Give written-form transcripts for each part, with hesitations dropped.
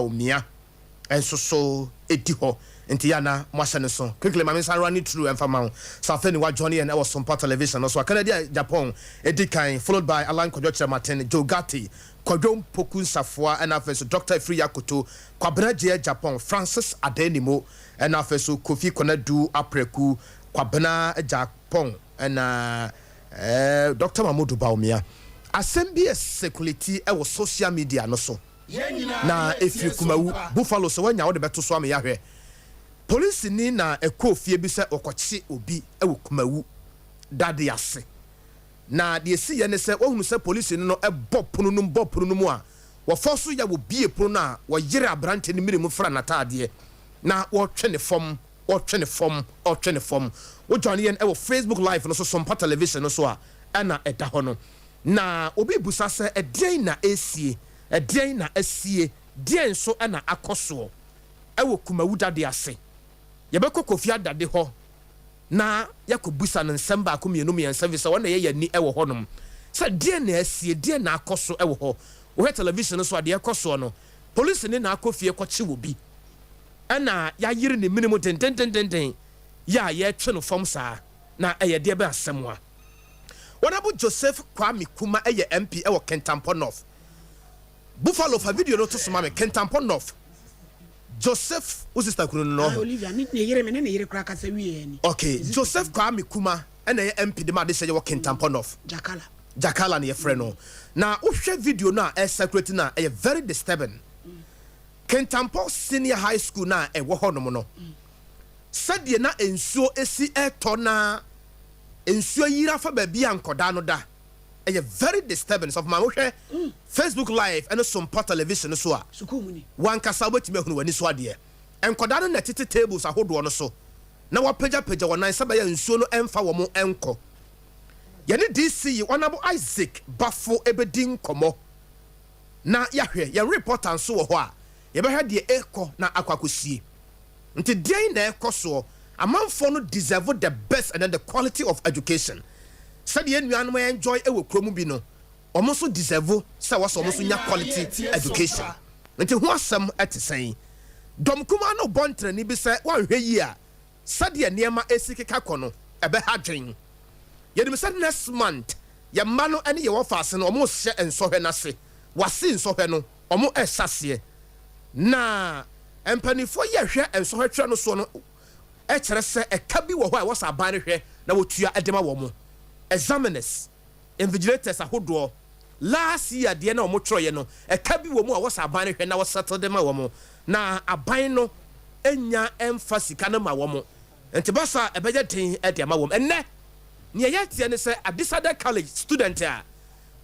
Bawumia nso so di hɔ nti yɛ a na moahyɛ no so. Quickly ma me nsan run it through ɛmfa ma wo. Sɛ afei ne wa join yɛn ɛwɔ Sompa Television no so a, Kennedy Agyapong ɛdi kan followed by Alan Kwadwo Kyerematen, Joe Ghartey, Kwadwo Mpoku Nsafoa ɛna afei nso Doctor Afriyie Akoto, Kwabena Gyei Agyapong, Francis Adanimo ɛna afei nso Kofi Konadu Apraku, Kwabena Agyapong ɛna Doctor Mamodu Bawumia. Asɛm bi ɛsɛkulati ɛwɔ social media no so. Na ɛfiri Kumawu, Buffalo sɛ woanya wode bɛto so ama yɛahwɛ. Polisini na ɛkɔɔ fie bi sɛ ɔkɔkye obi wɔ Kumawu dade ase. Na deɛ ɛsiiɛ ne sɛ wɔhunu sɛ polisini no bɔ pono no mu bɔ pono no mu a, wɔfɔ so yɛ wɔbie pono no a wɔyere aberanteɛ no mene mu fra n'ataadeɛ na wɔtwe ne fam, wɔtwe ne fam, wɔtwe ne fam. Wo join yɛn wɔ Facebook live no so, Sompa Television no so a ɛna ɛda hɔ no. Na obi rebisa sɛ ɛdeɛn na ɛresie? Ɛdeɛn na asie? Deɛn nso na akɔ soɔ wɔ Kumawu dade ase? Yɛbɛkɔ Kofi Adade hɔ na yɛakɔbisa no nsɛm baako mmienu mmiɛnsa ɛfiri sɛ ɔno na ɛyɛ yɛn ani wɔ hɔnom sɛ deɛn na asie, deɛn na akɔ so wɔ hɔ. Wohwɛ television no so a, deɛ ɛrekɔ soɔ no, polisini na akɔ fie kɔkye obi ɛna yɛayere ne mene mu dendendendenden yɛ a yɛretwe no fam saa. Na ɛyɛ deɛ bɛn asɛm a? Honourable Joseph Kwame Kumah yɛ MP wɔ Kintampo North. Buffalo fa video no to so ma me. Kintampo North. Joseph, wo sister kunu no no Ah, ɔho? Olivia, ne ne yere, me ne ne yere koraa kasa wieɛ ni. Okay, Ne sister Joseph kunu. Kwame Kumah na ɛyɛ MP de ma adehyɛ yɛ wɔ Kintampo North. Jakala. Jakala na yɛfrɛ no. Na wohwɛ video no a ɛcirculate no a, ɛyɛ very disturbing. Kintampo Senior High School no a ɛwɔ hɔnom no, sɛdeɛ na nsuo si retɔ na nsuo ayiri afa baabi a nkɔdaa no da, ɛyɛ very disturbing. Sɔfo maame wohwɛ Facebook live ɛne Sompa television no so a, wankasa wobɛtumi ahunu w'ani so adeɛ. Nkɔdaa no na ɛtete tables ahodoɔ no so na wɔapagyapagya wɔn nan sɛ ɛbɛyɛ a nsuo no ɛmfa wɔn nkɔ. Yɛne DC Honourable Isaac Bafo ɛbɛdi nkɔmmɔ na yɛahwɛ. Yɛn reporter nso wɔ hɔ a yɛbɛhwɛ deɛ ɛrekɔ na akɔ akɔsie. Nti deɛn na ɛrekɔ soɔ? Amanfoɔ no deserve the best and then the quality of education. Sɛdeɛ yɛn nuanom enjoy wɔ kuro mu bi no, wɔn nso deserve sɛ ɛwɔ sɛ wɔn nso nya quality education. Nti ho asɛm te sɛn? Dɔm kumaa no rebɔ ntrani bi sɛ woanhwɛ yie a, sɛdeɛ nneɛma resi keka kɔ no, ɛbɛha adwene. Yɛnim sɛ next month, yɛn mma no ne yɛn wɔfaase no, wɔrehyɛ nsɔhwɛ no ase. Wɔase nsɔhwɛ no, wɔrehyɛ aseɛ. Na mpanimfoɔ yi a ɛhwɛ nsɔhwɛ twerɛ no soɔ no kyerɛ sɛ ɛka bi wɔ hɔ a ɛwɔ sɛ aban no hwɛ na wɔtua de ma wɔn. Examiners, invigilators ahodoɔ, last year deɛ na wɔtwerɛeɛ no, ɛka bi wɔ mu a ɛwɔ sɛ aban no hwɛ na wɔsettle de ma wɔn. Na aban no nnya mfa sika no ma wɔn. Nti ba saa a, ɛbɛyɛ den de ama wɔn. Ɛnnɛ, nea yɛteɛ ne sɛ Adisadel College student a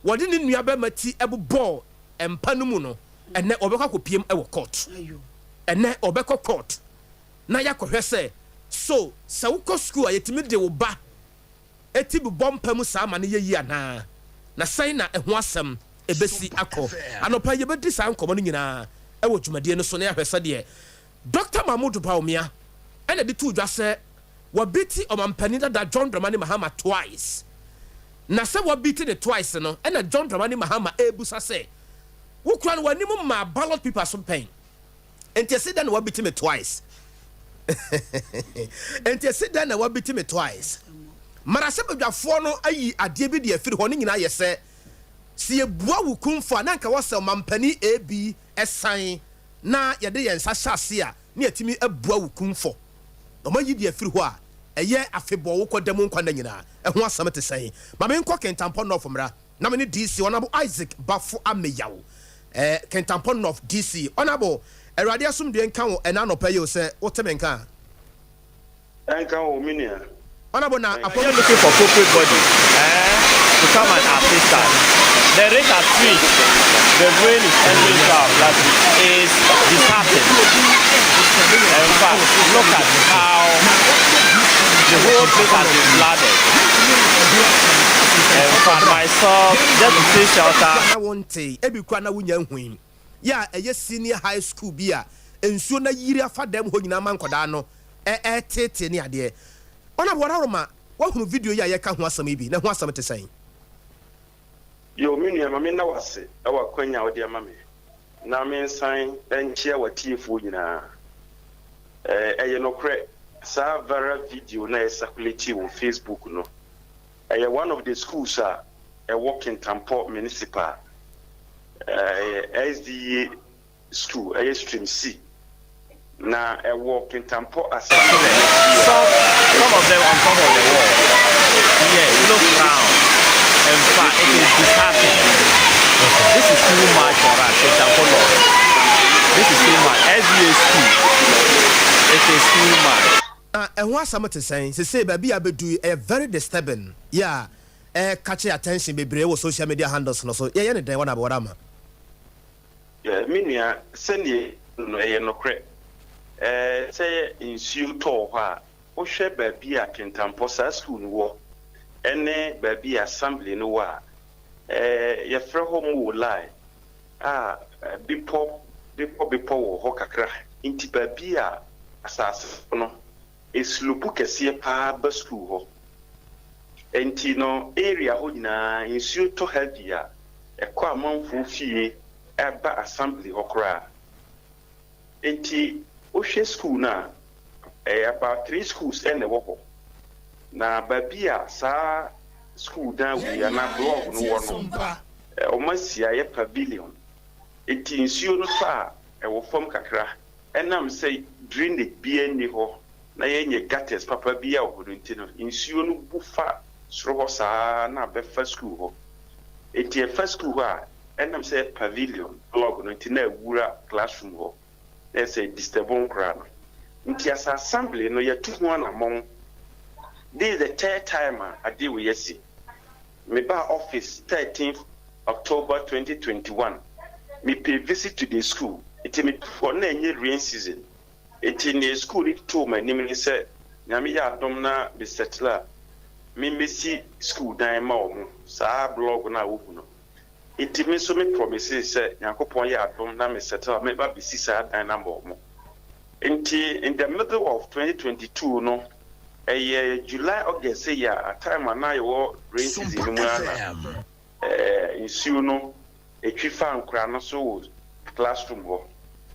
wɔde ne nuabarima ti bobɔɔ mpa no mu no, ɛnnɛ ɔbɛkɔ akɔpiem wɔ court. Ɛnnɛ ɔbɛkɔ court na yɛakɔhwɛ sɛ so sɛ wokɔ sukuu a yɛtumi de wo ba ti bobɔ mpa mu saa ma no yɛ yie anaa, na sɛn na ɛho asɛm ɛbɛsi akɔ. Anɔpa yi yɛbɛdi saa nkɔmmɔ no nyinaa wɔ dwumadie no so na yɛahwɛ sɛdeɛ Dɔkta Mahmood Bawumia na de too dwa sɛ wabiti Ɔmampanin dada John Dramani Mahama twice. Na sɛ wabiti no twice no ɛna John Dramani Mahama ɛrebusa sɛ Wo kura no w'anim mmaa ballot paper so pɛn. Enti ese dɛn na wabiti me twice? Enti ese dɛn na wabiti me twice? Mmarahyɛbadwafoɔ no ayi adeɛ bi de afiri hɔ, ne nyinaa yɛ sɛ, sɛ yɛbua wo kumfɔ a, na anka wɔsɛ ɔmampanin AB san na yɛde yɛn nsa hyɛ ase a, na yɛatumi abua wo kumfɔ. Na wɔayi de afiri hɔ a, ɛyɛ afebɔɔ wokɔ da mu nkwa nna nyinaa. Ɛho asɛm te sɛn? Ma menkɔ Kintampo North mmra. Na me ne DC Honourable Isaac Bafo Ameyaw eh, Kintampo North DC. Honourable, Awurade asomdwoe nka wo ɛna anɔpa yi o, sɛ wote me nka a. Ɛnka wo, me nua. Honourable na We're apɔm. looking for corporate body eh, to come and assist us. The rate at which the rain is entering into our plastic is disheartening. In fact, look at how the whole place has been flooded. In fact, myself, just to see shelter. Na wontee, ebi koraa na wunnya nhui. Yɛ a ɛyɛ senior high school bi a nsuo no ayiri afa dɛm hɔ nyinaa ma nkwadaa no reteetee ne adeɛ. Honourable Wararoma, woahunu video yi a yɛreka ho asɛm yi bi, na ɛho asɛm te sɛn? Yoo me nua ma me nna wo ase wɔ akwanya a wode ama me. Na mensan nkyia w'atiefoɔ nyinaa. Ɛyɛ nokorɛ, saa viral video no a ɛcirculate wɔ Facebook no, ɛyɛ one of the schools a ɛwɔ Kintampo Municipal. Ɛyɛ SDA school, ɛyɛ Stream C. Na ɛwɔ Kintampo Assembly. Some of them on top of the wall. Yeah, look round. In fact, it is disheartening. This is too much for us, Kintampo North. This is too much. SDA school. It is too much. Na ɛho asɛm te sɛn sese baabi a bɛdu yi? Ɛyɛ very disturbing yɛ a ɛɛ catch attention bebree wɔ social media handles no so. Yɛyɛ ne dɛn wɔn abɛwɔre ama? Me nua, sɛneɛ no ɛyɛ nokorɛ sɛ nsuo tɔɔ hɔ a, wohwɛ baabi a Kintampo saa school no wɔ ɛne baabi a assembly no wɔ a, yɛfrɛ hɔ Moolai a bepɔ bepɔ bepɔ wɔ hɔ kakra, nti baabi a asase no eslope kɛseɛ paa ba school hɔ, nti no area hɔ nyinaa nsuo tɔ heavy a, ɛkɔ amanfoɔ fie, ɛba assembly hɔ koraa. Nti wohwɛ school no a, ɛyɛ about three schools ɛna ɛwɔ hɔ, na baabi a saa school dan wei anaa block no wɔ no, wɔn asi ayɛ pavilion, nti nsuo no tɔ a, ɛwɔ fam kakra. Ɛnam sɛ drainage biara nni hɔ na yɛnyɛ gutters papa bi a wɔ hɔ no nti no, nsuo no bu fa soro hɔ saa na abɛfa school hɔ. Nti ɛfa school hɔ a, ɛnam sɛ pavilion block no nti na awura classroom hɔ na ɛsɛ disturb nkoraa no. Nti as assembly no, yɛtu ho anammɔn. This is the third time a adeɛ wei asi. Mebaa office 13th October 2021, me pay visit to the school, nti me hɔ na ɛnyɛ rain season, nti ne school no too m'anim ne sɛ Nyame yɛ adom na me settle a, memmɛsi school dan ma wɔ saa block no a wohu no. Nti me nso me promise sɛ Nyankopɔn yɛ adom na me settle a, meba bɛsi saa dan no ama wɔ mo. Nti in the middle of 2022 no, ɛyɛ July, August yɛ a time a na yɛwɔ rain season no mu ara na nsuo no etwi fa nkora no so wɔ classroom hɔ.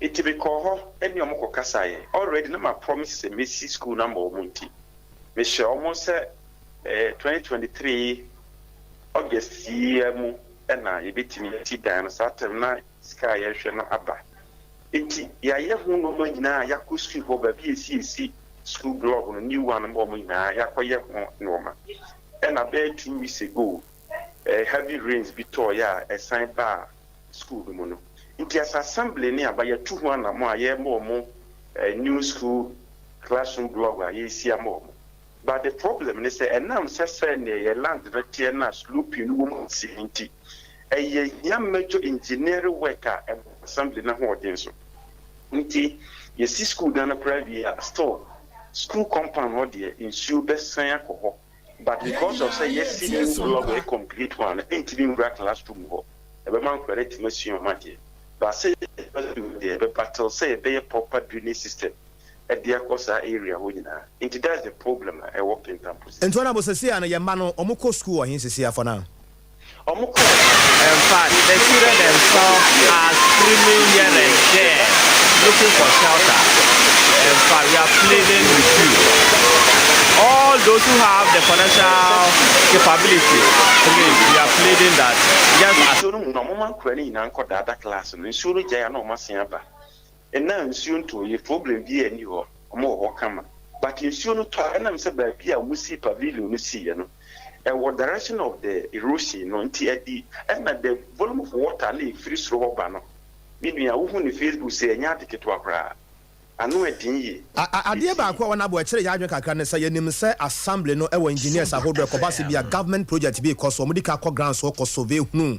Nti mekɔɔ hɔ ɛne ɔmo kɔ kasaeɛ. Already na ma promise sɛ mesi school no ama ɔmo, nti mehyɛ ɔmo sɛ 2023 August yi mu ɛna yɛbɛtumi asi dan no. Saa term na sika a yɛhwɛ no aba, nti yɛayɛ ho nneɛma nyinaa. Yɛakɔ school hɔ baabi esi esi school block no, new one ma ɔmo nyinaa, yɛakɔyɛ ho nneɛma. Ɛna bɛyɛ 2 weeks ago, heavy rains bi tɔɔyɛ a ɛsan baa school no mu no. Nti as assembly ne aba, yɛtu ho anamo a yɛma ɔmo new school classroom block a yɛsi ama ɔmo. But the problem ne sɛ ɛnam sɛ nea yɛ land no teɛ na sloping no wɔ mu si nti, ɛyɛ hia major engineering work a ɛbɔ assembly no ahoɔden so. Nti yɛsi school dan no koraa wie a, still school compound hɔ deɛ, nsuo bɛsan akɔ hɔ, but because of sɛ yɛsi new block, ɛyɛ complete one no, ɛntumi nwura classroom hɔ. Ɛbɛma nkwadaa no atumi asua ɔmo adeɛ, but sɛ deɛ ɛbɛba till sɛ yɛbɛyɛ proper drainage system ɛde akɔ saa area hɔ nyinaa. Nti that's the problem a ɛwɔ Kintampo. Nti wɔn abo sisi a no, yɛn mma no, ɔmo kɔ school wɔ hin sisi afɔ na? Ɔmo kɔ. In fact, the children themselves are screaming here and there, looking for shelter. In fact, we are pleading with you. All those who have the financial capability, please, we are pleading that just as Nsuo no mu na ɔmo ma nkwadaa no nyinaa nkɔ daada class no. Nsuo no gyae a, na ɔmo asen aba. Ɛna nsuo ntɔ problem bi ani hɔ, ɔmo wɔ hɔ kama, but nsuo no tɔ a, ɛnam sɛ baabi a ɔmo si pavilion no siiɛ no, ɛwɔ direction of the erosion no nti, ɛdi ɛna the volume of water na efiri soro hɔ ba no, me nua, wohu ne Facebook sɛ ɛnyɛ ade ketewa koraa, ano ɛden yie. Adeɛ baako a wɔn abo ɛkyerɛ yɛ adwene kakra ne sɛ yɛnim sɛ assembly no ɛwɔ engineers ahodoɔ. Ɛkɔba sɛ bi a government project bi kɔ so, wɔn de ka kɔ ground so kɔ survey hunu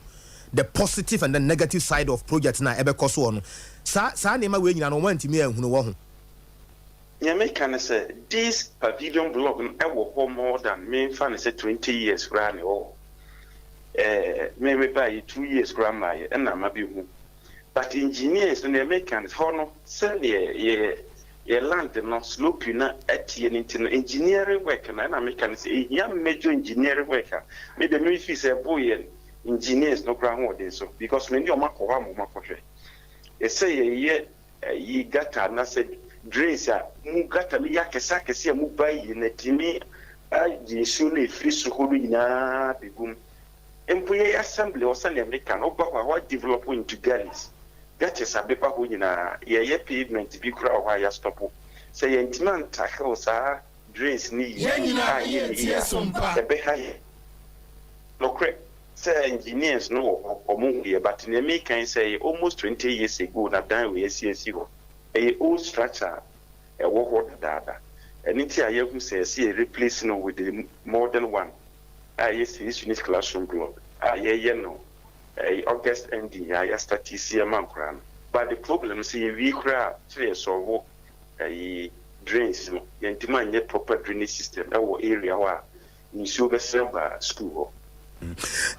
the positive and the negative side of project na ɛbɛkɔ so wɔ no. Saa nneɛma wei nyinaa no, wɔn antumi ahunu wɔ ho. Nea meka ne sɛ this pavilion block no ɛwɔ hɔ more than, memfa ne sɛ 20 years koraa na ɛwɔ hɔ. Me baayɛ 2 years koraa maayɛ ɛna ma bɛhu, but engineers no, nea meka ne hɔ no, sɛdeɛ yɛ land no slope na ɛteɛ no nti no, engineering work no ɛna meka ne sɛ ehia major engineering work a me de me fi sɛ ɛbo yɛ engineers no koraa ahoɔden so, because me ne ɔmo akɔ hɔ ama ɔmo akɔhwɛ. Ɛsɛ yɛyɛ ɛyi gutter anaasɛ drains a mu gutter no yɛ akɛse akɛse a mu ba yie na ɛtumi agye nsuo no a ɛfiri soro hɔ no nyinaa bɛgu mu. Mpo yɛyɛ assembly hɔ sɛdeɛ meka no, woba hɔ a, hɔ adevelop into gullies. Gutters abeba hɔ nyinaa. Yɛyɛ pavement bi koraa wɔ hɔ a yɛastɔpo. Sɛ yɛantumi antackle saa drains no yie anyɛ no yie a, ɛbɛha yɛn. Nokorɛ sɛ engineers no wɔ hɔ, wɔn hu yɛ but nea meka yi sɛ ɛyɛ almost 20 years ago na dan wei asi asi hɔ. Ɛyɛ old structure a ɛwɔ hɔ dadaada. Ɛno nti a yɛahu sɛ ɛsɛ yɛ replace no with the modern one a ɛyɛ six unit classroom block a yɛyɛ no ɛyɛ August ending a yɛastarte si ama nkwadaa no. But the problem sɛ yɛwie koraa a kyerɛ yɛ solve ɛyi drains no, yɛntumi anyɛ proper drainage system ɛwɔ area hɔ a nsuo bɛsene aba school hɔ.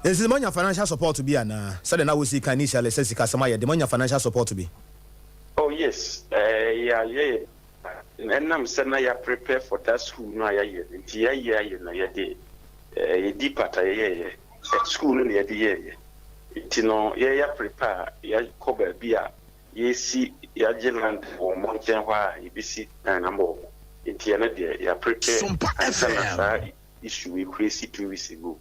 Nti moanya financial support bi anaa? Sɛdeɛ na wosi ka initially sɛ sikasɛm ayɛ den, moanya financial support bi? Oh yes, yɛayɛ ɛnam sɛ na yɛ prepare for that school no a yɛayɛ no nti yɛayɛ ayɛ no yɛde yɛ depart a yɛyɛɛyɛ school no na yɛde yɛɛyɛ nti no yɛyɛ prepare a yɛakɔ baabi a yɛsi yɛagye land wɔ wɔn nkyɛn hɔ a yɛbɛsi dan ama wɔn nti ɛno deɛ yɛ prepare ansa na saa issue wei kura si 2 weeks ago.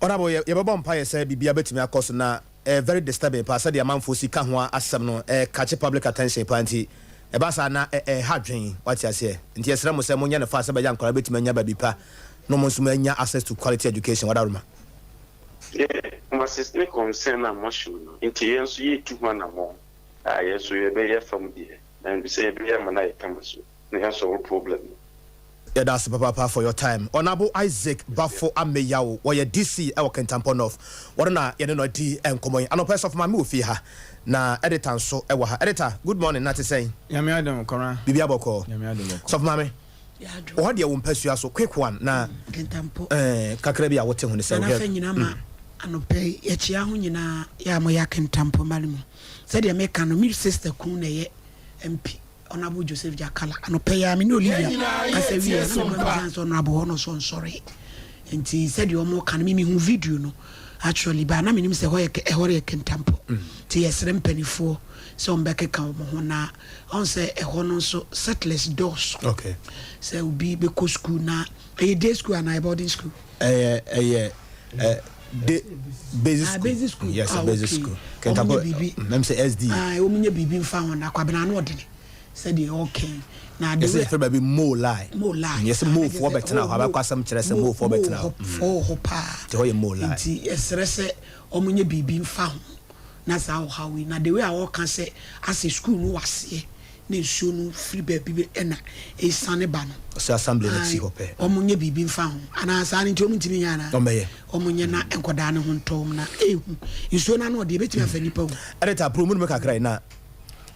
Honorable, yɛbɛbɔ mpaeɛ sɛ biribia bɛtumi akɔ so na very disturbing paa sɛdeɛ amanfoɔ si ka ho asɛm no catch public attention paa nti ɛba saa na ɛha dwen wate aseɛ nti yɛsrɛ mo sɛ monyɛ no fa sɛ bɛyɛ nkwadaa bɛtumi anya baabi pa na ɔmo nso anya access to quality education wadaroma. Yeah, mo ne concern a mo show no nti yɛn nso yɛtu ho anammɔn a yɛn nso yɛbɛyɛ fam deɛ na sɛ yɛbɛyɛ ama no ayɛ kama so na yɛasɔre problem no. Yɛda ase papaapa for your time, Honorable Isaac Bafo Ameyaw. Wɔyɛ DC ɛwɔ Kintampo North. Wɔno na yɛne no adi nkɔmmɔ yi anɔpɛ. Sɔfo Maame wɔ fie ha na editor nso ɛwɔ ha. Editor, good morning. Na te sɛn? Nyame adom, kɔra. Biribi abɔkɔ? Nyame adom, bɔkɔ. Sɔfo Maame wɔ hɔ deɛ wo mpasua so, quick one na Kintampo. Kakra bi a wote ho ne sɛ nana fɛ nyina ma anɔpɛ yi, yɛkyia ho nyinaa yɛ a moyɛ Akentampo ma no mu. Sɛdeɛ meka no, me sister kun na ɛyɛ MP, Honorable Joseph Jakala. Anɔpɛ yi a me ne Olivia kasa wie na mekɔ sɛ honorable hɔ no so nsɔre nti sɛdeɛ ɔmo ka no, me mehu video no actually ba na menim sɛ ɛhɔ yɛ ɛhɔ yɛ Kentampo nti yɛsrɛ mpanimfoɔ sɛ ɔmo bɛkeka wɔn ho na ɔn sɛ ɛhɔ no nso settlers dɔɔso sɛ obi bɛkɔ school na ɛyɛ day school anaa boarding school? Ɛyɛ de basic Ah, school. Basic school. Yes. Ah, basic okay. school. Ɔmo Kintampo nyɛ biribi. Mɛm sɛ SD. Ah, wɔn nyɛ biribi nfa ho na Kwabena ano ɔdene sɛdeɛ ɔkɛn na de Yɛsɛ yɛfrɛ baabi Mo Lie. Mo Lie. Yɛsɛ mofoɔ bɛtena hɔ abɛkɔ asɛm kyerɛ sɛ mofoɔ bɛtena hɔ. Fɔɔ hɔ paa. Nti hɔ yɛ Mo Lie. Nti yɛsrɛ sɛ wɔn nyɛ biribi nfa ho na saa ɔhaw yi na the way a wɔka sɛ asɛ school no waseɛ na nsuo no firi baabi bi ɛna esane ba no. Ɔsɛ assembly no ti hɔ pɛ. Wɔn nyɛ biribi nfa ho anaa saa ne nti wɔn ntumi nyɛ anaa? Ɔmbɛyɛ. Wɔn nyɛ na nkɔdaa ne ho ntɔ wɔn na ehu nsuo no ano ɔde ebetumi afa nipa wu. Editor, pro mu no mu kakra yi na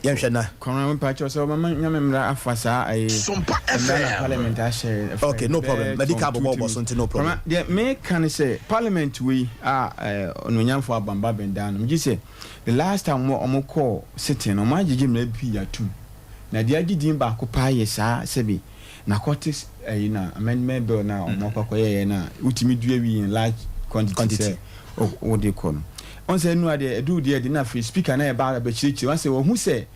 yɛnhwɛ na Kɔnra, mepa kyɛw sɛ ɔmama Nyame mmra afa saa ɛyɛ Sompa mmra na FM. parliament ahyɛ. Okay, no problem. Medical bɔbɔ bɔ so nti no problem. Kɔnra deɛ meka ne sɛ parliament wei a ɔnonyamfo Alban Bagbin no, megye sɛ the last time ɔmo kɔɔ sitting no, ɔmo agyegye mmara pii atum na deɛ agye din baako paa yɛ saa sɛbi narcotics ɛyi na amendment bill na ɔmo akɔ akɔyɛyɛ na wotumi dua wi in large quantity. Quantity. Sɛ wode kɔ no ɔn sɛ ɛnu adeɛ ɛdu deɛ de na afei speaker na ɛba abɛkyerɛkyerɛ wɔn sɛ wɔn ho sɛ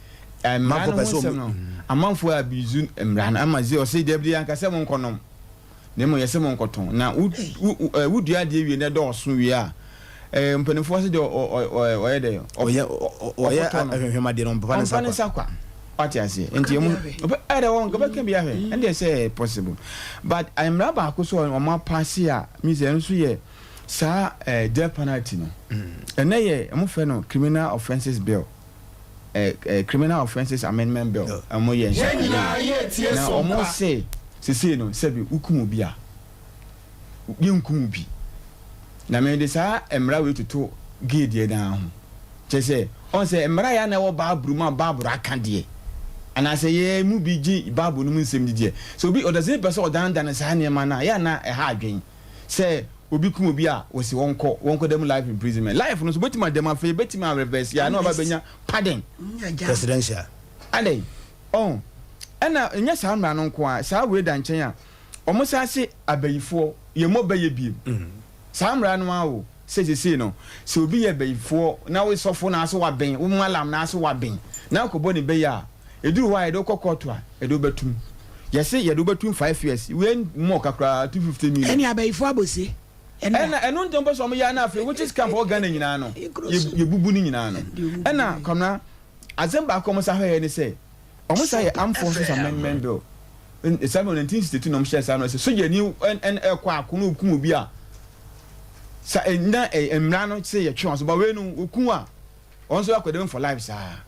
mmara no Amanfoɔ pɛ ho sɛ nsɛm ɔmo- no amanfoɔ abuse mmara no ama zi ɔsɛ deɛ bi ankasa mo nkɔnɔm na mmom yɛsɛ mo nkɔtɔn na wodua adeɛ wie na ɛdɔɔso wie a mpanimfoɔ sɛ deɛ ɔyɛ dɛ ɔyɛ ɔyɛ ɔkɔtɔ no. ahwehwɛmadeɛ no ɔmpepa ne ɔmfa nsa ne kwa. nsa kwa wate aseɛ nti ɛmu bi ahwɛ. Ɛdɛ wɔn ɔbɛka bi ahwɛ ɛndeɛ sɛ ɛyɛ possible but mmara baako so a ɔmo apaase a mi sɛ ɛno nso yɛ saa death penalty no. Ɛnɛ yɛ ɔmo fɛ no Criminal Offences Bill, ɛɛ ɛɛ Criminal Offences Amendment Bill. Ɔmo yɛ nhyɛ na ɔmo se sese no sɛbi wukum obi a yɛnkum obi na mɛ de saa mmara wei toto gay deɛ naa ho kyerɛ sɛ ɔn sɛ mmara yɛ ana ɛwɔ Baabulu mu a Baabulu aka deɛ anaasɛ yɛ mu bi gye Baabulu no mu nsɛm di deɛ sɛ obi ɔdasɛ pɛ sɛ ɔdanedane saa nneɛma no a yɛ ana ɛha adwen sɛ obi kum obi a wɔsi wɔnkɔ dɛm life imprisonment life no so bɛtumi adɛm afei bɛtumi a reverse yɛ ana ɔba bɛnya pardon. Presidential. Adɛn ɔn ɛna ɛnyɛ saa mmara no nko a saa wei da nkyɛn a ɔmo san se abayifoɔ yɛ mmɔ bɛyɛ biem saa mmara no awo. sɛ sesei no sɛ obi yɛ bayifoɔ na wo sɔfo na ase waben, wo malam na ase waben na akɔbɔ ne bayi a, ɛduru hɔ a yɛde wo kɔ kɔɔto a yɛde wo bɛtum. Yɛse yɛde wo bɛtum 5 years, wei mmɔ ka koraa, 250 million. Ɛne abayifoɔ abɔsie. Ɛna ɛno ntɛm pɛ sɛ ɔmo yɛ na afei witches camp wɔ Ghana nyinaa no yɛbubu ne nyinaa no. Ɛna Kwamina, asɛm baako a ɔmo sa hwɛ yɛ ne sɛ ɔmo sa yɛ Armed Forces Amendment Bill saa no 1962 na ɔmo hyɛ saa no sɛ sogyani ɛkɔ ako na okum obi a sa na mmara no sɛ yɛtwe wɔn so ba, wei no okum a ɔno nso akɔ dɛm for life, saa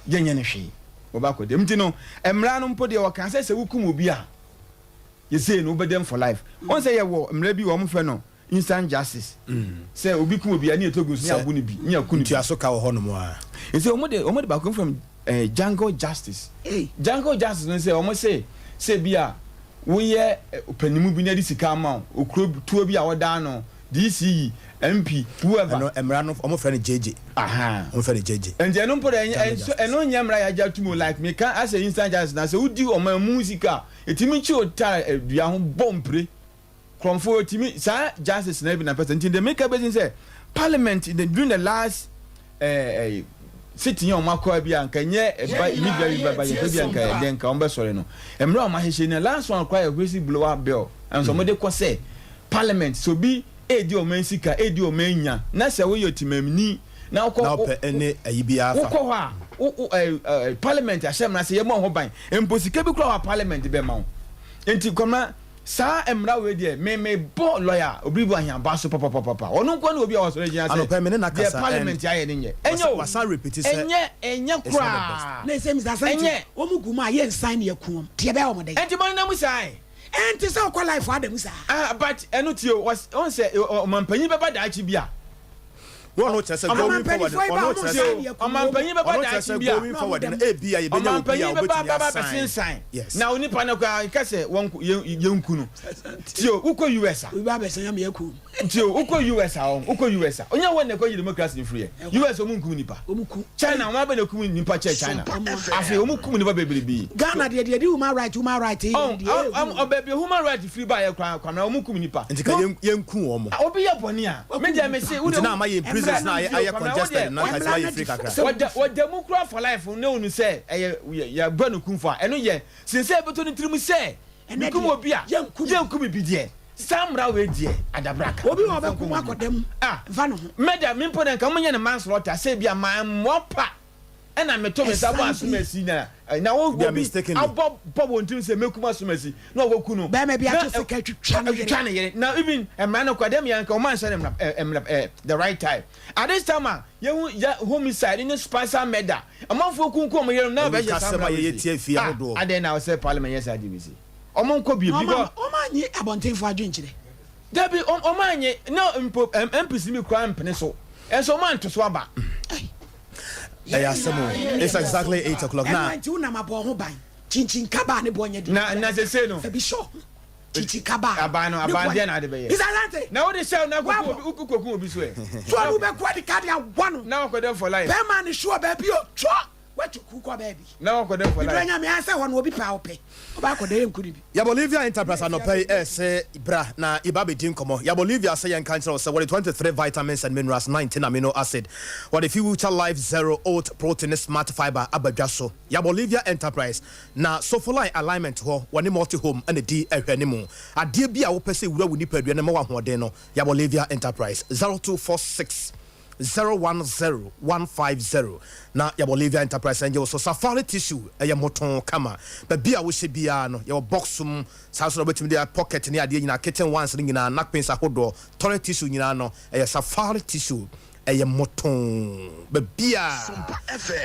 yɛnyɛ no hwee, wɔba akɔ dɛm. Nti no mmara no mpo deɛ wɔka sɛ wokum obi a yɛsei no wobɛdɛm for life. Wɔn sɛ yɛwɔ mmara bi wɔn fɛ no instant justice, sɛ obi kum obi a ne yɛ to gu so ne abo no bi ne yɛ ku no bi. Ntua so ka wɔ hɔnom a. Nti wɔn de baako from jungle justice. Jungle justice no sɛ wɔn sɛ bi a woyɛ panimu bi na de sika ama wo, okuro tuo bi a wɔda no, DCE, MP, whoever. Ɛno mmara no wɔn fɛ no JJ. Wɔn fɛ no JJ. Nti ɛno mpo de ɛnso ɛno nyɛ mmara yɛ agye atum o, like meka asɛ instant justice na sɛ wodi ɔman mu sika etimi kyi o ta dua ho bɔ mpire kurɔmfo etimi saa justice na ebi na pɛsɛ. Nti de meka bɛsi sɛ parliament during the last sitting yɛn ɔmo akɔ bi a nka nyɛ ɛba media bi ba yɛ bi a nka ɛdɛ nka ɔmo bɛ sɔrɔ no mmerɛ a ɔmo ahyehyɛ ni. Last one kora yɛ whistle blower bill, ɛnso ɔmo de kɔ sɛ parliament so bi edi ɔmo sika edi ɔmo enya na sɛ woyɛ tìmɛmini na wokɔ na wopɛ ɛne ayi biara fa. Wokɔ hɔ a wo wo ɛɛ ɛɛ parliament ahyɛ mmara sɛ yɛmɔ ho ban mpo sika bi kora wɔ parliament bɛ ma wo. Nti kɔmna saa mmara wei deɛ me bɔ lawyer obi bu ahiaba so papapapa, ɔno nko ne obi a wɔsɔrɔ gyina sɛ Anɔpɛ me ne na deɛ kasa parliament ayɛ ne nyɛ ɛnyɛ o. Wasan repeat sɛ ɛnyɛ ɛnyɛ it's not the koraa. Na ɛsɛ Mr Asante. Ɛnyɛ. Wɔn mu gu mu a yɛ nsan ne yɛ kum wɔn tiɛ bɛyɛ wɔn dɛ. Ɛnti mo nenam saa. Ɛnti sɛ ɔkɔ life adamu saa. Ah, but ɛno tie o, ɔn sɛ ɔmampanyin bɛba daakye bi a wɔn no kyerɛ sɛ going forward Ɔmampanimfoɔ yi ba ɔno ɔmo kyerɛ nsan sɛ ne yɛ kum wɔn. Ɔmampanyin bɛba ɔno kyerɛ daakye sɛ bi a going forward no ebi a yɛbɛnya obi a ɔmampanyin bɛba obetumi bɛba asan bɛsensan na onipa no koraa ka sɛ wɔn yɛnku no. Tie o, wokɔ US a obi ba abɛsɛn ama yɛ kum. Tie o, wokɔ US a ɔn wokɔ US a onye wɔn na ɛkɔ yi democracy no firi yɛ US, ɔmo nkum nipa. Wɔn ku. China, wɔn abɛ na kum nipa kyɛ China, afei ɔmo kum nipa bebrebe. Ghana deɛ di human right yi. Ɔn deɛ ɔn ɔbɛbi human right firi ba yɛ kwan kwan na ɔmo kum nipa. Nti ka yɛnku wɔn mo. Obi yɛ bɔnni a mi deɛ mi se Nti na ama yɛ prisons na ayɛ congested na nka sɛ ayɛ free kakra. Wɔda mu kura for life ne onu sɛ ɛyɛ yɛ bɔ ne kun fo a ɛno yɛ sinsɛ ɛbɛtɔ ne tirim sɛ Ɛnɛ mikum deɛ, obi a yɛnkum. Yɛnkum bi deɛ saa mmara wei deɛ adabraka. Obi wɔ ɔbɛkum akɔ dɛm. Ah. Nfa ne ho. Mɛda mi mpo dɛ nka mo nyɛ ne manslaughter sɛ bi a maa mmɔ pa ɛna meto me nsa bɔ asomasi na wo Bi a obi mistakenly. abɔ bɔ wɔn tirim sɛ mekum asomasi na ɔwɔ no. Bɛrima bi Na ato sika atwitwa ne yere. atwitwa ne yere na even mmara no kɔ dɛm yɛn nka ɔmo anhyɛ ne mmara the right time. At this time a yɛhu yɛ homicide ne spousal murder, amanfoɔ kunkum ɔmo yere na Ɛwɔ bɛhyɛ saa kasɛm a mmara wei yɛyɛ si. tie fie Ah, ahodoɔ. adɛn na ɔsɛ parliament yɛ saa de bi si ɔmo nkɔ bie Na because ɔmo anyi abɔntenfo adwenkyerɛ. Dabi, ɔmo anye na mpo MPs mi kura mpene so ɛnso ɔmo anto so aba. Ɛyɛ asɛm o. It's exactly 8 o'clock ɛno na nti wonam abɔ ho ban kyinkyin kaba ne bɔ nyɛ de. Na sese no ebi sɔ kyinkyin kaba. Aban no, aban deɛ na ade bɛyɛ. Mr Asante. Na wode hyɛ na Wabɔ. koku obi koku obi so ɛ. So ɔno bɛkɔ adi kadi awɔ no. Na wakɔ dɛm for life. Bɛrima ne soɔ baabi o twɔ watu ku kɔ baabi. Na wakɔ dɛm for Ìdúró life. nyame asɛ hɔ no obi pɛ a ɔpɛ ɔba akɔ dɛ yɛ nkuri bi. Yɛbɔ Olivia Enterprise anɔpa yi ɛsɛ bra na yɛba abɛdi nkɔmmɔ. Yɛbɔ Olivia sɛ yɛnka nkyerɛ wo sɛ wɔde 23 vitamins and minerals, 19 amino acid, wɔde Future Life Zero Oat Protein ne Smart Fiber aba dwa so. Yɛbɔ Olivia Enterprise na Sofoline alignment hɔ wɔne Multi Home ɛna di ɛhwɛ ne mu adeɛ bi a wopɛ sɛ wura wo nipadua no ma wɔ ahoɔden no. Yɛbɔ Olivia Enterprise, 0246 010150 na yɛbɔ Olivia Enterprise ɛngye wo so. Safari Tissue ɛyɛ mmɔtɔn kama baabi a wohyɛ biara no, yɛwɔ box mu saa nso na wobɛtumi de pocket ne adeɛ nyinaa, kitchen ones no nyinaa, napkins ahodoɔ, toilet tissue nyinaa no ɛyɛ Safari Tissue, ɛyɛ mmɔtɔn baabi a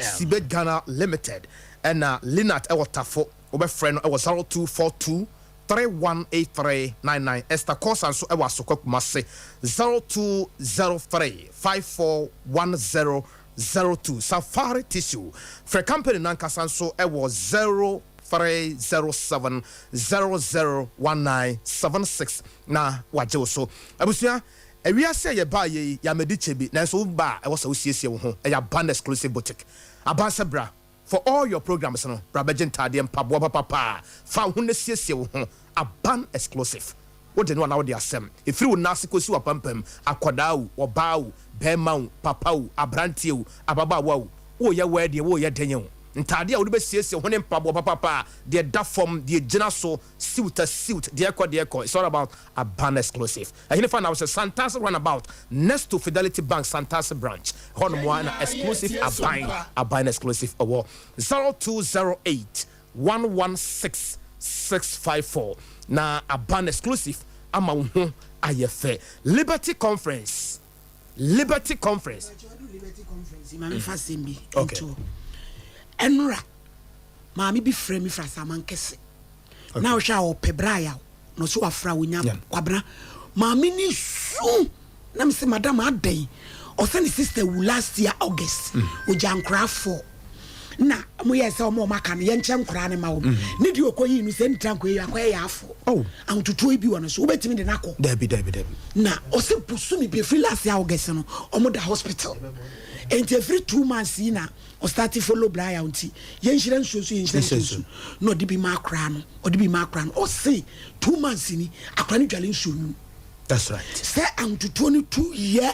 Sibe Ghana Limited ɛna Linat ɛwɔ Tafo, wobɛfrɛ no ɛwɔ 0242 318399. Esther Kosa nso ɛwɔ Asokwa Kumase, 0203 541002. Safari Tissue, frɛ company nankasa nso ɛwɔ 0307 001976 na wagye wo so. Abusua, ewiase a yɛbaa yɛ yi, yɛamɛdi kyɛ bi, nanso woba a ɛwɔ sɛ wosiesie wo ho. Ɛyɛ Aban Exclusive Boutique. Aban sɛ bra for all your programs no, bra bɛgye ntaadeɛ, mpaboa papapaa, fa wo ho na siesie wo ho. Aban Exclusive. Wode no anaa wode asɛm? Ɛfiri wo nan ase kɔsi w'apampam, akwadaa o, ɔbaa o, barima o, papa o, aberanteɛ o, ababaawa o, woreyɛ wɛɛ deɛ, woreyɛ dɛn o, ntaadeɛ a wode bɛsiesie wo ho ne mpaboa papapa, deɛ ɛda fam, deɛ ɛgyina so, suit a suit, deɛ ɛkɔ deɛ ɛkɔ, it's all about Aban Exclusive. Ɛhenefa na wosɛ? Santase Runabout, next to Fidelity Bank Santase branch, hɔnom ara na Exclusive Aban, Aban Exclusive wɔ. 0208 116 654 na Aban Exclusive ama wo ho ayɛ fɛ. Liberty Conference, Liberty Conference. Liberty Conference yi, maame fa asɛm bi nto ɛnora maame bi frɛ mi fra Saman kɛse na ɔhwɛ a ɔpɛ bra yaw na ɔsɛ wafra wonya kwabena maame ni su na me sɛ madam adɛn ɔsɛ ne sister wu last year August ogya nkoraa four na ɔmo yɛ sɛ ɔmo ɔmo aka no yɛnkyɛ nkoraa no ma wɔn ne deɛ ɔkɔ yii no sɛ ne tira nkɔ yɛ akɔyɛ yɛ afo oh. Ahototoɔ yi bi wɔ no so wobɛtumi de no akɔ dabi dabi dabi na ɔsɛ bosome bi efiri last year August no ɔmo da hospital nti efiri 2 months yi na ɔstart follow Brian nti yɛnhyira nsuo so yɛnhyira nsuo so na ɔde bi ma akora no ɔde bi ma akora no ɔse 2 months ni akora no dwale nsuo nwunu. That's right. Sɛ ahototoɔ no tu yɛ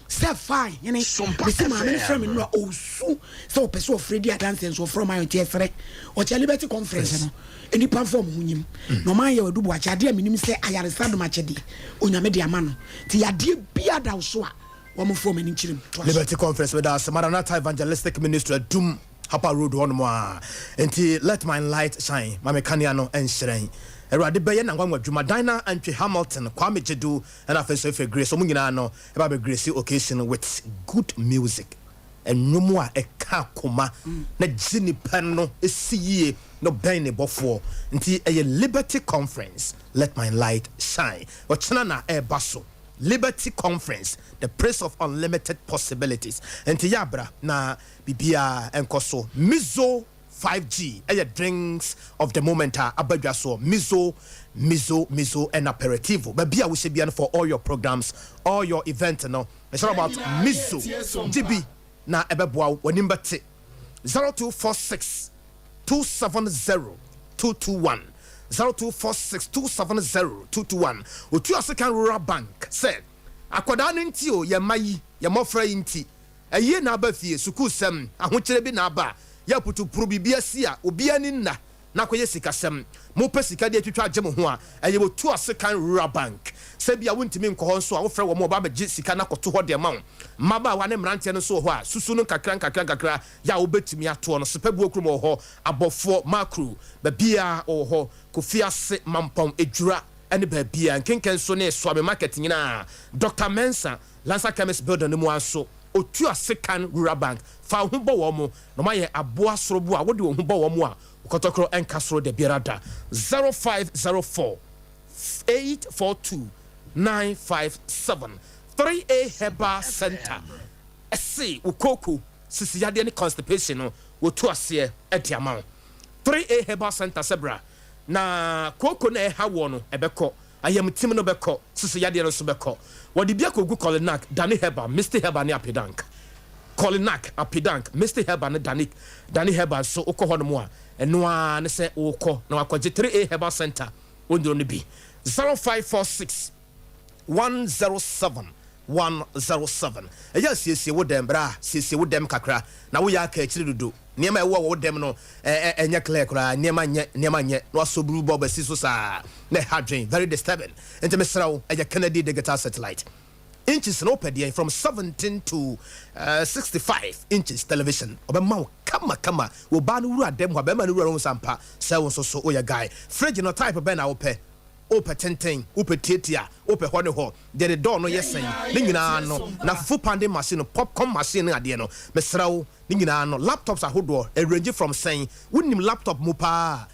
sɛ fine hene mesi maame no frɛ me no a ɔsu sɛ ɔpɛ sɛ ɔfrɛ di adanseɛ nso ɔfrɛ ɔma yɛ nti ɛsrɛ ɔkyɛ Liberty Conference no nnipa mfa ɔmo ho nyim na ɔma yɛ wadu boakye adeɛ a menim sɛ ayaresa dom akyɛdeɛ Onyame de ama no nti yadeɛ bia da wo so a wɔn fɔ ɔmo ani nkyerɛ mu toa so. Liberty Conference meda ase. Maranatha Evangelistic Ministry Adum Hapa Road hɔnom a nti let my light shine ma me kanea no nhyerɛn Awurade bɛyɛ n'anwanwa dwuma Dinah Antwi Hamilton Kwame Gyedu ɛna afei nso Efe Grace wɔn nyinaa no ɛba bɛ grace occasion with good music nnwom a ɛka akoma na gye nipa no si yie no bɛn ne bɔfoɔ nti ɛyɛ Liberty Conference let my light shine ɔkyena na ɛreba so Liberty Conference the place of unlimited possibilities nti yɛ abra na biribiara ɛnkɔ so. Mizo 5G ɛyɛ drinks of the moment a aba dwa soɔ. Mizo, Mizo, Mizo and aperitivo. Baabi a wohyɛ bia no for all your programs, all your event no, it's all about Mizo. Gye bi na ɛbɛboa wo, w'anim bɛte. 0246 270 221 0246 270 221. Otu Asekan Rural Bank sɛ akwadaa no nti o, yɛn mma yi, yɛn mmɔfra yi nti, ɛyie na aba fie, sukuusɛm, ahokyerɛ bi na aba, yɛ putupuru biribi asi a, obiara ni nna na akɔyɛ sikasɛm. Mopɛ sika de atwitwa agye mo ho a, ɛyɛ Otu Asekan Rural Bank. Sɛ bia wontumi nkɔ hɔ nso a, wofrɛ wɔn a wɔba abɛgye sika no akɔto hɔ de ama wo. Mmabaawa ne mmeranteɛ no nso wɔ hɔ a, susu no nkakra nkakra nkakra yɛ a wobɛtumi atoɔ no. Sepabuo kurom wɔ hɔ, Abɔfoɔ, Makru, baabiara wɔwɔ hɔ, Kofiase, Mampɔn, Ejura ne baabiara, Nkenkenso ne Suame Market nyinaa, Doctor Mensah, Lancer Chemist Building no mu ara nso, Otu Asekan Rural Bank. Fa wo ho bɔ wɔn na wɔayɛ aboa sorobo a wode wo ho bɔ wɔn a, wo kɔtɔkorɔ nka soro da biara da. 0504 842 957 3A Herbal Center ɛse wo kooko, sisi yadeɛ ne constipation no wɔtu aseɛ de ama wo. 3A Herbal Center sɛ bra na kooko no a ɛha woɔ no ɛbɛkɔ, ayamtim no bɛkɔ, sisi yadeɛ no nso bɛkɔ. Wɔde bi akɔgu Kolinak, Dani Herbal, Misty Herbal ne Apidank. Kolinak, Apidank, Misty Herbal ne Dani, Dani Herbal nso wokɔ hɔnom a, ɛno ara ne sɛ wokɔ na wakɔgye 3A Herbal Center wo nnuro no bi. 0546 107 107. Ɛyɛ a siesie wo dɛm, bra siesie wo dɛm kakra na woyɛ aka akyiri dodo. Nneɛma a ɛwɔ wɔ wo dɛm no ɛnyɛ clear koraa, nneɛma nyɛ, nneɛma nyɛ na wasɔ buru bɔ bɛsi so saa na ɛha dwen, very disturbing. Nti mesrɛ wo, ɛyɛ Kennedy Digital Satellite. Inches no wopɛ deɛn? From 17 to 65 inches television ɔbɛma wo kama kama. Wo baa no wura dɛm hɔ a, bɛrima no wura no ho sampa sɛ wo nso so woyɛ guy. Fridge no type bɛn na wopɛ? Wopɛ tenten, wopɛ tietia, wopɛ hɔ ne hɔ, deɛ ne dɔɔ no yɛ sɛn, ne nyinaa no, na fufu pounding machine no, popcorn machine ne adeɛ no, mesrɛ wo, ne nyinaa no, laptops ahodoɔ, ɛrange from sɛn, wonim laptop mu paa,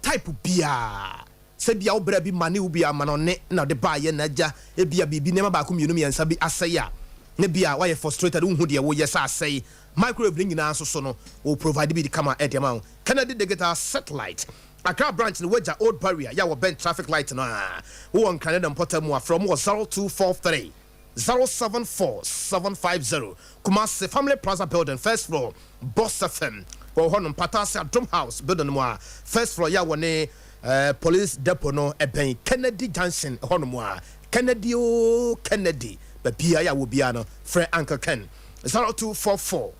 type biara, sɛ bia wo bra bi ma ne wo bi ama no ne na ɔde baayɛ na agya, ebia biribi nneɛma baako mmienu mmiɛnsa bi asɛe a, ne bia wayɛ frustrated, wonhu deɛ woyɛ sɛ asɛe, microwave ne nyinaa nso so no, wɔ provide bi de kama ɛde ama wo. Kennedy Digital Satellite, Accra branch no wagya Old Barrier yɛ a wɔbɛn traffic light no a wowɔ Nkran ne mpɔtam mu a, frɛ wɔn wɔ 0243 074 750. Kumasi, Family Plaza Building, first floor, Boss FM wɔwɔ hɔnom. Patase, Adom House building no mu a, first floor yɛ a wɔne Police depot no ɛbɛn Kennedy Junction hɔnom a, Kennedy o Kennedy, baabi a yɛ a wɔ biara no, frɛ Uncle Ken 0244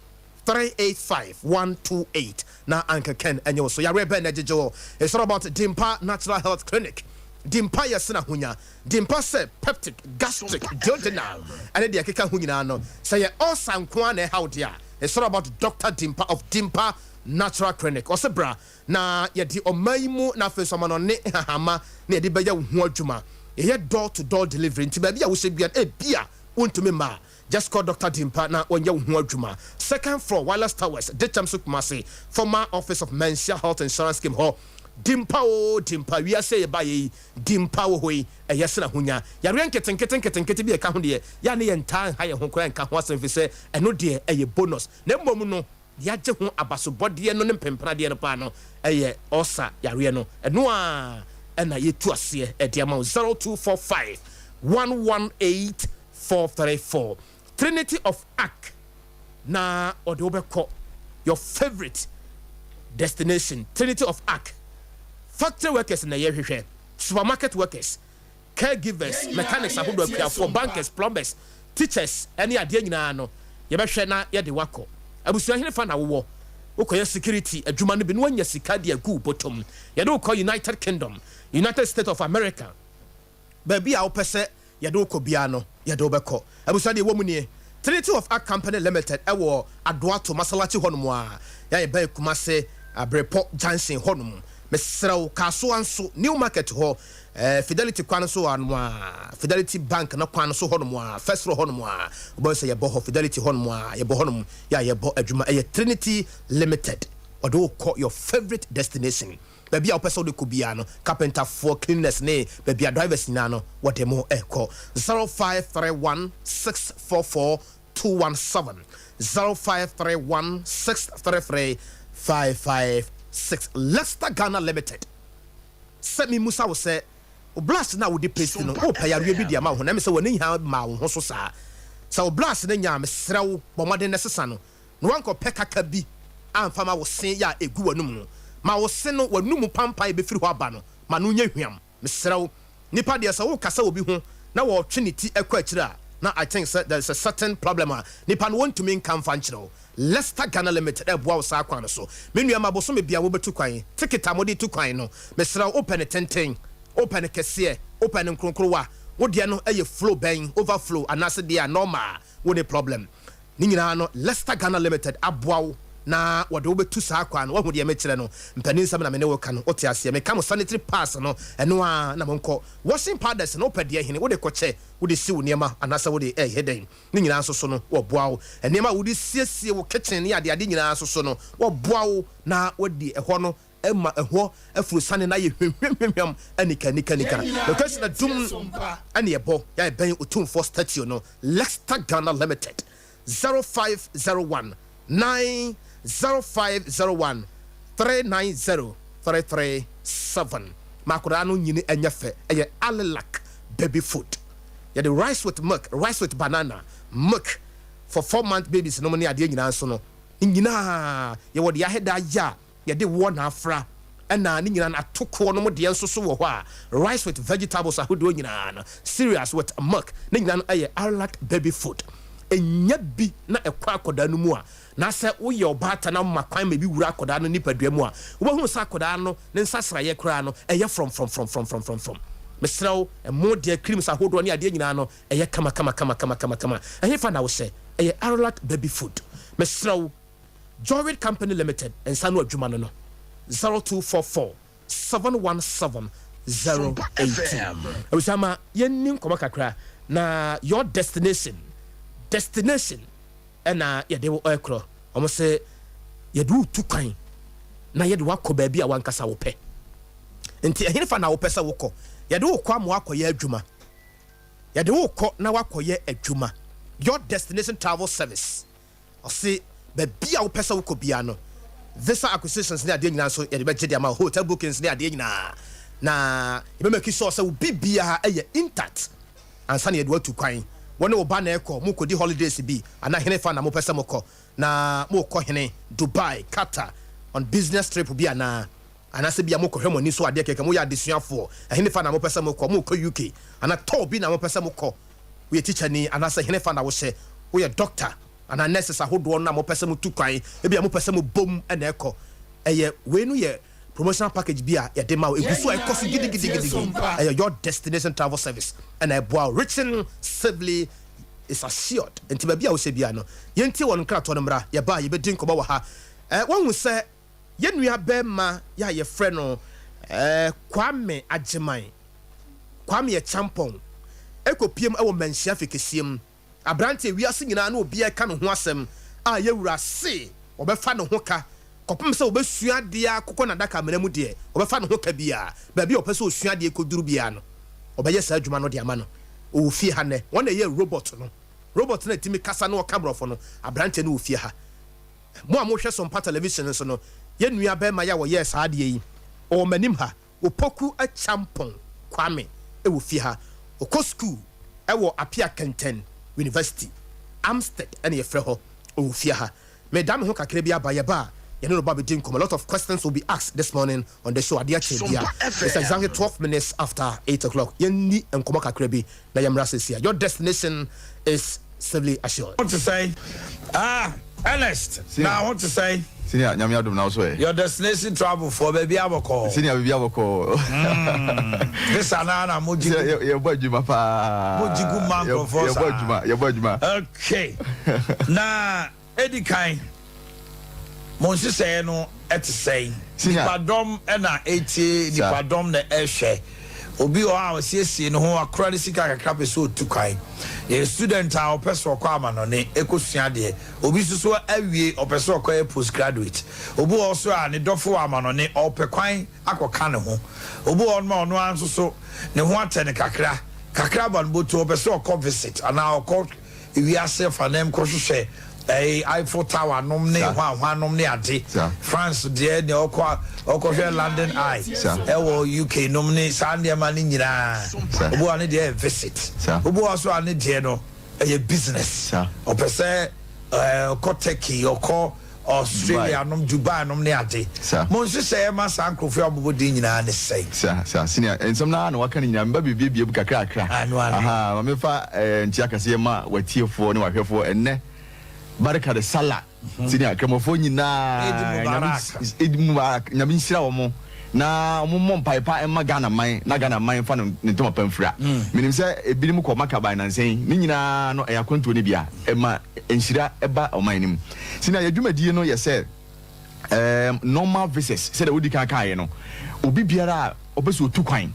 385 128 na Uncle Ken ɛnyɛ wo so. Yareɛ bɛn na ɛgyegye wɔ? It's all about Dimpa Natural Health Clinic. Dimpa yɛ sena honya Dimpa sɛ peptic, gastric, duodenal ɛne deɛ ɛkeka ho nyinaa no. Sɛ yɛ ulcer nko a na ɛhaw deɛ a, it's all about Dr Dimpa of Dimpa Natural Clinic. Ɔsɛ bra na yɛde ɔman yi mu na afei nso amanɔne hahama na yɛde bɛyɛ wo ho adwuma. Yɛyɛ door to door delivery, nti baabi a wohyɛ bia ebia wontumi mma a, just call Dr Dimpa na wɔnyɛ wo ho adwuma. Second floor, Wireless Towers, Dichemso, Kumase, former office of Manhyia Health Insurance Scheme hɔ. Dimpa o Dimpa, wiase yɛ ba yɛ yi, Dimpa wɔ hɔ yi, ɛyɛ sena honya. Yareɛ nketenkete nketenkete bi ɛka ho deɛ, yɛ ne yɛ ntaa nha yɛn ho koraa nka ho asɛm, fi sɛ ɛno deɛ ɛyɛ bonus, na mmom no yɛagye ho abasobɔdeɛ no ne mpempradeɛ no paa no ɛyɛ ɔsa yareɛ no. Ɛno a ɛna yɛtu aseɛ ɛde ama wo. 0245 118 434. Trinity of Ark na ɔde wobɛkɔ your favourite destination. Trinity of Ark, factory workers na yɛhwehwɛ, supermarket workers, caregivers, mechanics ahodoɔ, akuafoɔ, bankers, plumbers, teachers ɛne adeɛ nyinaa no, yɛbɛhwɛ na yɛde wakɔ. Abusuahene fa na wowɔ, wokɔyɛ security adwuma no bi na woanya sika de agu bɔtɔm. Yɛde wokɔ United Kingdom, United States of America, baabi a wopɛ sɛ yɛde wokɔ biara no, yɛde wobɛkɔ. Abusua, deɛ ɛwɔ mu nie: Trinity of Ark Company Limited ɛwɔ Adoato Masalachi hɔnom a yɛayɛ bɛn Kumase Abrepɔ Junction hɔnom. Mesrɛw, Kasoa nso New Market hɔ, Fidelity kwan so anom a, Fidelity Bank na kwan so hɔnom a, first floor hɔnom a, wobɛhu sɛ yɛbɔ hɔ. Fidelity hɔnom a, yɛbɔ hɔnom yɛ a yɛbɔ adwuma. Ɛyɛ Trinity Limited, ɔde wo kɔ your favourite destination, baabi a wopɛ sɛ wode kɔ biara no. Carpenterfoɔ, cleaners ne baabi a drivers nyinaa no, wɔde mo ɛkɔ. 0531 644 217, 0531 633 556. Leicester Ghana Limited. Sɛ memusa wo sɛ wo brush no a wode paste no, wopɛ yareɛ bi de ama wo ho na ɛme sɛ w'ani hia ma wo ho so saa sɛ wo brush no nya a, mesrɛ wo, bɔ mmɔden ne sesa no na wankɔpɛ kaka bi amfa ma wo se yɛ a ɛgu w'anum no, ma wo se no w'anum pampan bɛfiri hɔ aba no, ma no nyɛ hwam. Mesrɛ wo, nipa deɛ, sɛ wokasa obi ho na wɔtwe ne ti ɛkɔ akyire a, na I think sɛ there is a certain problem a nipa no wɔntumi nka mfa nkyerɛ wo. Leicester Ghana Limited ɛboa wo saa kwan no so. Me nua ma bosome bia wobɛtu kwan, ticket a mode tu kwan no, mesrɛ wo, wopɛ ne tenten, wopɛ ne kɛseɛ, wopɛ ne nkronkrowa, wodeɛ no ɛyɛ flow bɛn, overflow anaasɛ deɛ a normal, wo ne problem ne nyinaa no, Leicester Ghana Limited aboa wo na wɔde wobɛtu saa kwan no. Wahu deɛ mekyerɛ no? Mpanin nsɛm na me ne wo ka no, wote aseɛ? Meka mo sanitary pads no, ɛno a na monkɔ. Washing powders no, wopɛ deɛ hene, wode kɔkyɛ, wode si wo nneɛma anaasɛ wode ɛyɛ dɛn ne nyinaa nso so no, wɔboa wo. Nneɛma a wode siesie wo kitchen ne adeade nyinaa nso so no, wɔboa wo na wadi ɛhɔ no ɛma ɛhɔ afurusane na ayɛ hwamhwamhwam anika nika nika. Location na dum ɛne ɛbɔ yɛ bɛn Otumfoɔ statue no. Leicester Ghana Limited, 0501 9 0501 390 337. Maakwadaa no nyini ɛnyɛ fɛ. Ɛyɛ Alelac baby food. Yɛde rice with milk, rice with banana milk for 4 month babies no mu ne adeɛ nyinaa nso no ne nyinaa yɛwɔ deɛ ahɛda ayɛ a yɛde wɔ n'afra, ɛna ne nyinaa no atokoɔ no mu deɛ nso so wɔ hɔ a, rice with vegetables ahodoɔ nyinaa no, cereals with milk ne nyinaa no, ɛyɛ Alelac baby food. Ɛnya bi na ɛkɔ akwadaa no mu a, na sɛ woyɛ ɔbaata na ma kwan ma ebi wura akwadaa no nipadua mu a, wobɛhunu sɛ akwadaa no ne nsa sraeɛ koraa no ɛyɛ frɔmfrɔmfrɔmfrɔmfrɔmfrɔm. Mesrɛ wo, ɛmo deɛ, creams ahodoɔ ne adeɛ nyinaa no ɛyɛ kama kama kama kama kama kama. Ɛhe fa na wohyɛ? Ɛyɛ Arolac baby food. Mesrɛ wo, Jorid Company Limited, nsa no adwuma no 0244 717 082. Abusama, yɛnni nkɔmmɔ kakra na your destination ɛna yɛde wo ɛkorɔ. Ɔmo sɛ yɛde wo tu kwan na yɛde wakɔ baabi a wankasa wopɛ, nti ɛhene fa na wopɛ sɛ wokɔ? Yɛde wo kɔ ama wakɔyɛ adwuma, yɛde wo kɔ na wakɔyɛ adwuma. Your Destination Travel Service, ɔse baabi a wopɛ sɛ wokɔ bia no, visa acquisitions ne adeɛ nyinaa nso yɛde bɛgye de ama wo, hotel bookings ne adeɛ nyinaa, na yɛbɛmake sure sɛ wo biribiara ɛyɛ intact ansa na yɛde watu kwan. Wɔne wo ba na ɛkɔ, mokɔdi holidays bi anaa hene fa na mopɛ sɛ mokɔ? Na mokɔ hene, Dubai, Qatar on business trip bi anaa? Anaasɛ bia mokɔhwɛ mo ani so adeɛ kɛkɛ, moyɛ adesuafoɔ, ɛhenefa na mopɛ sɛ mokɔ? Mokɔ UK anaa tour bi na mopɛ sɛ mokɔ? Woyɛ tikyani anaasɛ henefa na wohyɛ? Woyɛ doctor anaa nurses ahodoɔ no a mopɛ sɛ motu kwan, ebia mopɛ sɛ mobom na ɛkɔ? Ɛyɛ wei no yɛ promotional package bi a yɛde ma wo, ɛgu so a ɛkɔ so gidigidigidigi. Ɛyɛ Your Destination Travel Service ɛna ɛboa wo. Reaching safely is assured. Nti baabi a wohyɛ biara no, yɛntie wɔn nkratoɔ no mmra. Yɛba a yɛbɛdi nkɔmmɔ wɔ ha. Ɛ, woahu sɛ yɛn nua bɛrima yɛ a yɛfrɛ no eh, Kwame Agyeman, Kwame Acheampong, ɛkɔpiem wɔ Manhyia Fekɛseɛ mu. Aberanteɛ wiase nyinaa na obiara ka ne ho asɛm a yɛwura se wɔbɛfa ne ho ka kɔpem sɛ wɔbɛsua adeɛ akokɔ n'adaka amena mu deɛ wɔbɛfa ne ho ka biara, baabi a ɔpɛ sɛ ɔsua adeɛ kɔduru biara no wɔbɛyɛ saa adwuma no de ama no. Ɔwɔ fie ha nnɛ. Wɔn na ɛyɛɛ robot no. Robot no a ɛtumi kasa na ɔka borɔfo no, aberanteɛ no wɔ fie ha. Mo a mohwɛ Sompa Television nso no, yɛn nua barima yi a ɔyɛɛ saa adeɛ yi, ɔwɔ m'anim ha, Opoku Acheampong Kwame wɔ fie ha. Ɔkɔ sukuu wɔ Apia Kɛntɛn University, Amstead na yɛfrɛ hɔ, ɔwɔ fie ha. Meda me ho kakra bi aba, yɛba a, yɛne no ba bɛdi nkɔmmɔ. A lot of questions will be asked this morning on the show. Adeɛ kyee bia, it's exactly 12 minutes after 8 o'clock. Yɛnni nkɔmmɔ kakra bi na yɛmmra seesei a. Your destination is safely assured. Ho te sɛn? Ah, Ernest, na ho te sɛn? Senior, Nyame adom na wo so ɛ? Your destination travel foɔ, baabi abɔkɔɔ. Senior, baabi abɔkɔɔ. Mm, visa naa na mo gye gu. Yɛ bɔ adwuma paa. Mo gye gu ma nkurɔfoɔ saa. Yɛ bɔ adwuma, yɛ bɔ adwuma. Okay, na. Edi kan, mo nhyehyɛe no te sɛn? Nnipadɔm na ɛretie, nnipadɔm na ɛrehwɛ. Obi wɔ hɔ a ɔsiesie ne ho, akora ne sika kakra pɛ sɛ ɔtu kwan. Yɛyɛ student a ɔpɛ sɛ ɔkɔ amanɔne kɔsua adeɛ. Obi nso so awie, ɔpɛ sɛ ɔkɔyɛ postgraduate. Obi wɔ hɔ nso a ne dɔfo wɔ amanɔne, ɔrepɛ kwan akɔka ne ho. Obi wɔ hɔnom a ɔno ara nso so ne ho atɛ no kakra, kakra aba no bɔtɔ, ɔpɛ sɛ ɔkɔ visit anaa ɔkɔ wiase afanan kɔhwehwɛ ɛyi Eiffel Tower nom ne hwanhwan nom ne ade. France deɛ nea ɔkɔ ɔkɔhwɛ London Eye ɛwɔ UK nom ne saa nneɛma no nyinaa. Obi wɔ ne deɛ yɛ visit. Obi wɔ so a ne deɛ no ɛyɛ business. Ɔpɛ sɛ ɔkɔ Turkey, ɔkɔ Australia nom, Dubai nom ne ade. Mo nhyehyɛeɛ ma saa nkurɔfoɔ yi a wɔbobɔ din nyinaa ne sɛn? Sa, sa, senior, nsɛm no ara na waka no nyinaa, meba bɛbiebie mu kakrakra. Ano, ano. Aha, ma memfa eh, nkyia kɛseɛ ma w'atiefoɔ ne w'ahwɛfoɔ ɛnnɛ. Barika de Sallah, senior, Kramofoɔ nyinaa, Eid Nyame, Mubarak. Eid Mubarak, Nyame nhyira wɔn na wɔn mmɔ mpae pa mma Ghana man, na Ghana man mfa no ne ntoma pa mfira. Menim sɛ ebinom kɔ Maka by nansa yi, ne nyinaa no ɛyɛ akwantuo no bi a ɛma nhyira ba ɔman no mu. Sɛnea yɛn dwumadie no yɛ sɛ um, normal visas sɛdeɛ wodi kan kaeɛ no, obi biara a ɔpɛ sɛ ɔtu kwan,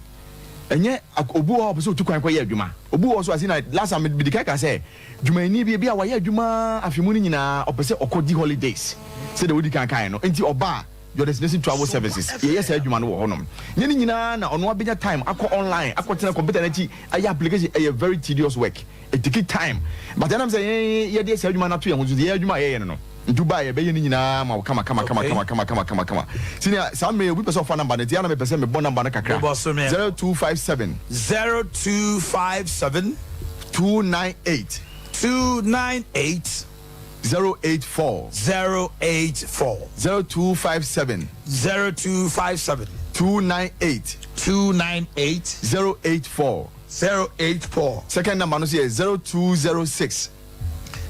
ɛnyɛ obi wɔ hɔ a ɔpɛ sɛ ɔtu kwan kɔyɛ adwuma, obi wɔ hɔ so a sɛnea last time medi kan ka sɛ dwumayɛni bi ebi a wayɛ adwuma afe mu no nyinaa ɔpɛ sɛ ɔkɔdi holidays sɛdeɛ wodi kan kaeɛ no, nti ɔba a Your Destination Travel Services yɛyɛ saa adwuma no wɔ hɔnom. Nyɛ ne nyinaa na ɔno abɛnya time akɔ online akɔtena computer no akyi ayɛ application, ɛyɛ very tedious work. It take time but ɛnam sɛ yɛn yɛde saa adwuma no ato yɛn ho so nti yɛn adwuma a yɛyɛ no no nti woba a yɛbɛyɛ ne nyinaa ma wo kama kama kama kama kama kama kama kama. Senior saa mmerɛ yi obi pɛ sɛ ɔfa number no nti ɛyɛ a na mepɛ sɛ mebɔ number no kakra. Bobɔ so me. 0257. 0257. 298. 298. 084. 084. 0257. 0257. 298. 298. 084. 084. Second number no nso yɛ 0206.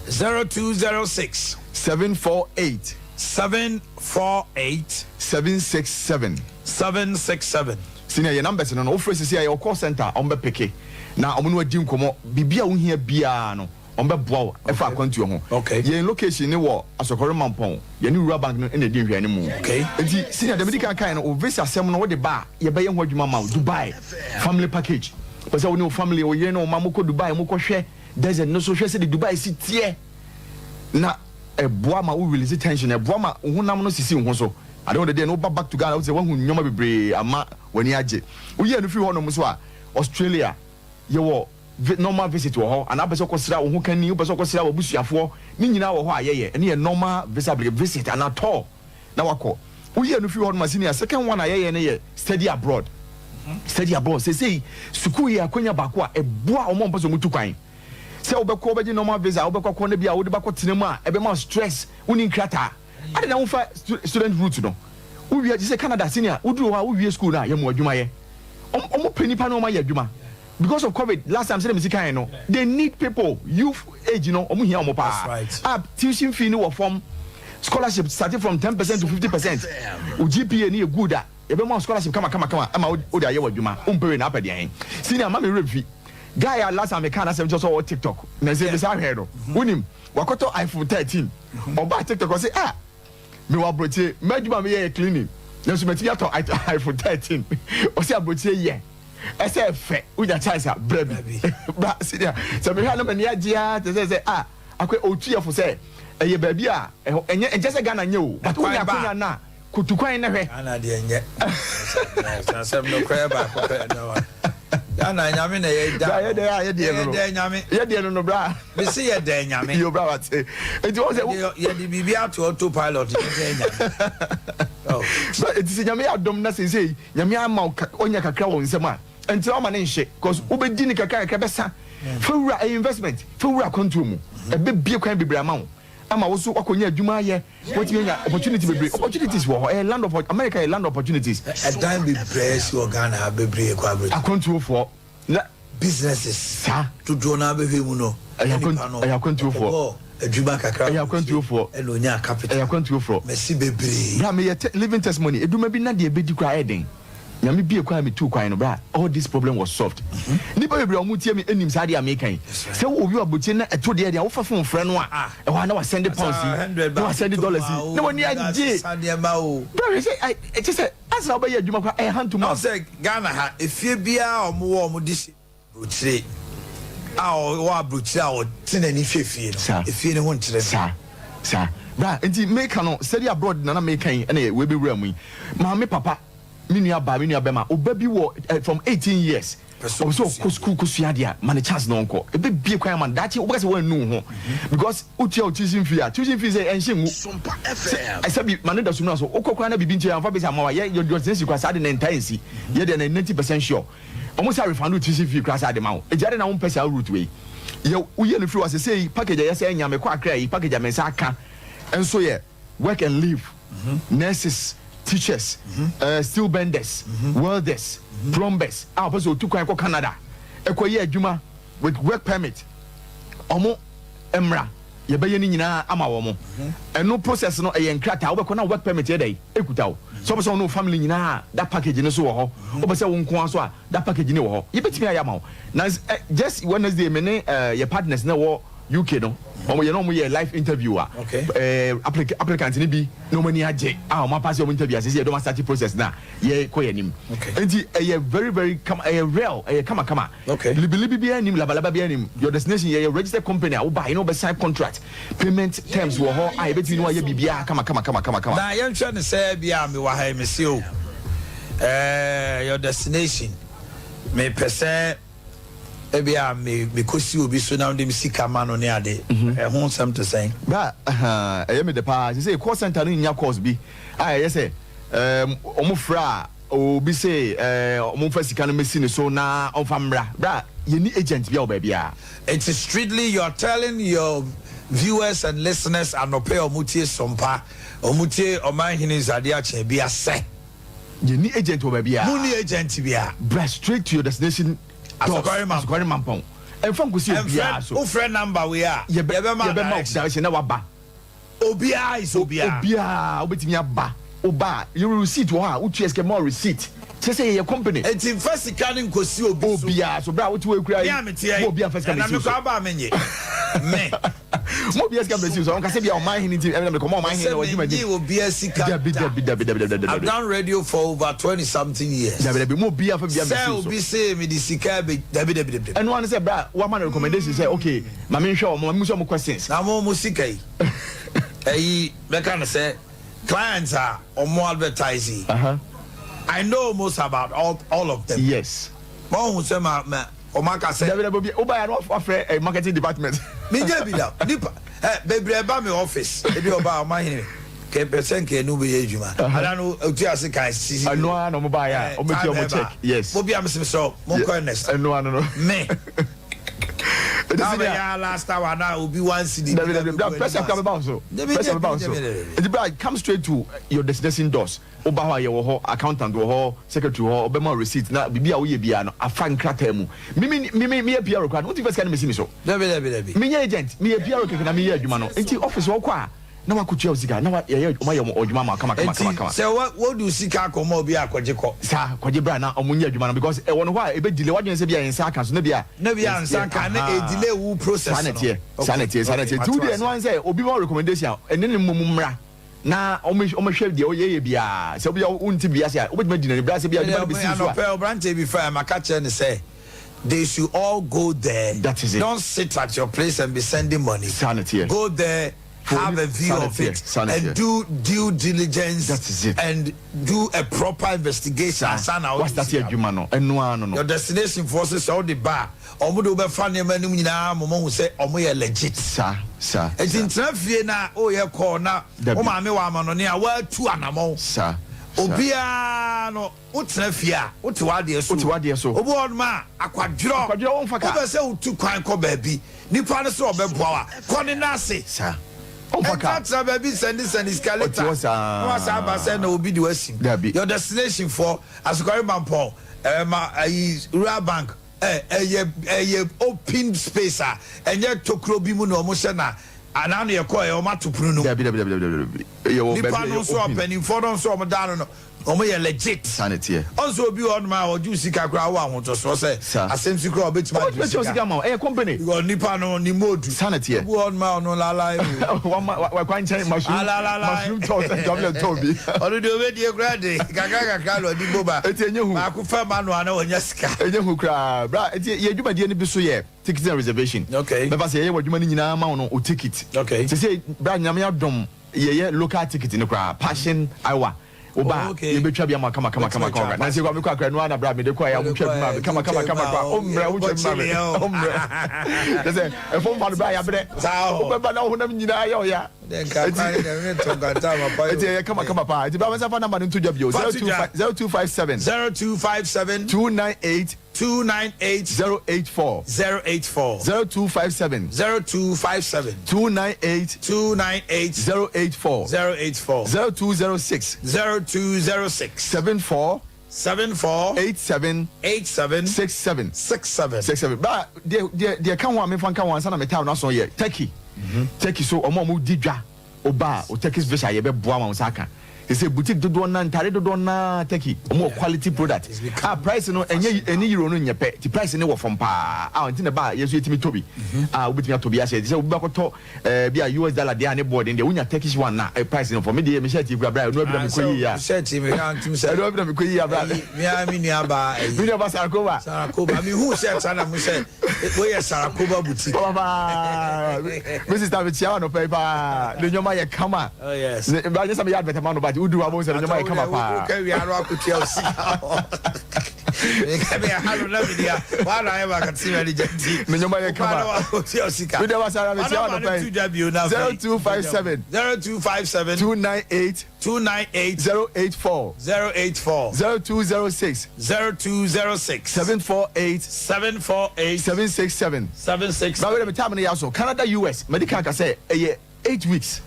0206. 748. 748. 767. 767. Senior yɛ numbers no no wofrɛ sisi a yɛwɔ call center a wɔn bɛ peke na wɔn ne wo adi nkɔmɔ biribi a wohia biara no wɔn bɛ boa wo ɛfa akwantuo ho. Yɛn location ne wɔ Asɔkɔre Mampɔn yɛne Rural Bank no na ɛdi nhwɛanimu. Nti senior deɛ medi kan kaeɛ no wo visa asɛm no wode ba a yɛbɛyɛ ho adwuma ama wo Dubai family package wopɛ sɛ wo ne wo family wo yere ne wo mma mokɔ Dubai mokɔ hwɛ desert no so hwɛ sɛdeɛ Dubai si teɛ na ɛboa ma wo release tension ɛboa ma wo honam no sisi wo ho so at the end of the day no woba back to Ghana wote sɛ woahu nneɛma bebree ama w'ani agye woyi ɛno firi hɔnom nso a Australia yɛwɔ normal visit wɔ hɔ anaa wopɛ sɛ wokɔsra wo ho kani wopɛ sɛ wokɔsra w'abusuafoɔ ne nyinaa wɔ hɔ a yɛyɛ ɛno yɛ normal visa application visit anaa tour na wakɔ woyi ɛno firi hɔ nom a senior second one a yɛyɛ no yɛ study abroad study abroad seesei sukuu yɛ akwanya baako a ɛboa wɔn a wɔpɛ sɛ wɔtu kwan sɛ wobɛkɔ wobɛgye normal visa wobɛkɔ akɔ no bi a wode bakɔ tena mu a ɛbɛma stress wonni nkrataa ade na wofa student route no. Wowie te sɛ Canada senior, woduru hɔ a wowie school no a yɛma wo adwuma yɛ. Wɔn pɛ nipa na wɔn ayɛ adwuma because of covid last time sɛdeɛ mesi kaeɛ no they need people youth age no wɔn hia wɔn paa a tuition fee no wɔ fam scholarship starting from 10% to 50% wo GPA no yɛ good a yɛbɛma wo scholarship kama kama kama ama wode ayɛ w'adwuma wompɛ wei na apɛ deɛn senior ma me werɛ mfi guy a last time mekaa n'asɛm kyerɛ sɛ ɔwɔ tiktok na ɛsɛ mesa hwɛɛ no wonim wakɔtɔ iPhone 13 ɔbaa tiktok ɔse ah Mewɔ aburokyire, m'adwuma a meyɛ yɛ cleaning, nanso matumi atɔ iPhone 13. Ɔse aburokyire yɛ, ɛsɛ ɛfɛ, wonya chance a, bra bi. Bra senior, sɛ mehwɛ a na m'ani agye ara te sɛ sɛ ah, akɔ ɔtu yɛ fo sɛ ɛyɛ baabi a ɛhɔ ɛnyɛ, ɛnkyɛ sɛ Ghana nyɛ o, but wonya akonya no a, kotu kwan na hwɛ. Ghana deɛ nyɛ. Asɛm no koraa baako pɛ no. Ghana nyame na yɛ da. Bra yɛ dɛ a yɛ deɛ no no. Yɛ dɛ nyame. Yɛ deɛ no no bra. Me se yɛ dɛ nyame. Yo bra wate. Eti wɔn sɛ. Yɛ de biribi ato auto pilot yɛ dɛ nyame. Oh. Bra eti sɛ nyame yɛ adom na sensei nyame ama wo onya kakra wɔ nsam a ɛnkyerɛ wama ne nhye cause wobɛdi ne kakra kakra bɛsa. Fa wura ɛyɛ investment fa wura akwantuo mu ɛbɛ bie kwan bebree ama wo ama wo so wakɔnya adwuma ayɛ watumi anya opportunity bebree opportunities wɔ hɔ ɛyɛ land of America yɛ land of opportunities. Ɛdan bebree si wɔ Ghana ha bebree kɔ abrokyire. Akwantuofoɔ na. Businesses Saa. dodoɔ no ara bɛhwɛ mu no Ɛyɛ na akwan nipa no ɛyɛ akwantuofoɔ. ɔkɔbɔɔ adwuma kakra Ɛyɛ wɔ aburokyire akwantuofoɔ. ɛna ɔnyaa capital. Ɛyɛ akwantuofoɔ. Masi bebree. Bra meyɛ te living testimony edwuma bi na deɛ ɛbɛdi koraa ɛyɛ den. Nyame bue kwan a metuu kwan no bra all this problem was solved. Nnipa bebree a wɔn tie me nim saa adeɛ a meka yi. Sɛ wowɔ obi wɔ abrokyire na ɛto deɛ deɛ a wofa phone frɛ no a ɛhɔ a na wasɛnde pounds yi na wasɛnde dollars yi na w'ani agye. Bra hwɛ sɛ ɛkyɛ sɛ ansa na wobɛyɛ adwuma koraa ɛyɛ hand to mouth. Sɛ Ghana ha efie biara a wɔn wɔ wɔn de hyɛ abrokyire a ɔwɔ abrokyire a ɔte n'ani hwɛ fie no efie no ho nkyerɛ no. Saa saa bra nti meka no study abroad na na meka yi ɛna wei bɛwura mu yi maame papa Me nua baa, me nua bɛma, oba bi wɔ eh, from 18 years, ɔpɛ sɛ ɔkɔ school kɔ sua adeɛ a, ma no chance na ɔnkɔ. Ɛbɛ bie kwan ama no, daakye wobɛka sɛ woannu wo ho. Because wotua wo tuition fee a, tuition fee sɛ ɛnhyɛ ngu. Sɛ, ɛsɛ bi, ma no da sumina so, wokɔ koraa na biribi nti amfa visa amma wo a, yɛ, your destination koraa saa de na ɛntaa nsi. Yɛ deɛ na 90% sure. Ɔmo sa refund wo tuition fee koraa saa de ma wo. Enti adɛn na wompɛ saa route wei? Yɛ, woyɛ no firi hɔ a, sesei package a yɛsɛ anya, mekɔ Accra yi, package a me nsa aka nso yɛ work and leave. nurses, teachers, steel benders, welders, plumbers a wɔpɛ sɛ otu kwan kɔ Canada ɛkɔ yɛ adwuma with work permit wɔn mmra yɛbɛyɛ ne nyinaa ama wɔn ɛno process no ɛyɛ nkrataa wobɛkɔ na work permit yɛ dɛ ekuta wo sɛ wopɛ sɛ wɔn family nyinaa that package no so wɔ hɔ wopɛ sɛ wo nko ara so a that package no wɔ hɔ yɛbɛtumi ayɛ ama wo na just Wednesday me ne yɛ partners na ɛwɔ UK no wɔn yɛ na wɔn yɛ live interview a ɛɛ applicant no bi na wɔn ani agye a wɔn apase wɔn interview ase sɛ yɛde wɔn asate process na yɛ kɔ yɛn anim nti ɛyɛ very very kama ɛyɛ real ɛyɛ kama kama libilibi bi anim labalaba bi anim your destination yɛ yɛ registered company a woba yɛn wɔbɛ sign contract payment terms wɔ hɔ a yɛbɛtumi ne wɔayɛ biribiara kama kama kama kama kama. Na yɛnhwɛ no sɛ bi a mewɔ ha yi mese o ɛɛ your destination mepɛ sɛ. Ebia me mekosi obi so na mede me sika ma no ne ade. Ɛho nsɛm te sɛn? Bra, ahaa, ɛyɛ me dɛ paa. Seesei call center no nnya calls bi a ɛyɛ sɛ ɛɛm wɔn frɛ a obi se ɛɛ wɔn mfa sika no mmesi ne so na ɔmfa mmra. Bra, yɛnni agent biara wɔ baabiara. Nti strictly you are telling your viewers and listeners anɔpa yi a wɔtie Sompa, wɔtie Ɔmanhene Nsadeɛ Akyɛnbea sɛ. Yɛnni agent wɔ baabiara. Monni agent biara. Bra straight to your destination doors. Asɔkɔre Mampɔn. Asɔkɔre Mampɔn. Ɛmfa nkosi obiara so. Wofrɛ number wei a, yɛbɛma wo direction. Direction na waba. Obiara is obiara. Obiara wobɛtumi aba. Woba a, yɛwɔ receipt wɔ hɔ a, wotua sika ma wo receipt. Kyerɛ sɛ yɛyɛ company. Enti mfa sika no nkosi obi so. Obiara so. Bra a wote hɔ yi koraa yi, Me a mete ha yi, ma obiara mfa sika ɛna mmɛsi wo mekɔ so. aba a mennye. Me. Mo obiara sika mbɛsi so ɔnka sɛ bia ɔman hene nti ɛna mekɔma ɔman hene na wagye m'anim. Sɛ obiara sika da. Dabi dabi dabi dabi dabi dabi. I've done radio for over 20 something years. Dabi dabi mo obiara fa bia mbɛsi so. Sɛ obi se mede sika bɛ dabi dabi dabi. Ɛno ano sɛ bra wama no recommendation sɛ okay ma me nhwɛ wɔn ma me musa wɔn questions. Na mo mo sika yi ɛyi bɛka no sɛ clients a wɔn advertise yi. I know almost about all all of them. Yes. Mo hu sɛ ma ma. Wɔn aka sɛ. Dabi dabi obi woba ya na wafrɛ eh, marketing department. Mi nye bi da nipa ɛ eh, bebree ba mi office ebi ɔba ɔmo ahene mi kɛ pɛ sɛ nkɛ nu bɛ yɛ adwuma ada no otu ase kan sisi. Ɛno ara na ɔmo ba ya ɔmo ti ɔmo check yes. Mo bi a mi sɛ mo nkɔ Ernest. Ɛno ara no no. Me. Na wobɛyɛ last hour na obi one cedi. Dabi dabi bra pressure kura bɛba wo so. Pressure bɛba wo so. Nti bra come straight to your destination doors. Woba hɔ a yɛwɔ hɔ, accountant wɔ hɔ, secretary wɔ hɔ, ɔbɛma wo receipt na biribi a woyɛ biara no afa nkrataa mu. Me me me meyɛ PRO koraa no wontumi fa sika no mmɛsi me so. Dabi dabi dabi. Menyɛ agent, meyɛ PRO kɛkɛ na meyɛ adwuma no. Nti office hɔ wokɔ a na wakotua wo sika na wa yɛyɛ ɔmo ayɛ ɔmo adwuma ama wo kama kama kama Nti kama. sɛ wa wode wo sika akɔma obi a kɔgye kɔ. Saa, kɔgye bra na ɔmo nyɛ adwuma no because ɛwɔ no hɔ a ebe delay w'adwene sɛ bi a yɛn nsa aka so na bi a Na bi a nsa nka na ahaa e delay wo saa process na no. ɛteɛ saa na Okay ɛteɛ saa na okay ɛteɛ nti mate wo deɛ w'ase. ɛno ara ne sɛ obi ma wo recommendation a ɛne no mmom mmra na ɔmo ɔmo hwɛ deɛ ɔyɛ yɛ biara sɛ obi a wonte biribi ase a wobɛtumi adi n'anim bra sɛ bi a Ɛnɛ nipa no ɔmo bɛsi so a anɔpɛ ɔbranteɛ bi frɛ maka kyerɛ no sɛ they should all go there. That is it. Don't sit at your place and be sending money. Saa na ɛteɛ. Go there, have a view Saa na of ɛteɛ. it Saa na and ɛteɛ. do due diligence That is it. and do a proper investigation Saa ansa na wode wastate sika. adwuma no ɛno ara no no. Your destination foɔ se sɛ wode ba a ɔmo de wobɛfa nneɛma no mu nyinaa ama ɔmo ahu sɛ ɔmo yɛ legit. Saa saa Enti saa. ntena fie na woyɛ call na Dabi. wo maame wɔ amanɔne a woatu anamɔn. Saa saa. Obiara no wotena fie a wote w'adeɛ so Wote w'adeɛ so. Obi wɔ hɔnom a akwadworɔ. Akwadworɔ womfa ka. Wopɛ sɛ wotu kwan kɔ baabi nipa no sɛ ɔbɛboa wo a kɔ ne nan ase. Saa. Ɔmfa ka. Ɛntenatena baabi nsɛndesɛnde sika Ɔte later hɔ saa. na wasan aba sɛ na obi de wo asim. Dabi. Your destination foɔ Asukari Mampɔn ɛɛ ma ayi Rural Bank ɛ ɛyɛ ɛyɛ open space a ɛnyɛ tokuro bi mu na wɔn hyɛ na anaa no yɛkɔɛ wɔn ato pono no mu. Dabi dabi dabi dabi dabi. Ɛyɛ wɔ Nipa baabi no a ɛyɛ nso open. ɔpanimfoɔ no nso wɔn da ano no wɔn yɛ legit. Saa na ɛteɛ. Ɔn sɛ obi wɔ hɔnom a ɔgye wo sika koraa wowɔ ahotosoɔ sɛ Saa. asɛm si koraa ɔbɛtumi agye Ɔbɛtumi wo atua wo sika. sika ama wo. Ɛyɛ company. Because nipa no ne mu odu. Saa na ɛteɛ. Obi wɔ hɔnom a ɔno lalae o. Wama wa wa kwan nkyɛn mushroom Alalalae. mushroom tɔɔ sɛ dɔm yɛ tɔɔ bi. Ɔno deɛ ɔbɛdie koraa de kakra kakra na ɔde bom a Eti ɛnyɛ hu. baako fam ano a na wanya sika. Ɛnyɛ hu koraa. Bra eti yɛ dwumadie no bi so yɛ ticketing and reservation. Okay. Bɛfa sɛ yɛyɛ w'adwuma no nyinaa ma wo no wo ticket. Okay. Sesei bra Nyame adom yɛyɛ local ticket no koraa passion Iowa woba a Oh, okay. yɛbɛtwa bi ama kama kama kama kama na sɛ mekɔ akra no ana bra mede kɔ a wotwa bi ma me kama kama kama kama ɔmmerɛ wotwa bi ma me ɔmmerɛ kyɛ sɛ ɛfom fa no bra yɛabrɛ wobɛba na wohonam nyinaa yɛ ɔya ɛti ɛyɛ kama kama paa ɛti bra mɛsa fa namba no nto dwa bio 0257 0257 298 298 084 084 0257 0257 298 298 084 084 0206 0206 74 74 87 87 67 67 67 Ba deɛ deɛ deɛ ka ho a mefa nka ho ansa na me time no aso yɛ Turkey Turkey so ɔmo a ɔmo di dwa Woba a wo Turkish visa yɛ bɛ boa ma wo nsa aka. Sesei boutique dodoɔ naa ntaade dodoɔ naa Turkey ɔmo wɔ quality product a price no ɛnyɛ ɛne euro no nyɛ pɛ nti price no wɔ fam paa a nti na ɛba a yɛn nso yɛtumi tɔ bi a wobɛtumi atɔ bi ahyɛ te sɛ obi bɛkɔtɔ ɛɛ bi a US dollar deɛ a ne boɔ den deɛ wonya Turkish one na eh, price no fam me deɛ me shirt yi kura bra ɛno abi na mekɔ yi a shirt yi mehwɛ antum sɛ ɛno abi na mekɔ yi a bra me a me nua ba ɛyi me nua ba Sarakoba Sarakoba me hu shirt ana mo sɛ Wei yɛ Sarakoba boutique. Papa paa. Me sister me kyia wa no pɛ paa. Ne nyoma yɛ kama. Oh yes. Ne ba nyɛ sɛ me yɛ advert ma no but udu wa bo sɛ ne nyoma yɛ kama paa. Wo ka wia no akotua wo sika. Me ka me ha no na me dia. Wa na ayɛ marketing manager nti. Ne nyoma yɛ kama. Wo na akotua wo sika. Me dia wa sara me kyia wa no pɛ. 0257 0257 298 298 084 084 0206 0206 748 748 767 767. Bawere me time no yɛ aso Canada US madi kan ka sɛ ɛyɛ 8 weeks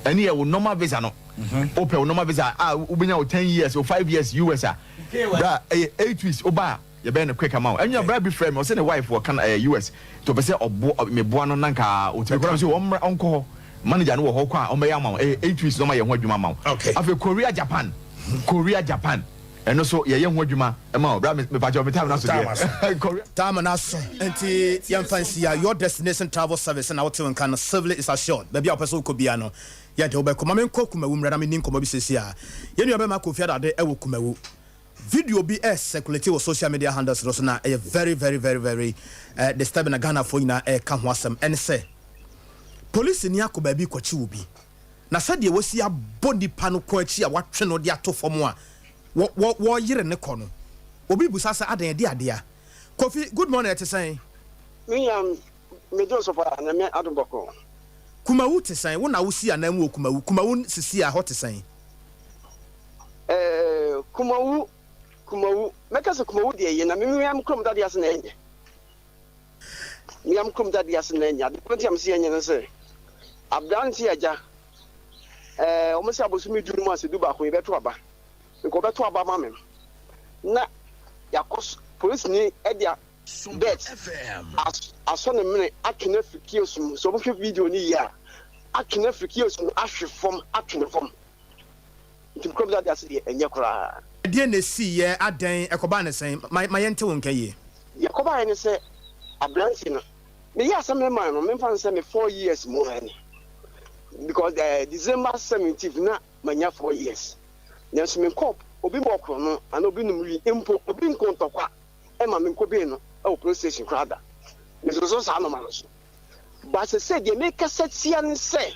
ɛne yɛ wo normal visa no wopɛ wo normal visa a wobɛnya wo 10 years wo 5 years US a bra ɛyɛ 8 weeks woba a Yɛbɛyɛ no quick ama wo. Ɛnna bra bi frɛɛ me, ɔsɛ ne wife wɔ Can ɛɛ US, nti ɔpɛ sɛ ɔbo meboa no na nka ɔtumi kɔ. Na mese ɔmmra ɔnkɔ hɔ, manager no wɔ hɔ, ɔkɔ a ɔmmɛyɛ ama wo. Ɛyɛ 8 weeks na ɔma yɛn ho adwuma ama wo. Okay. Afei Korea Japan, Korea Japan, ɛno nso yɛyɛ ho adwuma ma wo. Bra me mepakyɛw me time no aso Time aso. deɛ. Korea. Time no aso nti yɛmfa nsi ha. Your Destination Travel Service na wote wo nka no, civilly is assured. Baabi a wopɛ sɛ wokɔ biara no, yɛde wo bɛkɔ. Ma menkɔ Kumawu mmra na menni nkɔmmɔ bi seesei ara. Yɛn nuabarima Kofi Adade wɔ Kumawu. Video bi ɛresɛkulati wɔ social media handles no so na ɛyɛ very very very very eh, disturbing na Ghanafoɔ nyinaa ɛreka ho asɛm ɛne sɛ polisini akɔ baabi kɔkye obi na sɛdeɛ wasi abɔ nipa no kɔn akyi a watwe no de ato fam a wɔ wɔ wɔreyere ne kɔ no obi busa sɛ adan ɛde adea Kofi good morning ɛte sɛn? Me nua megye wo so paa Nyame adom bɔkɔɔ. Kumawu te sɛn? Wo na wosi anan mu wɔ Kumawu Kumawu sisi a hɔ te sɛn? Eh, Kumawu, Kumawu. Mɛka sɛ Kumawu deɛ ɛyɛ, na me me kurom dadeɛ ase na ɛnyɛ. Meam kurom dadeɛ ase na ɛnyɛ. Ade korɔ nti a mese ɛnyɛ ne sɛ, aberanteɛ agya, ɛɛ, wɔn sɛ abosome du no mu ase 11 yɛbɛto aba. Nka wɔbɛto aba ama me no, na yɛakɔ polisini de a bet as asɔ ne mene atwe no afiri kiosk mu. Sɛ wɔhwɛ video no yie a, atwe no afiri kiosk mu ahwe fam, atwe no fam. Nti me kurom dadeɛ ase deɛ ɛnyɛ koraa. Ɛdeɛn na ɛsiiɛ? Adɛn? Ɛkɔbaa no sɛn? Ma ma yɛnte wo nka yie. Deɛ ɛkɔbaeɛ ne sɛ, aberanteɛ no, meyɛɛ asɛm no maa no, memfa no sɛ me 4 years mu ara ni. Because December 17th na manya 4 years. Nanso menkɔɔ obi mmɔɔ korɔno anaa obi nom wii mpo, obi nko ntɔkwa ma menkɔbee no wɔ police station koraa da. Mesoso saa nɔɔma no so. But sesei deɛ mekasa tia ne sɛ,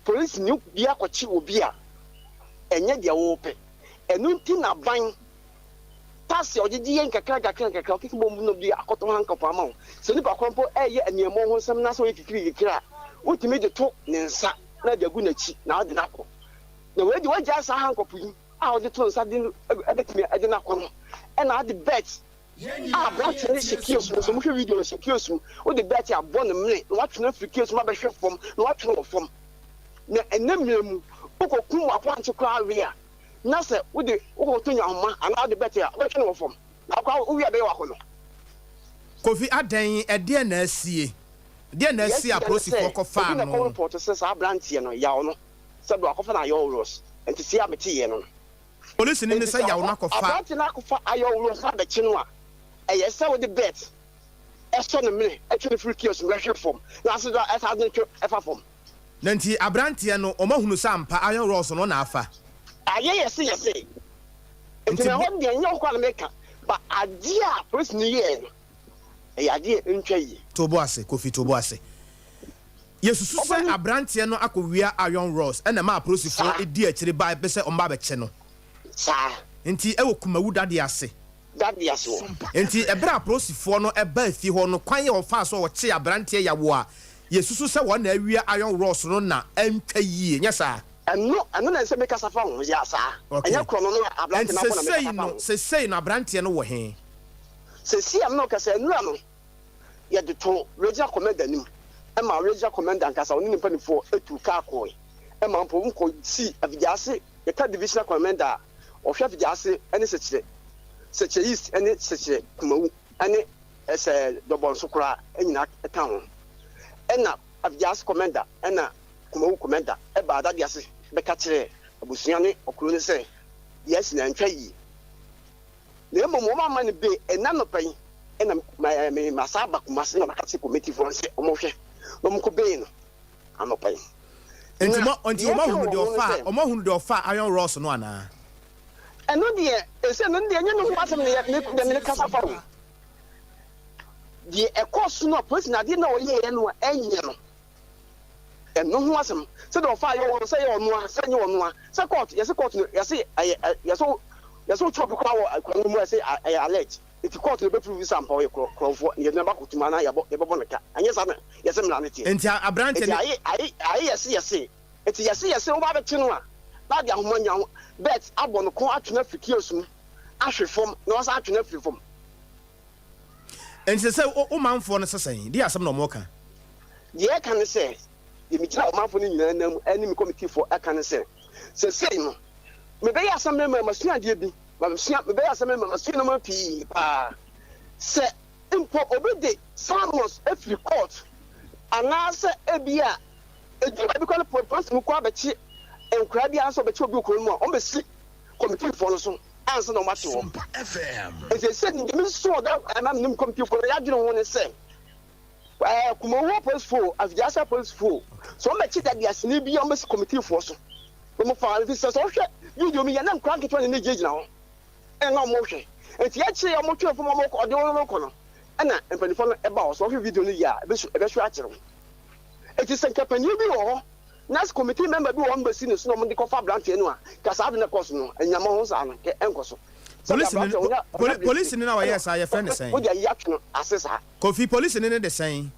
polisini bi akɔkye obi a, ɛnyɛ deɛ wopɛ. Ɛno nti na aban tax a ɔgyegye yɛ nkakra nkakra nkakra, ɔkeka bom na ɔde akɔtɔ handcuff ama wo. Sɛ nipa korɔ mpo ɛyɛ aniɛmmɔ ho nsɛm na sɛ ɔyɛ kikiri kikiri a, wotumi de to ne nsa na de agu n'akyi na ɔde no akɔ. Na wei de wagyae saa handcuff yi a ɔde to nsa de no ɛbɛtumi de no akɔ no, ɛna ade belt a aberanteɛ no hyɛ kiosk mu. Sɛ mohwɛ video no, hyɛ kiosk mu, wode belt abɔ ne mene na watwe no afiri kiosk mu abɛhwɛ fam na watwe no wɔ fam. Na ɛnɛ mmerɛ mu wokɔkum w'apɔnkye koraa we a, na sɛ wode wokɔto nyahoma anaa wode belt a, wobɛtwe no wɔ fam na akɔ wowie a bɛyɛ w'akɔnnɔ. Kofi, adɛn, ɛdeɛn na asie? Deɛn na Deɛ asie asi a ne sɛ, apolisifoɔ obi kɔfaa na ɛkɔ no? report sɛ saa aberanteɛ no, yaw no, sɛ do akɔfa no ayɔworos. Nti a meteeɛ no no. Polisini ne Nti sɛ sɛ yaw no akɔfa. Aberante no akɔfa ayɔworos abɛkye no a, ɛyɛ sɛ wode belt ɛsɔ ne mene ɛtwe no firi kiosk mu bɛhwe fam na ase do a ɛsan de no twe ɛfa fam. Na nti aberanteɛ no, wɔahunu sɛ ampa iron rods no na afa. Ayɛ yɛse yɛse. Nti Nti na bo. ɛhɔ deɛ ɛnyɛ wo koraa na meka, but adeɛ a polisini yɛɛ no, ɛyɛ adeɛ a ɛntwa yie. To bo ase, Kofi, to bo ase. Yɛsusu sɛ Ɔbɛn. Aberanteɛ no akɔwia iron rods ɛna ɛma apolisifoɔ di akyire bae pɛ sɛ wɔba abɛkye no. Nti ɛwɔ Kumawu dadeɛ ase. Dadeɛ ase hɔ. Nti ɛberɛ a apolisifoɔ no baa fie hɔ no, kwan a wɔfaa so a wɔkyee aberanteɛ Yawo a yɛsusu sɛ wɔn na awia iron rods no na ɛntwa yie, nyɛ saa? Ɛno na ɛsɛ sɛ mekasa fa ho, yeah, saa. Ɛnyɛ korɔno no a aberanteɛ Nti no abɔ na sesei mekasa fa no, ho. sesei no aberanteɛ no wɔ he? Sesei a me ne wo kasa yi, nnura no, yɛde too Regional Commander anim ma Regional Commander ankasa ɔne ne mpanimfoɔ tuu kaa kɔɔe ma mpo wɔkɔsii Afigyaase, yɛka Divisional Commander a ɔhwɛ Afigyaase ne Sekyerɛ, Sekyerɛ East ne Sekyerɛ Kumawu ne sɛ Dɔbɔnso koraa nyinaa ka ho. Ɛna Afigyaase Commander ɛna Kumawu Commander baa Dadease bɛka kyerɛɛ abusua ne ɔkuro no sɛ deɛ asi no antwa yie. Na mmom wɔamma no bail. Ɛnnɛ anɔpa yi na me masan aba Kumasi na maka kyerɛ committee foɔ no sɛ wɔnhwɛ na wɔnkɔ bail no anɔpa yi. Nti Na mo nti deɛ wɔn ɛka ahunu wɔ deɛ ho ne ɔfaa sɛ. wɔn ahunu deɛ ɔfaa iron rods no anaa? Ɛno deɛ ɛsɛ no deɛ ɛnyɛ ne ho asɛm na yɛ me deɛ me kasa fa ho. Deɛ ɛkɔɔ so no a polisi no adeɛ no a ɔyɛeɛ no a ɛnyɛ no. Ɛno ho asɛm, sɛdeɛ ɔfaa yɛ wɔn, sɛ ɛyɛ ɔno a, sɛ ɛnyɛ ɔno a, sɛ court, yɛse court no, yɛse ɛyɛ, yɛse, yɛse wotwe obi koraa wɔ kwan no mu a, yɛse ɛyɛ alert, nti court no bɛ prove sɛ ampa ɔyɛ korɔ, korɔmfoɔ, na yɛde no aba court mu anaa yɛabɔ, yɛbɛbɔ no ka, ɛnyɛ saa na yɛse mmara no teɛ. Nti aberanteɛ Nti no. aye, aye, aye yɛse, yɛse, nti yɛse, yɛse, woba abɛkye no a, na ade ahoma nya ho, belt abɔ no kɔn atwe no afiri kiosk mu, ahwe fam, na wasan atwe no afiri fam. Enti sɛ wo manfoɔ no sɛ sɛn? Deɛ asɛm na wɔka. Deɛ ɛka ne sɛ, deɛ megyina ɔmanfoɔ no nyinaa nan mu ne me kɔmitiifoɔ ɛka ne sɛ, seesei no, mebɛyɛ asɛmmrɛ masua adeɛ bi, masua, mebɛyɛ asɛmmrɛ masua nneɛma pii paa. Sɛ mpo obi de summons firi court anaasɛ ebia ɛduru baabi koraa no polisi no kɔ abɛkye nkwadaa bi anaasɛ ɔbɛkye obi wɔ kuro no mu a, wɔbɛsi kɔmitiifoɔ no so ansa na wɔate hɔ. Enti sɛ deɛ mesusu wɔ da ɛma menim kɔmitiifoɔ no yɛadwene ho ne sɛ, ɛɛ Kumawu apolisifoɔ o, Afigyaase apolisifoɔ o, sɛ wɔbɛkye dadeaseni bi a wɔbɛsi kɔmitiifoɔ so na wɔfa no, ɛfiri sɛ sɛ wohwɛ video mu yɛ na nkwadaa nketewa na ne gyinagyina hɔ ɛna na wɔhwɛ. Enti akyire yi wɔtwe fam wɔn ɔde wɔn rekɔ no ɛna mpanimfoɔ no ɛba hɔ. Sɛ wɔhwɛ video no yie a ɛbɛsu ɛbɛsu akyerɛ wo. Enti sɛ nka panin bi wɔ hɔ na sɛ committee member bi wɔ hɔ a wɔbɛsi ne so na wɔde kɔfa aberanteɛ no a, nka saa ade no ɛkɔ so no, anyinam ho saa no, nka ɛnkɔ so. Sɛdeɛ Polisini aberanteɛ no, ɔnya poli, ɔnya birikyi polisini no a ɛna ɔyɛɛ saa, yɛfrɛ no sɛn? wode ayi atwe no ase saa. Kofi, polisini no de sɛn?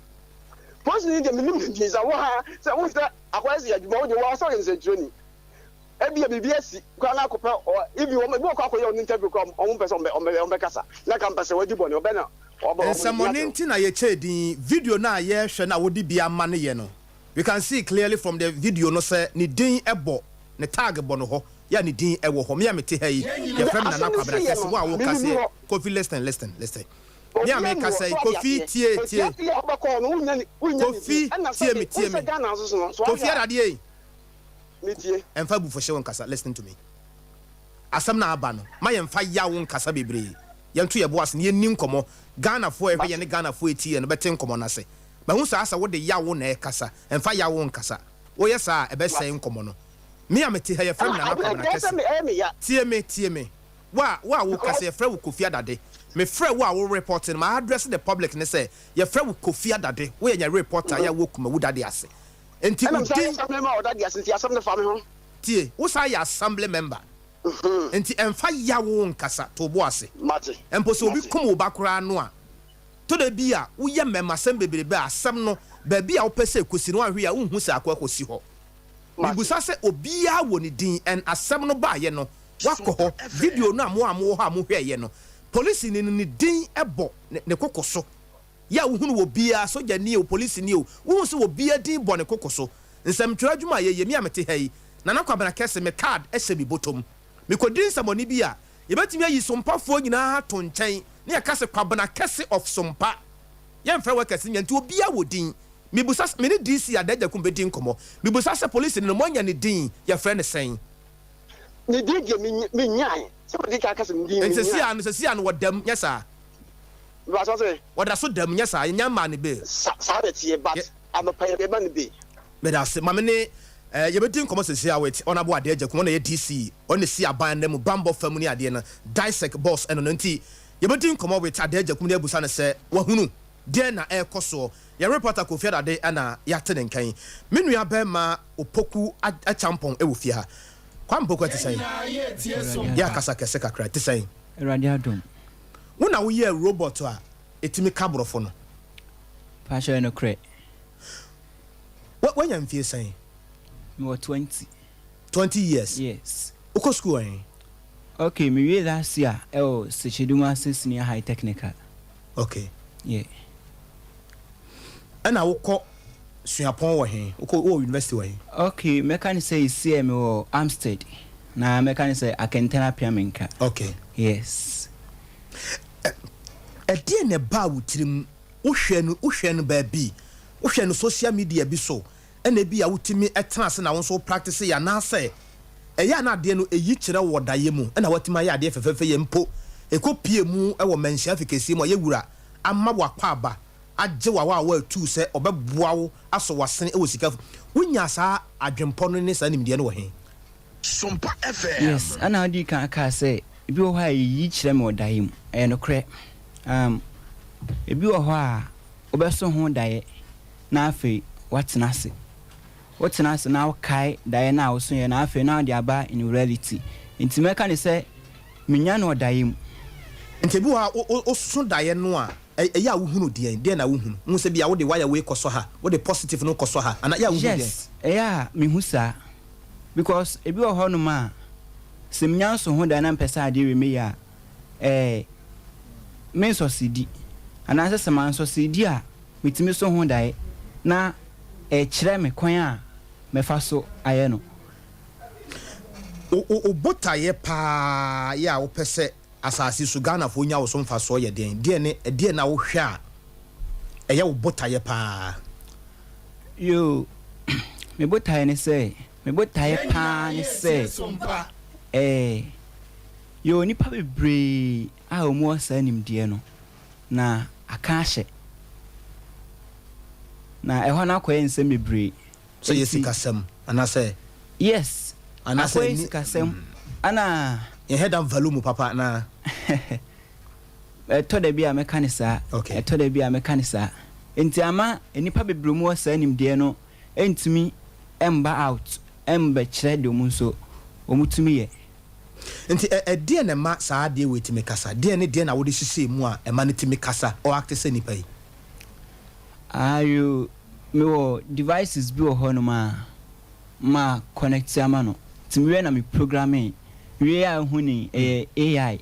Polisini deɛ menim ne din sɛ wo ha sɛ wohu sɛ akɔyɛ sɛ yɛ adwuma wo deɛ wo ara sɛ woyɛ nsɛnkyerɛni ebia biribi asi koraa na akɔpɛ ɔ even wɔn ebi wɔ kɔ akɔyɛ wɔn interview koraa wɔn mpɛ sɛ wɔn bɛ wɔn bɛkasa na ka mpɛ sɛ wɔadi bɔne ɔbɛ na. Nsɛmmɔne nti na yɛkyɛɛ din. Video no a yɛrehwɛ no a wode bi ama no yɛ no, we can see clearly from the video no sɛ ne din bɔ, ne tag bɔ no hɔ, yɛ a ne din wɔ hɔ. Me a mete ha yi, yɛfrɛ me Nana Kwabena Kɛse, wo a woka seɛ, Kofi listen, listen, listen. Me a mekasa yi, Kofi tie, tie. Kofi tie me, tie me. Kofi Adadeɛ yi, ɛmfa abufuhyew nkasa, listen to me. Asɛm no a aba no, ma yɛmfa yaw nkasa bebree. Yɛnto yɛn bo ase na yɛnni nkɔmmɔ. Ghanafoɔ a ɛhwɛ yɛn ne Ghanafoɔ a ɛtie yɛn no bɛte nkɔmmɔ no ase. Mahu saa sɛ wode yaw na ɛrekasa. Mfa yaw nkasa. Woyɛ saa a, ɛbɛsɛe nkɔmmɔ no. Me a mete ha yi, yɛfrɛ me Nana Kwabena Kɛse. Tie me, tie me. Wo a, wo a wokasa, yɛfrɛ wo Kofi Adade. Mefrɛ wo a wo report no, ma address the public ne sɛ, yɛfrɛ wo Kofi Adade. Woyɛ nyɛ reporter a wɔ Kumawu Dade ase. Enti wo din. Tie, wo san yɛ assembly member. Enti ɛmfa yaw wo nkasa, to wo bo ase. Mpo sɛ obi kum wo ba koraa no a, tɔ da bi a woyɛ mmɛmasɛm bebrebe a, asɛm no, baabi a wopɛ sɛ ɛkɔsi no, woanhwɛ yie a wonhu sɛ akɔ akɔsi hɔ. Mebisa sɛ obiara wɔ ne din and asɛm no baeɛ no, woakɔ hɔ, video no a mo a mowɔ hɔ a mohwɛeɛ no, polisini no ne din bɔ ne koko so. Yɛ a wohunu wɔ biara, sogyani o, polisini o, wohu sɛ obiara din bɔ ne koko so. Nsɛmtwerɛ adwuma a yɛyɛ, me a mete ha yi, Nana Kwabena Kɛse, me card hyɛ me bɔtɔm. Mekɔdi nsɛmmɔne bi a, yɛbɛtumi ayi Sompafoɔ nyinaa ato nkyɛn na yɛaka sɛ Kwabena Kɛse of Sompa. Yɛmfrɛ wo Akɛse nya nti obiara wɔ din. Mebusa sɛ, me ne DC Adaa Agyakum bɛdi nkɔmmɔ. Mebusa sɛ polisini no moanya ne din, yɛfrɛ no sɛn? Ne din deɛ mennyae. Sɛ madi kan aka sɛ ne din Nti mennyae. seesei ara no, seesei ara no wɔda mu, nyɛ saa? Mepakyɛw sɛ. Wɔda so da mu, nyɛ saa? Yɛnnya mmaa no bail. Sa, saa na ɛteɛ, but anɔpa yi yɛbɛma no bail. Meda ase. Ma me ne eh, yɛbɛdi nkɔmmɔ seesei ara with Honourable Ade Agyakum, ɔno na ɛyɛ DC, ɔno na ɛsi aban no mu bammɔ fa mu ne adeɛ no, DISEC boss ɛno no nti yɛbɛdi nkɔmmɔ with Ade Agyakum na yɛabusa no sɛ wahunu deɛn na ɛrekɔ soɔ. Yɛn reporter Kofi Adade na yɛate ne nka yi. Me nua barima Opoku Acheampong wɔ fie ha. Kwame Poku ɛte sɛn? Yɛ akasa kɛse kakra, ɛte sɛn? Awurade adom. Wo na woyɛɛ robot a ɛtumi ka borɔfo no? Pakyɛ ɛyɛ nokorɛ. Woanya mfie sɛn? Mewɔ 20. 20 years? Yes. Wokɔ sukuu wɔ he? Okay, mewie last year ɛwɔ Sekyedumase Senior High Technical. Okay. Yeah. Ɛna wokɔ suapɔn wɔ he? Wokɔ wowɔ university wɔ he? Okay, mɛka ne sɛ esiɛ mewɔ Amstead. Na mɛka ne sɛ Akɛntɛn Apia Menka. Okay. Yes. Ɛdeɛn na ɛbaa wo tirim Wohwɛ no wohwɛ no baabi, wohwɛ no social media bi so ɛna ebi a wotumi tena ase na wo nso wo practice yɛ anaasɛ ɛyɛ a na adeɛ no ɛyi kyerɛ wo wɔ daeɛ mu ɛna woatumi ayɛ adeɛ fɛfɛɛfɛ yɛ mpo ɛkɔ pie mu wɔ manhyia afikɛsie mu a yɛwura ama wo akwaaba agye wo a woatuu sɛ ɔbɛboa wo asɔ w'asene wɔ sika Wonyaa saa adwempɔ no ne saa nimdeɛ no wɔ he? Sompa FM. Yes, ɛna wodii kan kaa sɛ ebi wɔ hɔ a eyi kyerɛ me wɔ daeɛ mu. Ɛyɛ nokorɛ. Um, ebi wɔ hɔ a wobɛso ho daeɛ na afei woatena ase. Wotena ase na wokae daeɛ no a wosoeɛ no afei na wode aba in reality. Nti mɛka no sɛ menya no wɔ daeɛ mu. Nti ebi wɔ hɔ a woso daeɛ no a, ɛyɛ a wohunu deɛn? Deɛn na wohunu? Wohu sɛ ebia wode wire wei kɔsɔ ha, wode positive no kɔsɔ ha, anaa ɛyɛ a wohu deɛn? Yes, ɛyɛ a mehu saa. Because ebi wɔ hɔ nom a, sɛ menya nso ho daeɛ na mepɛ sɛ adeɛ wei meyɛ a, ɛɛ me nsɔsedi anaasɛ sɛ mansɔsedi a metumi so ho daeɛ na ɛkyerɛ me kwan a mɛfa so ayɛ no. Wo wo botaeɛ paa yɛ a wopɛ sɛ asase so Ghanafoɔ nya wo so mfasoɔ yɛ deɛn? Deɛn ne ɛdeɛn na wohwɛ a ɛyɛ wo botaeɛ paa? Yoo, me botaeɛ ne sɛ, me botaeɛ paa ne sɛ ɛɛ Yɛwɔ nnipa bebree a wɔwɔ saa nimdeɛ no, na aka ahyɛ. Na ɛhɔ no akɔyɛ nsɛm bebree. Sɛ yɛ sikasɛm anaasɛ. Yes, akɔyɛ sikasɛm ana. Yɛn head and value mu papa anaa. Ɛtɔ da bi a mɛka no saa. Okay. Ɛtɔ da bi a mɛka no saa. Nti ama nnipa bebree wɔwɔ saa nimdeɛ no ntumi mba out mbɛkyerɛ deɛ wɔn nso wɔtumi yɛ. Nti ɛ ɛdeɛn na ɛma saa adeɛ wei tumi kasa? Deɛn ne deɛn na wode hyehyɛɛ mu a ɛma no tumi kasa or acte sɛ nipa yi? Ayo, mewɔ devices bi wɔ hɔ nom a ma connect ama no. Nti mewie na me programming. Wie a wohu no yi, ɛyɛ AI.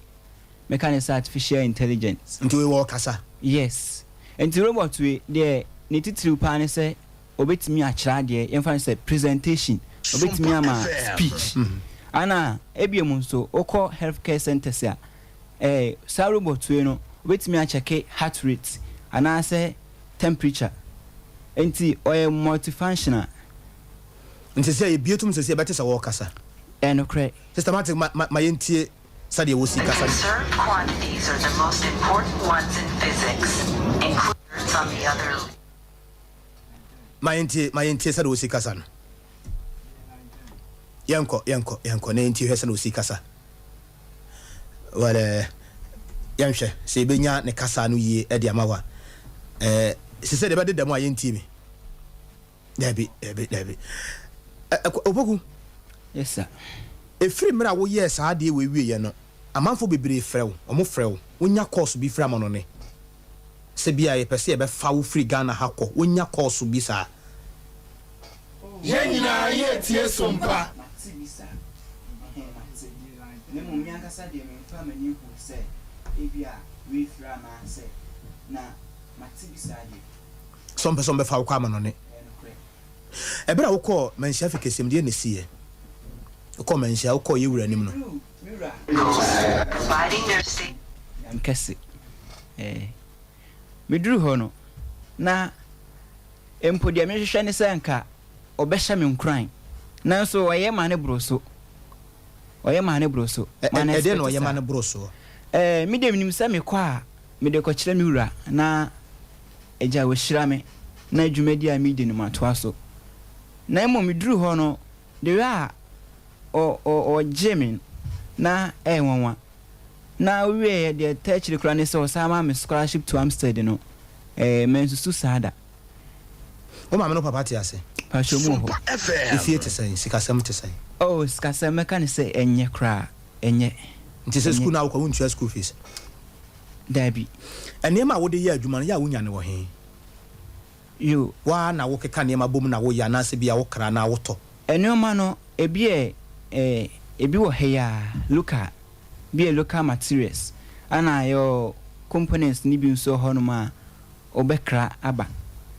Mɛka no sɛ artificial intelligence. Nti wei wɔ ɔkasa? Yes. Nti robot wei deɛ ne titiriw paa ne sɛ obetumi akyerɛ adeɛ, yɛmfa no sɛ presentation, obetumi ama speech. Ana ebiem nso wokɔ health care centers a, saa robot wei no obetumi akyɛke heart rate anaasɛ temperature. Nti ɔyɛ multifunctional. Nti sɛ yɛbie tom sɛ sɛ yɛbɛte sɛ wɔrekasa. Ɛnokorɛ. Systematic ma yɛntie sɛdeɛ wɔsi kasa. Conserved quantities are the most important ones in physics, including on the other. Ma yɛntie sɛdeɛ wɔsi kasa no. Yɛnkɔ, yɛnkɔ, yɛnkɔ na yɛntie hwɛ sɛdeɛ wɔsi kasa. Well, yɛnhwɛ sɛ yɛbɛnya ne kasa no yie de ama wa sɛ sɛ deɛ bɛdeda mu a yɛntie mi. Dabi, dabi, dabi. Opoku. Yes, sir. Ɛfiri mmerɛ a woyɛɛ saa adeɛ wɔ ewieɛ no, amanfoɔ bebree frɛ wo, ɔmo frɛ wo, wonya course bi firi amanɔne sɛ bi a yɛpɛ sɛ yɛbɛfa wo firi Ghana ha kɔ, wonya course bi saa? Yɛn nyinaa yɛtie Sompa. Mate bi saa. Ɛhɛn, mate. Na mmom me ankasa deɛ, memfa m'ani hu sɛ ebi a wei firi anaasɛ na mate bi saa deɛ. Sɛ ɔmpɛ sɛ ɔmbɛfa wo kɔ amanɔne. Ɛyɛ nokorɛ. Ɛberɛ a wokɔɔ Manhyia fi kɛseɛ mu deɛ na ɛsiiɛ, wokɔɔ Manhyia, wokɔɔ yɛwura anim no? Duru me wura. Providing their state. Nyame kɛse. Meduru hɔ no, na mpo deɛ mehwehwɛ ne sɛ nka ɔbɛhyɛ me nkuran, nanso ɔyɛ ma ne boro so, ɔyɛ ma ne boro so. Ɛdeɛ na ɔyɛ ma ne boro soɔ? Me deɛ, menim sɛ mekɔ a, mede kɔkyerɛ me wura na agya wɔhyira me na dwumadi a medi no matoa so. Na mmom meduru hɔ no, de wɛ a ɔgye me na ɛyɛ nwanwa. Na wieɛ deɛ, ɛtɛ akyire koraa ne sɛ ɔsan ma me scholarship to Amsterdam no. Mansusu saa da. Wo maame no papa te ase? Pahyɛ mu wɔ hɔ. Efie te sɛn? Sikasɛm te sɛn? Oh, sikasɛm, mɛka ne sɛ ɛnyɛ koraa, ɛnyɛ. Nti sɛ school no a wokɔ, wontua school fees? Daabi. Nneɛma a wode yɛ adwuma no yɛ a, wonya ne wɔ he? Yo. Waa na wokeka nneɛma bom na woyɛ, anaasɛ bi a wokra na wotɔ? Nneɛma no ebi yɛ ebi wɔ ha yi a, local bi yɛ local materials, ana yɛ components ne bi nso wɔ hɔnom a wɔbɛkra aba.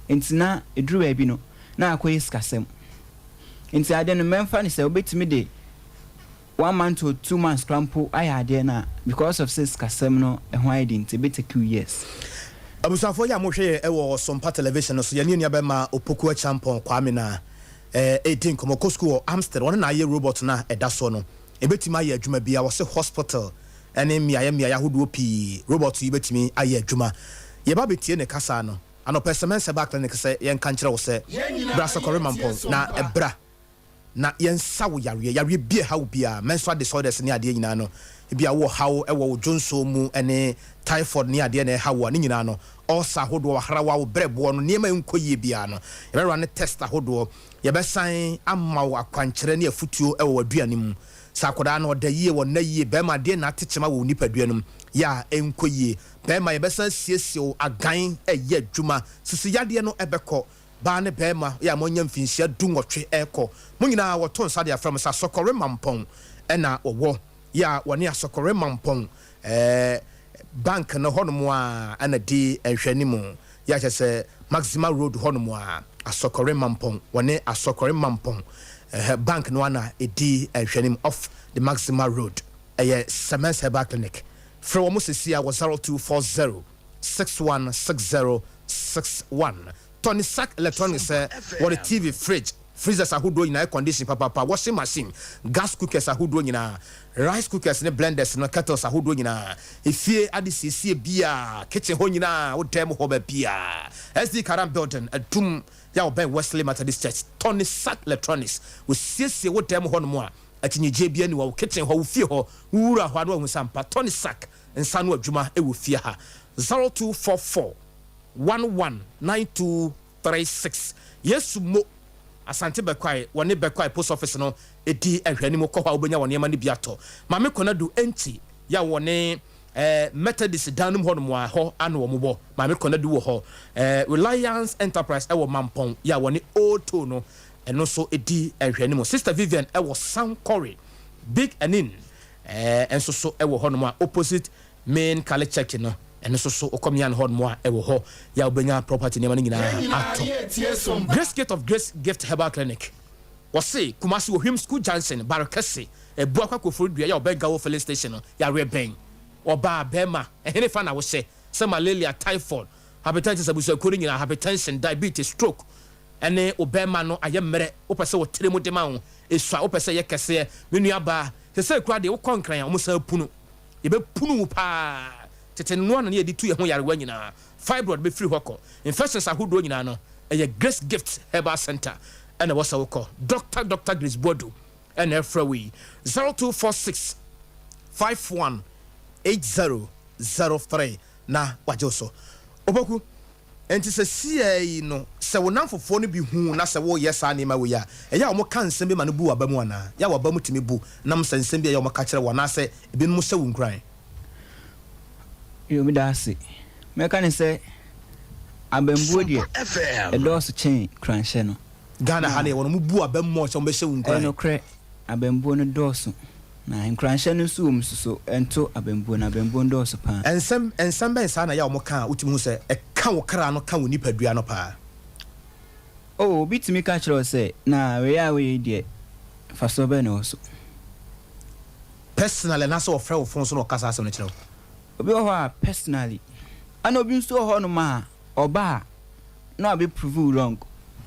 Nti na eduru baabi no na akɔyɛ sikasɛm. Nti ade no, mɛmfa ne sɛ wobɛtumi de one month or 2 months kora mpo ayɛ adeɛ no a, because of sɛ sikasɛm no ɛho ayɛ de, nti ɛbɛ take you years. Abusuafoɔ yi a mohwɛ yɛ ɛwɔ Sompa Television no so, yɛne nua bɛma Opoku Achampɔn Kwame na ɛdi nkɔmmɔ. Kɔ school wɔ Amsterdam. Ɔno na ayɛ robot no a ɛda soɔ no. Ɛbɛtumi ayɛ adwuma bi a wɔse hospital ɛne mmeaeɛ mmeaeɛ ahodoɔ pii, robot yi bɛtumi ayɛ adwuma. Yɛba bɛtie ne kasa no anɔpɛ. Sɛmɛnsɛ ba clinic sɛ yɛnka nkyerɛ wo sɛ bra Sɔkɔre Mampɔn na ɛbra na yɛnsa wo yareɛ. Yareɛ bi ɛha wo biara, menstrual disorders ne adeɛ nyinaa no, ebi a wowɔ haw ɛwɔ wo dwonso mu ne typhoid ne adeɛ na ɛha wo a, ne nyinaa no, ulcer ahodoɔ, aharawa, wo brɛboɔ no nneɛma nkɔ yie biara no, yɛbɛwura ne test ahodoɔ, yɛbɛsan ama wo akwankyerɛ ne afutuo ɛwɔ w'aduane mu. Sɛ akwadaa no ɔda yie, wɔ nna yie, bɛrima adeɛ na ate kyema wɔ wo nipadua no mu yɛ a ɛnkɔ yie, bɛrima yɛbɛsan siesie wo agan ɛyɛ adwuma, sisi yadeɛ no ɛbɛkɔ. Baa ne bɛrima yɛ a moanya mfinhyia 18 ɛrekɔ, mo nyinaa wɔto nsa de afrɛ mo sɛ Asɔkɔre Mampɔn ɛna wɔwɔ yɛ a wɔne Asɔkɔre Mampɔn bank no hɔnom a ɛna di nhwɛnimu yɛ akyɛ sɛ Maxima Road hɔnom a Asɔkɔre Mampɔn, wɔne Asɔkɔre Mampɔn bank no ana ɛdi nhwɛnimu off the Maxima Road. Ɛyɛ Semens Herbal Clinic. Frɛ wɔn sisi a wɔ 0240 616061. Tony Sack Electronics sɛ wɔde TV, fridge, freezers ahodoɔ nyinaa, air condition papapa, washing machine, gas cookers ahodoɔ nyinaa, rice cookers ne blenders no, kettles ahodoɔ nyinaa, efie ade siesie bia, kitchen hɔ nyinaa, wo dan mu hɔ baabiaa, SD Karam Building, Adum yɛ a wɔbɛn Wesley Methodist Church. Tony Sack Electronics wɔsiesie wo dan mu hɔ nom a akyinnyegye bi ani wɔ wo kitchen hɔ, wo fie hɔ, wowura hɔ a na wahu sampa Tony Sack nsa no adwuma wɔ fie ha. 0244 119236. Yesu Mo Asante Bɛkwae, wɔne Bɛkwae Post Office no ɛdi nhwɛanim. Kɔ hɔ a wobɛnya wɔ nneɛma no bi atɔ. Maame Kɔnadu Enti yɛ a wɔne Methodist dan no mu hɔnom a hɔ ano wɔn bɔ Maame Kɔnadu wɔ hɔ. Reliance Enterprise ɛwɔ Mampɔn yɛ a wɔne Old Toll no ɛno nso ɛdi nhwɛanim. Sister Vivian ɛwɔ Sankore Big Anin nso so ɛwɔ hɔnom a opposite main Catholic Church no. Ɛno nso so wokɔ Mian hɔ nom a ɛwɔ hɔ yɛ a wobɛnya property nneɛma no nyinaa atɔ. Grace Gate of Grace Gift Herbal Clinic wɔse Kumasi Ohwim School Junction Barekɛse Abuakwa Koforidua yɛ a ɔbɛn Gawo Filling Station no yareɛ bɛn ɔbaa bɛɛma ɛhene fa na wohyɛ sɛ malaria typhoid hepatitis abusuakuo no nyinaa hypertension diabetes stroke ɛne wo bɛɛma no ayɛ mmerɛ wopɛ sɛ wo tiri mu de ma wo esua wopɛ sɛ ɛyɛ kɛseɛ me nua baa sesei koraa deɛ wokɔ nkran a wɔn san punu Yɛbɛpunu wo paa. Tete nnoa na ne yɛde tu yɛn ho nyarewa nyinaa. Fibroid bɛfiri hɔ kɔ. Infections ahodoɔ nyinaa no, ɛyɛ Grace Gift Herbal Centre na ɛwɔ sɛ wokɔ. Doctor Doctor Grace Boadu na ɛrefrɛ wo yi. 0246 51 8003 na wagye wo so. Opoku. Enti sɛsiaa yi no, sɛ wo nnamfofoɔ no bi hu wo na sɛ woreyɛ saa nneɛma wei a, ɛyɛ a wɔka nsɛm bi ma no bu w'aba mu anaa? Ɛyɛ a w'aba mu tumi bu nam sɛ nsɛm bi a ɛyɛ a wɔka kyerɛ wo anaasɛ ebinom hyɛ wo nkuran? Yo, meda ase. Mɛka no sɛ, abambuo deɛ, ɛdɔɔso kyɛn kuranhyɛ no. Ghana ha no, yɛwɔ no, wɔbu aba mu more sɛ wɔbɛhyɛ wo nkuran. Ɛyɛ nokorɛ, abambuo no dɔɔso. Na nkuranhyɛ no nso wɔ mu soso ɛnto abambuo no, abambuo no dɔɔso paa. Nsɛm nsɛm bɛn saa na ɛyɛ a wɔka a wotumi hu sɛ ɛka wo kra no ka wo nipadua no paa? Oh, obi tumi ka kyerɛ wo sɛ, na wei a woyɛ yi deɛ, mfasoɔ bɛn na ɛwɔ so? Personally anaasɛ ɔfrɛ wo fon so na ɔka saa asɛm no kyerɛ wo? Obi wɔ hɔ a personally, ɛna obi nso wɔ hɔnom a ɔba a na wabɛ prove wo wrong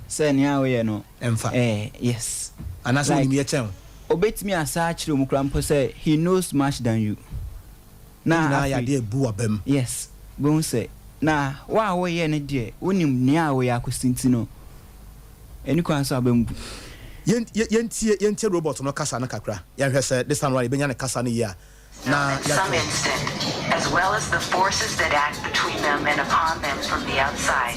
sɛ nea woyɛ no Ɛmfa. eh yes. Anaasɛ Like onim yɛ kyɛn wo. obetumi asa akyerɛ mu koraa mpo sɛ he knows much than you. Ne Na nyinaa yɛ afei adeɛ a ɛbu w'abam. yes bohu sɛ na wo a woyɛ no deɛ wonim nea woyɛ akosi nti no ɛni kwan sɛ w'abam bu. Yɛn yɛntie yɛntie robot no kasa no kakra yɛnhwɛ sɛ this time round yɛbɛnya ne kasa no yie a. na Some instant, as well as the forces that act between them and upon them from the outside.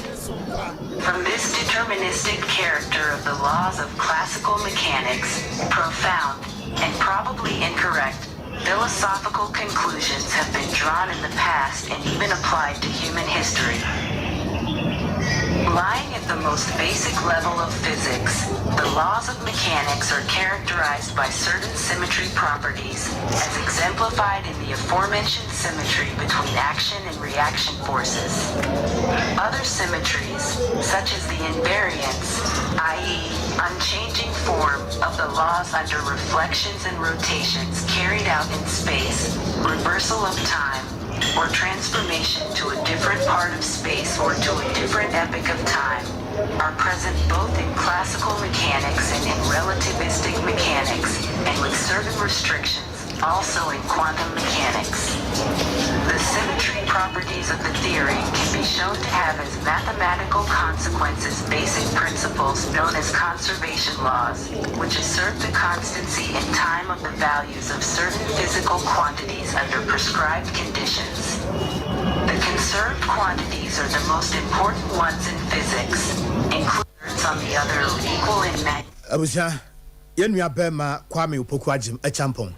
From this deterministic character of the laws of classical mechanics, profound, and probably incorrect, philosophical conclusions have been drawn in the past and even applied to human history. Lying at the most basic level of physics, the laws of mechanics are characterized by certain symmetry properties, as exemplified in the aforementioned symmetry between action and reaction forces. Other symmetries, such as the invariance, i.e., unchanging form, of the laws under reflections and rotations carried out in space, reversal of time, or transformation to a different part of space or to a different epoch of time, are present both in classical mechanics and in relativistic mechanics, and with certain restrictions, also in quantum mechanics. The symmetry properties of the theory can be shown to have as mathematical consequences basic principles known as conservation laws, which assert the constancy in time of the values of certain physical quantities under prescribed conditions. The conserved quantities are the most important ones in physics, including on the other equal in magnitude. Abusua, yɛn nua bɛɛma Kwame Opoku Agyem Acheampong,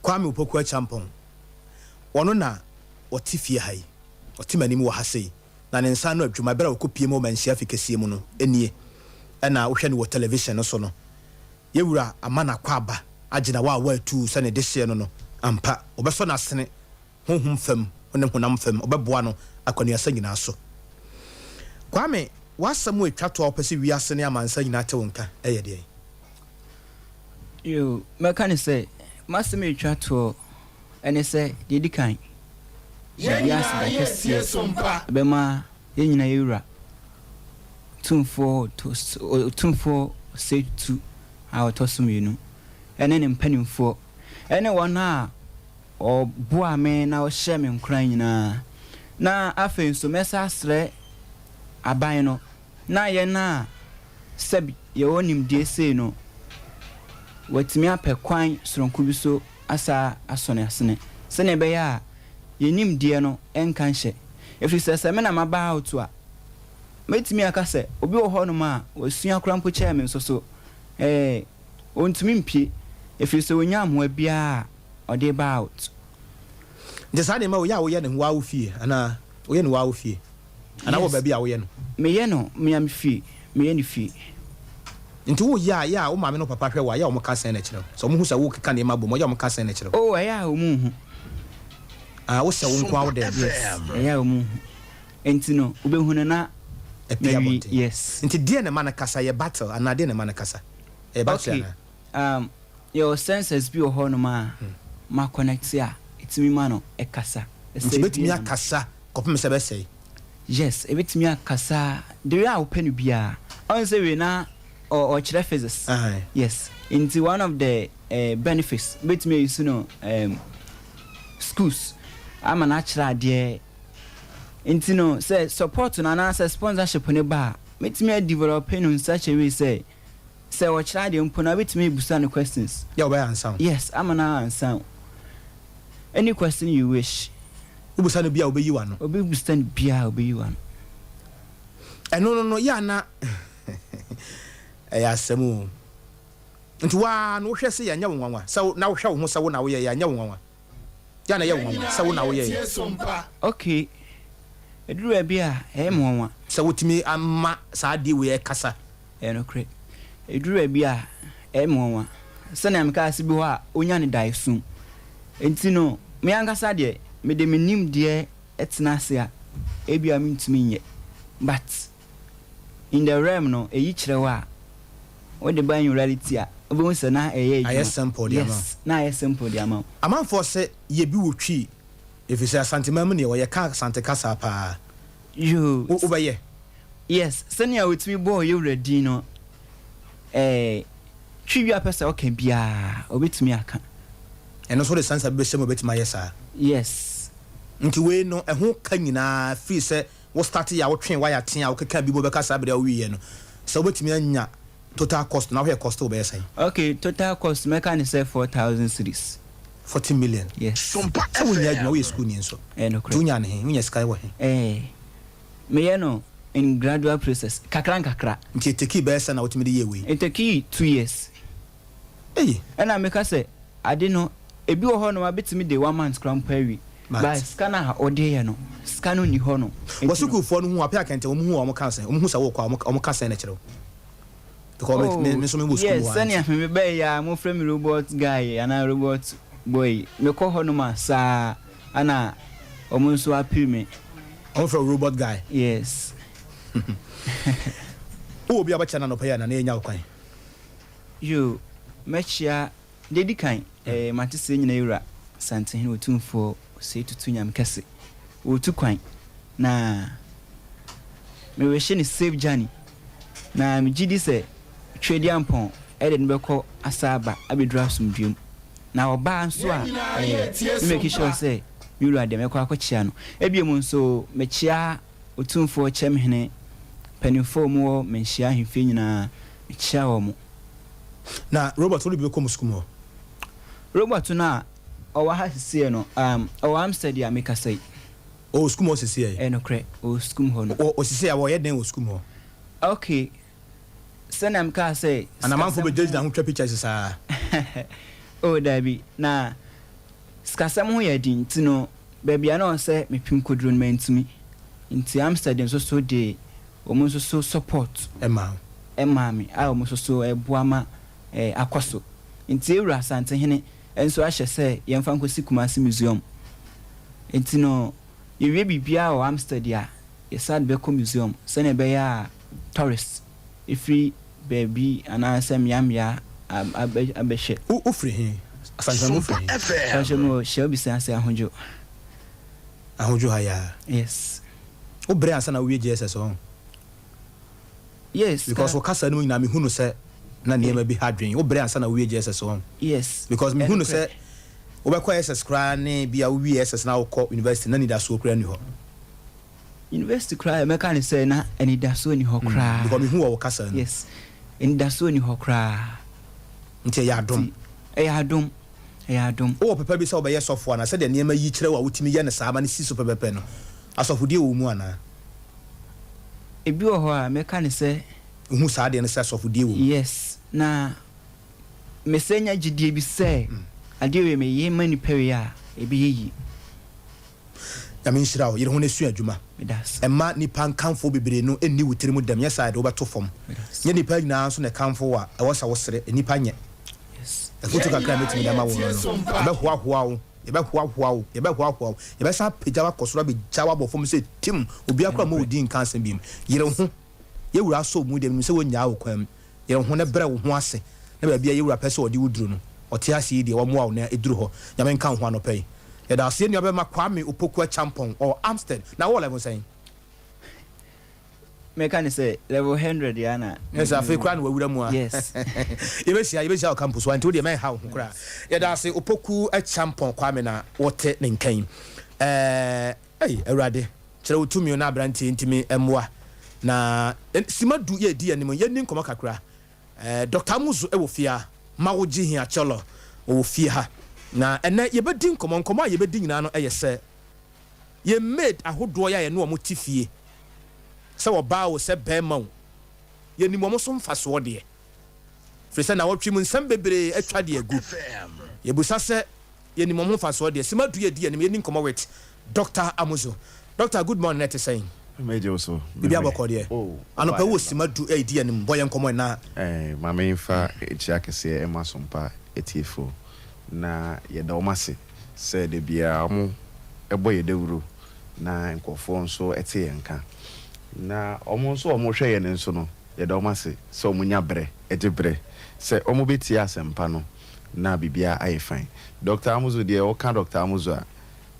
Kwame Opoku Acheampong, ɔno na ɔte fie ha yi, ɔte m'anim wɔ ha sei, na ne nsa ano adwuma berɛ a ɔkɔpie mu wɔ Manhyia Afi kɛseɛ mu no nie, ɛna wohwɛ no wɔ television no so no, yɛn wura ama no akwaaba agye na waawa atuu sɛ ne dehyeɛ no no, ampa, wɔbɛsɔ no asene honhom fam ne honam fam, ɔbɛboa no akwanuasa nyinaa so. Kwame, w'asɛm a ɛtwa to a wopɛ sɛ wiase ne amansan nyinaa te wo nka yɛ deɛn? Yoo, mɛka no sɛ, m'asɛm a ɛtwa toɔ ne sɛ, deɛ ɛdi kan, Yɛn yɛde nyinaa aseda yɛ tie kɛseɛ so mpa. bɛma yɛn nyinaa yɛn Wura, Otumfoɔ Otumfoɔ Osei Tutu a ɔtɔ so mmienu, ne ne mpanimfoɔ, ne wɔn a Ɔboaa me na ɔhyɛɛ me nkuran nyinaa. Na afei nso mɛsan asrɛ aban no na yɛn a sɛbi yɛwɔ nimdeɛ sei no, wɔatumi apɛ kwan soronko bi so asa asɔ no asene sɛnea ɛbɛyɛ a yɛn nimdeɛ no nka nhyɛ. Ɛfiri sɛ, sɛ me na maba out a, mɛtumi aka sɛ obi wɔ hɔnom a wasua koraa mpo kyɛɛ me nso so, ɛɛ, ɔntumi mpue, ɛfiri sɛ ɔnnya mmoa biara a ɔde ba out. Nti saa nneɛma wei yɛ a woyɛ no waa wo fie anaa woyɛ no waa wo fie anaa wɔ Yes. baabi a woyɛ no? Meyɛ no me a me fie, meyɛ no fie. Nti woyɛ a yɛ a wo maame ne wo papa hwɛ wo a yɛ a wɔka sɛn na ɛkyerɛ wo? Sɛ wɔhu sɛ wokeka nneɛma bom a yɛ a wɔka sɛn na ɛkyerɛ wo? Oh ɛyɛ a wɔn nhu. Ah, wosɛ wo nkoa wo dɛm? Yes, ɛyɛ a wɔn hu. Nti no, wobɛhu no na Apue mawie. abɔnten. Yes. Nti deɛn na ɛma no kasa? Ɛyɛ battle anaa deɛn na ɛma no kasa? Ɛyɛ battery Okay, anaa? um, yɛwɔ sensors bi wɔ hɔnom a ma connect a ɛtumi ma no ɛkasa. Nti Ɛsɛe ɛbɛtumi biara no. akasa kɔpem sɛ ɛbɛsɛe? Yes, ɛbɛtumi akasa the way a wopɛ no biara. Ɔn sɛ wei na ɔkyerɛ physics. Aye. Yes, nti one of the benefits wobɛtumi ayi so no schools ama no akyerɛ adeɛ. Nti no sɛ support no anaasɛ sponsorship no ba a, mɛtumi adevelop no in such a way sɛ sɛ ɔkyerɛ adeɛ mpo no a wobɛtumi abusa no questions. Yɛ ɔbɛyɛ ansa wo. Yes, ama no ansa wo. Any question you wish. Wobusa no bi a obeyi w'ano. Obebusa no biara obeyi w'ano. Ɛno no no yɛ a na ɛyɛ asɛm o. Nti wo ara no wohwɛ sɛ yɛanyɛ wo nwanwa sɛ na wohwɛ wo ho sɛ wo na woyɛeɛ anyɛ wo nwanwa? Yɛ a na ɛyɛ wo nwanwa sɛ wo na woyɛeɛ? Okay, ɛduru baabi a ɛyɛ me nwanwa. Sɛ wotumi ama saa adeɛ wei ɛkasa. Ɛyɛ nokorɛ. Ɛduru baabi a ɛyɛ me nwanwa. Sɛnea mekaa sɛ bi hɔ a ɔnya no daeɛso. Enti no, me ankasa deɛ, mede me nimdeɛ tena ase a, ebia mentumi nyɛ. But in the realm no, ɛyi kyerɛ wo a, wode ba in reality a, wobɛhu sɛ na ɛyɛ adwuma. Ayɛ simple de ama wo. Yes, na ayɛ simple de ama wo. Amanfoɔ se yɛ bi wɔ Twi, ɛfiri sɛ Asanteman mu neɛ wɔ yɛka Asante kasa paa. Yoo. Wo wobɛyɛ? Yes, sɛnea wɔtumi bɔɔ yɛn wura din no, eh, Twi bi a ɔpɛ sɛ ɔka biara, ɔbɛtumi aka. Ɛno nso wode sansa bi bɛhyɛ mu a ɛbɛtumi ayɛ saa. Yes. Nti wei no, ɛho ka nyinaa firi sɛ wo starte yɛ a wotwee wire tea a wokeka bi mu bɛka saa bere a wowieɛ no, sɛ wobɛtumi anya total cost no, na wohwɛ cost wo bɛyɛ sɛn? Okay, total cost mɛka no sɛ 4,000 cedis. 40 million? Yes. Sɛ wonnya adwuma, woyɛ sukuuni nso. Ɛyɛ nokorɛ. Nti wonyaa no he? Wonya sika wɔ he? Eh, meyɛ no in gradual process, kakra nkakra. Nti etekii bɛyɛ sɛn na wotumi de yɛɛ wei? Etekii 2 years. Ei! Ɛna meka sɛ ade no ebi wɔ hɔ nom a betumi de one month koraa mpo awie. But sika no a wode yɛ no, sika no nni hɔ nom. Wɔ sukuufoɔ no hu apɛ akɛntɛn, wɔn hu a wɔn ka sɛn? Wɔn hu sɛ wokɔ a wɔn ka sɛn na ɛkyerɛ wo? Because me me nso me wɔ sukuu yes, hɔ a nti. Sɛnea me bɛyɛ yi a mofrɛ me robot guy anaa robot boy yi, mekɔ hɔ nom a saa ana wɔn nso apiri me. Wɔn frɛ wo robot guy? Yes. Wowɔ obi a wobɛkyia no anɔpa yi anaa na yɛnya wo kwan? Yoo, mɛkyia, deɛ ɛdi kan, eh, mate sɛ nyina wura Santehene Otumfoɔ Osei Tutu Nyame Kɛse, ɔretu kwan, na merehye no safe journey, na megye di sɛ Tweaduampɔn de no bɛkɔ asa aba abɛduru asomdwoeɛ mu, na ɔba nso a, eh, me make sure sɛ me wura deɛ mɛkɔ akɔkyea no. Ebiem nso, mekyea Otumfoɔ Kyɛmhene, mpanimfoɔ a wɔwɔ Manhyia ahemfie nyinaa, mekyea wɔn. Na robot wode bi bɛkɔ mo sukuu mu hɔ? Robot no a ɔwɔ ha sesei no, um, ɔwɔ Amsterdam a mekasa yi. Ɔwɔ sukuu mu hɔ sesei? Ɛyɛ nokorɛ, ɔwɔ sukuu mu hɔ no. Ɔ, sesei a wɔyɛ dɛn wɔ sukuu mu hɔ? Okay, sɛnea mekaa sɛ. Ana amanfoɔ bɛgyinagyina ho twa pictures saa? Oh, daabi, na sikasɛm ho yɛ den nti no, baabi a na ɔwɔ sɛ mepem kɔduru no mantumi. Nti Amsterdam nso so de wɔn nso so support Ɛmaa wo. ɛmaa me a wɔn nso so ɛboa ma eh, akɔ so. Nti Ewura Asantehene nso ahyɛ sɛ yɛmfa nkɔsi Kumasi Museum. Nti no yɛwie biribiara wɔ Amsterdam a, yɛsan de bɛkɔ museum sɛnea ɛbɛyɛ a tourists ɛfiri baabi anaasɛ mmeammea abɛhwɛ. Wo wofiri he? Asantehene wofiri he? Mpakyɛ mewɔ Shelby ase Ahodwo. Ahodwo ha yi ara? Yes. Wo brɛ ansa na wowie JSS ɔho? Yes. Because wo kasa no mu nyinaa mehu no sɛ na nneɛma bi ha dwen. Wo brɛ ansa na wowie JSS ɔho? Yes. Because mehu no sɛ wobɛkɔ SS koraa ne bi a wowie SS na wokɔ university na anidasoɔ koraa nni hɔ. University koraa mɛka ne sɛ na anidasoɔ nni hɔ koraa. Because mehu wɔ wo kasa no. Yes. Anidasoɔ nni hɔ koraa. Nti ɛyɛ adom. Ɛyɛ adom. Ɛyɛ adom. Wowɔ pɛpɛ bi sɛ wobɛyɛ sɔfo anaa? Sɛdeɛ nneɛma yi kyerɛ wo a wotumi yɛ no saa ma no si so pɛpɛpɛ no, asɔfodie wɔ wo mu anaa? Ebi wɔ hɔ a mɛka ne sɛ. Wohu saa adeɛ no sɛ asɔfodie wɔ mu? Yes. Na mesɛ nya gyidie bi sɛ adeɛ wei meyɛ ma nipa wei a ɛbɛyɛ yie. Nyame nhyira wo. Yere ho na sua adwuma. Meda ase. Mma nnipa nkamfo bebree no nni wo tirim dɛm, nyɛ saa a ɛde wo bɛto fam. Nyɛ nnipa nyinaa nso na ɛkamfo wo a, ɛwɔ sɛ wosere. Nnipa nyɛ. Yes. Afotu kakra a mɛtumi de ama wo no no, ɛbɛhoahoa wo. Yɛbɛhoahoa wo, yɛbɛhoahoa wo, yɛbɛsan apagya wo akɔ soro abɛgya wo abɔ fam sɛ tim. Obiara koraa mmɔ wo din nka asɛm bio. Yere wo ho. Yɛn Wura asɔ wo mu deɛ, menim sɛ wɔnnyaa wo kwan mu. Yere wo ho na brɛ wo ho ase na baabi a yɛn Wura pɛ sɛ ɔde wo duru no, ɔte ase yi deɛ, wammoa wo na ɛduru hɔ. Nyame nka wo ho anɔpa yi. Yɛda ase yɛn nuabɛma Kwame Opoku Acheampong, ɔwɔ Amstead. Na wowɔ level sɛn? Mɛka ne sɛ level hundred ya na. Yes, afei koraa na wawura mu a. Yes. Yɛbɛhyia, yɛbɛhyia wɔ campus hɔ, nti wo deɛ mɛnha wo ho koraa. Yɛda ase Opoku Acheampong Kwame na wote ne nka yi. Ɛɛ, ei, Awurade, kyerɛ wo tumi o na aberanteɛ yi ntumi mmoa. Na sima du yɛredi anim, yɛnni nkɔmmɔ kakra. Ɛɛ, Doctor Amuzu wɔ fie ha, Mawogye Hia Kyɔlɔ ɔwɔ fie ha. Na ɛnnɛ yɛbɛdi nkɔmmɔ, nkɔmmɔ a yɛbɛdi nyinaa no yɛ sɛ, Yɛn maid ahodoɔ yi a yɛne wɔn te fie, sɛ ɔbaa o sɛ barima o, yɛnim wɔn so mfasoɔ deɛ. Firi sɛ nnawɔtwe mu nsɛm bebree atwa de agu. Yɛbusa sɛ yɛnim wɔn ho mfasoɔ deɛ. Sima du yɛdi anim, yɛnni nkɔmmɔ with Doctor Amuzu. Doctor, good morning, ɛte sɛn? Mɛgye wo so. Biribi abɔkɔ deɛ? Oh, Anɔpa wɔ sima du ɛredi anim, bɔ yɛn nkɔmmɔ ɛna. Eh, ma memfa nkyia kɛseɛ mma Sompa atiefoɔ na yɛda wɔn ase. Sɛ da biara wɔbɔ yɛn dawuro na nkurɔfoɔ nso te yɛn nka. Na wɔn nso a wɔhwɛ yɛn nso no, yɛda wɔn ase sɛ wɔnya berɛ gye berɛ sɛ wɔbɛtie asɛmpa no na biribiara ayɛ fine. Doctor Amuzu deɛ, woka Doctor Amuzu a,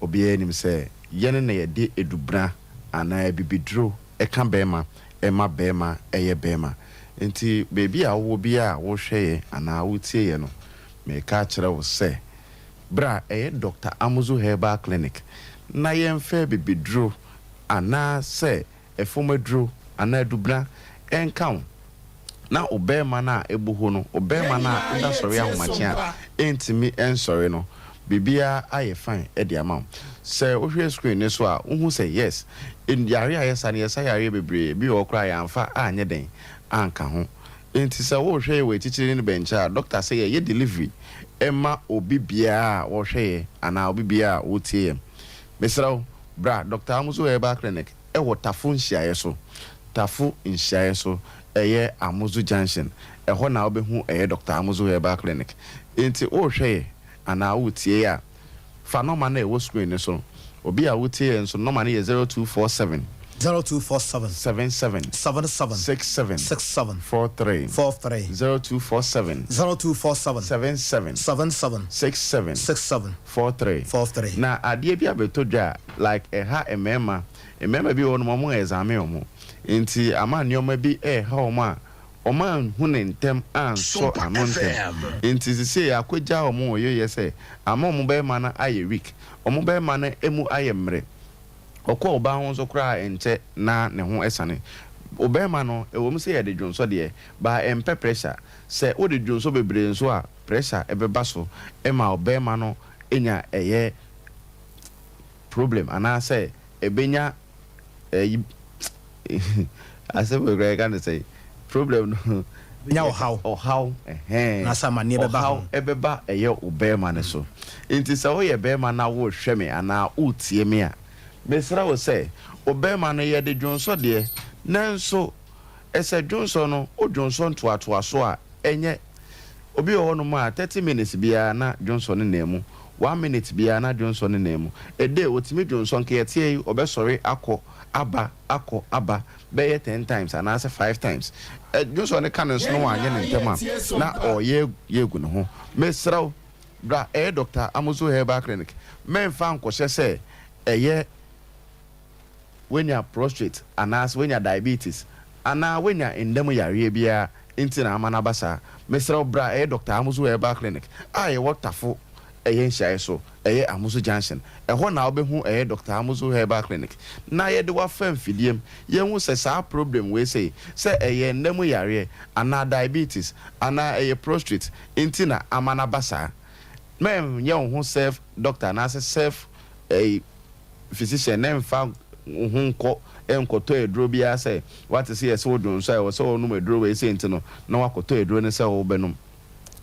obiara nim sɛ yɛn na yɛde adubena anaa abibiduro ka barima ma barima yɛ barima. Nti baabi a wowɔ biara a wohwɛ yɛn anaa wotie yɛn no, mereka akyerɛ wo sɛ, Bra ɛyɛ Doctor Amuzu Herbal Clinic na yɛnfɛ bibiduro anaa sɛ ɛfɔm aduro anaa adubena nka wo na wo bɛɛma no a ɛbu ho no, wo bɛɛma no a woda sɔre ahomakye a ɛntumi nsɔre no, biribiara ayɛ fine de ama wo. Sɛ wohwɛ screen no so a wohu sɛ yes, yareɛ a yɛsa no yɛsa yareɛ bebree, ebi wɔ hɔ koraa a yɛamfa anyɛ dɛn anka ho. Enti sɛ worehwɛ yɛ wɔ akyikyiri ne bɛnkyɛ a, dɔkta sɛ yɛyɛ delivery ma obi biara a ɔrehwɛ yɛ anaa obi biara a ɔretie yɛn. Mesrɛ wo, bra Dɔkta Amuzu Herbal Clinic wɔ Tafo nhyiaeɛ so. Tafo nhyiaeɛ so, ɛyɛ Amuzu Junction. Ɛhɔ na wobɛhu ɛyɛ Dɔkta Amuzu Herbal Clinic. Enti worehwɛ yɛ anaa woretie yɛ a, Fa nɔma no a ɛwɔ screen no so. Obi a wotie yɛn nso, nɔma no yɛ 0247. 0247. 77. 77. 67. 67. 43. 43. 0247. 0247. 77. 77. 67. 67. 43. 43. Na adeɛ bi abɛtɔ dwa a, like ɛha mmarima. Mmarima bi wɔ hɔnom, wɔn examine wɔn. Nti ama nneɛma bi ɛreha wɔn a, Wɔanhu no ntɛm ansɔ ano ntɛm. Nti sesei akɔgya wɔn wɔ yoyɛ sɛ ama wɔn bɛɛma no ayɛ weak. Wɔn bɛɛma no mu ayɛ mmrɛ. Ɔkɔ ɔbaa ho nso koraa a ɛnkyɛ na ne ho sane. Obɛɛma no, ɛwɔ mu sɛ yɛde dwonsɔ deɛ, but ɛmpɛ pressure. Sɛ wode dwonsɔ bebree nso a, pressure bɛba so ma ɔbɛɛma no anya ɛyɛ problem anaasɛ ɛbɛnya ɛyi asɛm wei koraa yɛka no sɛn problem no Nya ɔhaw. Ɔhaw ɛhɛn. Anaasɛ amaneɛ bɛba Ɔhaw ho. ɛbɛba ɛyɛ wo bɛrima no so. Nti sɛ woyɛ bɛrima na worehwɛ me anaa woretie me a, mesrɛ wo sɛ wo bɛrima no yɛde dwonsɔ deɛ nanso ɛsɛ dwonsɔ no wo dwonsɔ ntoatoaso a ɛnyɛ Obi wɔ hɔnom a, thirty minutes biara na dwonsɔ ne nan mu, one minute biara na dwonsɔ ne nan mu. A day, otumi dwonsɔ, nka yɛteɛ yi, ɔbɛsɔre akɔ, aba, akɔ, aba, bɛyɛ ten times anaasɛ five times. Ɛ, dwonsɔ no ka no nso na wanyɛ no ntɛm a, na ɔreyɛ yɛ agu ne ho. Mesrɛ wo, bra ɛyɛ Doctor Amuzu Herbal Clinic. Mɛmfa nkɔhyɛ sɛ ɛyɛ. woanya prostrate anaase woanya diabetes anaa woanya nda mu yareɛ biara nti na ama no aba saa, mesrɛ wo bra ɛyɛ Doctor Amuzu Herbal Clinic a yɛwɔ Tafo ɛyɛ nhyiaeɛ so, ɛyɛ Amuzu Junction, ɛhɔ na wobɛhu ɛyɛ Doctor Amuzu Herbal Clinic na yɛde wo afa mfidie mu yɛhu sɛ saa problem wei sei sɛ ɛyɛ nda mu yareɛ anaa diabetes anaa ɛyɛ prostrate nti na ama no aba saa. Mɛnyɛ wo ho self doctor anaasɛ self ɛyi. physician na mfa wo ho nkɔ nkɔtɔ aduro biara sɛ woate sɛ yɛse wo dwonsɔ a ɛwɔ sɛ wonom aduro wei sei nti no na woakɔtɔ aduro no sɛ wobɛnom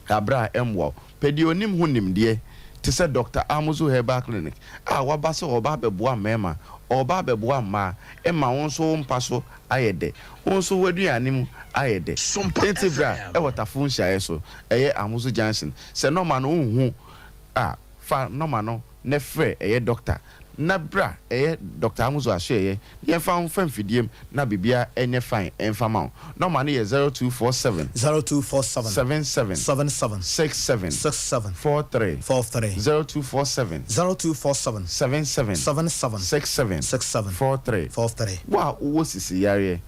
aberɛ a ɛmmoa wo. Pɛ deɛ ɔnim ho nimdeɛ te sɛ Doctor Amuzu Herbal Clinic a waba sɛ ɔreba abɛboa mmarima, ɔreba abɛboa mmaa ma wo nso wo mpa so ayɛ dɛ, wo nso w'aduane mu ayɛ dɛ. Enti bra wɔ Tafo nhyiaeɛ so, ɛyɛ Amuzu Junction. Sɛ nɔma no wonhu a, fa nɔma no. na frɛ ɛyɛ dɔkta na bra ɛyɛ Doctor Amuzu Asoɛeɛ na yɛmfa wo mfa mfidie mu na biribiara ɛnyɛ fine ɛmfa ma wo. Nɔma no yɛ 0247. 0247. 77. 77. 67. 67. 43. 43. 0247. 0247. 77. 77. 67. 67. 43. 43. Wo a wowɔ sisi yareɛ,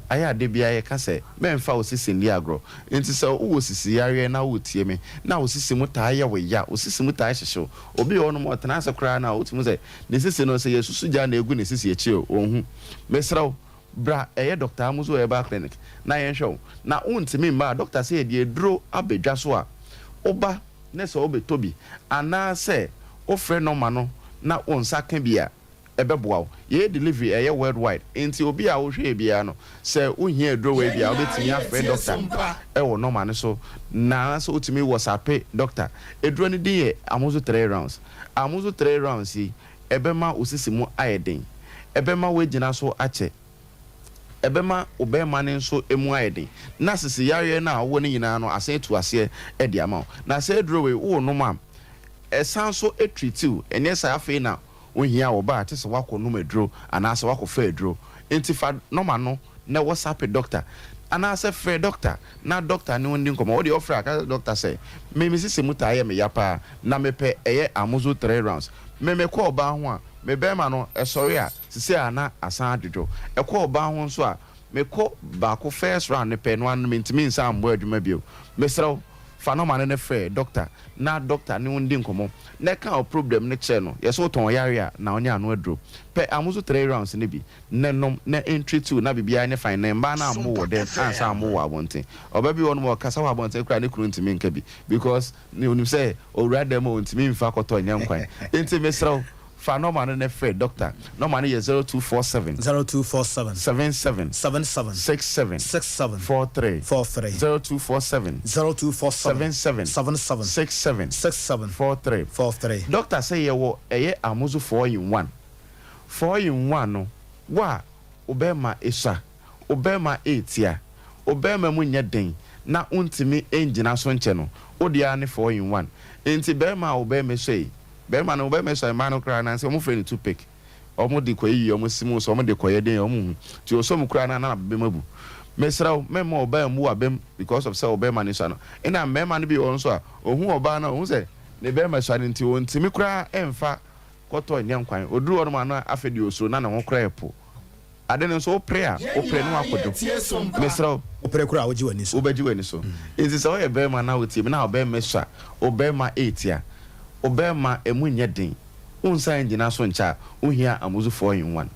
ayɛ a da biara yɛka sɛ mɛmfa wo sisi nni agorɔ. Enti sɛ wowɔ sisi yareɛ na woretie me na wo sisi mu taa yɛ wo ya, wo sisi mu taa hyehye wo, obi wɔ hɔnom a ɔtena ase koraa no a wotumi hu sɛ ne sisi no sɛ yɛsusu gya na egu ne sisi akyi o, ɔnhu. Mesrɛ wo, bra ɛyɛ Doctor Amuzu Herbal Clinic na yɛnhwɛ wo. Na wontumi mma a, dɔkta sɛ yɛde aduro aba dwa so a, woba na sɛ wobɛtɔ bi anaasɛ wofrɛ nɔma no na wo nsa ka bi a, ɛbɛboa wo. Yɛyɛ delivery ɛyɛ world wide nti obi a wohwɛ yɛ biara no sɛ wohia aduro wei bi a wobɛtumi afrɛ doctor ɛwɔ nɔma no so na sɛ wotumi wɔsape doctor. Aduro no din yɛ Amuzu 3 rounds. Amuzu 3 rounds yi ɛbɛma wo sisi mu ayɛ den, ɛbɛma woagyina so akyɛ, ɛbɛma wo bɛɛma no nso mu ayɛ den na sisi yareɛ no a wowɔ no nyinaa no asan atu aseɛ de ama wo. Na saa aduro wei worenom a ɛsan nso treat wo, ɛnyɛ sɛ afei na Wohia wo ba a te sɛ woakɔ nom aduro anaasɛ woakɔ fa aduro. Nti fa nɔma no na wɔsape dɔkta anaasɛ frɛ dɔkta na dɔkta ne wo ndi nkɔmmɔ. Wodeɛ wofrɛ a ka kyerɛ dɔkta sɛ me me sisi mu taa yɛ me ya paa na mepɛ ɛyɛ amozo three rounds. Me mekɔ ɔbaa ho a me bɛɛma no ɛsɔre a sisei a na asan adwodwo. Ɛkɔ ɔbaa ho nso a mekɔ baako first round no pɛ no ara no mentumi nsan mmɔ adwuma bio. Mesrɛ wo fa nɔma no ne frɛ dɔkta na dɔkta ne wo ndi nkɔmmɔ na ka wo problem no kyerɛ no. Yɛse wotɔn ɔyare a na ɔnyɛ ano aduro. Pɛ amozo three rounds no bi na nom na ɛntreat wo na biribiara nyɛ fine na mmaa no ammo wo dɛm ansa ammo wo wɔ abɔnten. Ɔbaa bi wɔ hɔnom a ɔkasa wɔ abɔnten koraa a ne kunu ntumi nka bi because onim sɛ owura dɛm a ɔntumi mfa kɔtɔ nyɛ nkwan. Nti mesrɛ wo Fa nɔma no na frɛ dɔkta. Nɔma no yɛ 0247. 0247. 77. 77. 67. 67. 43. 43. 0247. 0247. 77. 77. 67. 67. 43. 43. Dɔkta sɛ yɛwɔ ɛyɛ amozo four in one. Four in one no, wo a wo bɛɛma esua, wo bɛɛma eetia, wo bɛɛma mu nyɛ den na wontumi ngyina so nkyɛ no, wo deɛ ara ne four in one. Nti bɛɛma a wo bɛɛma esua yi, Bɛrima no bɛrima sua mmaa no koraa nansa wɔn frɛ no toothpick wɔn de kɔ yiyi wɔn se mu sɛ wɔn de kɔ yɛ den wɔn hu nti ɔsɔ mu koraa na na abɛm abu mesrɛ wo mɛmma ɔbaa mmu w'abɛm because of sɛ ɔbɛrima no sua no ɛna mmarima no bi wɔ nso a ohun ɔbaa no ohun sɛ ne bɛrima sua no nti ɔntumi koraa ɛmfa kɔtɔ nyɛ nkwan oduru hɔ nom ano afɛ deɛ osuro na ne ho koraa ɛpo Ade no nso wopere a, wopere na woakɔdwo. Mesrɛ wo. Wopere koraa a, wogye w'ani so. Wobɛgye w'ani so. Enti sɛ woyɛ barima na wotie me na wo barima sua, wo barima retia, wo barima emu nyɛ den, wonsan nnyina so nkyɛ a, wohia Amuzu four in one.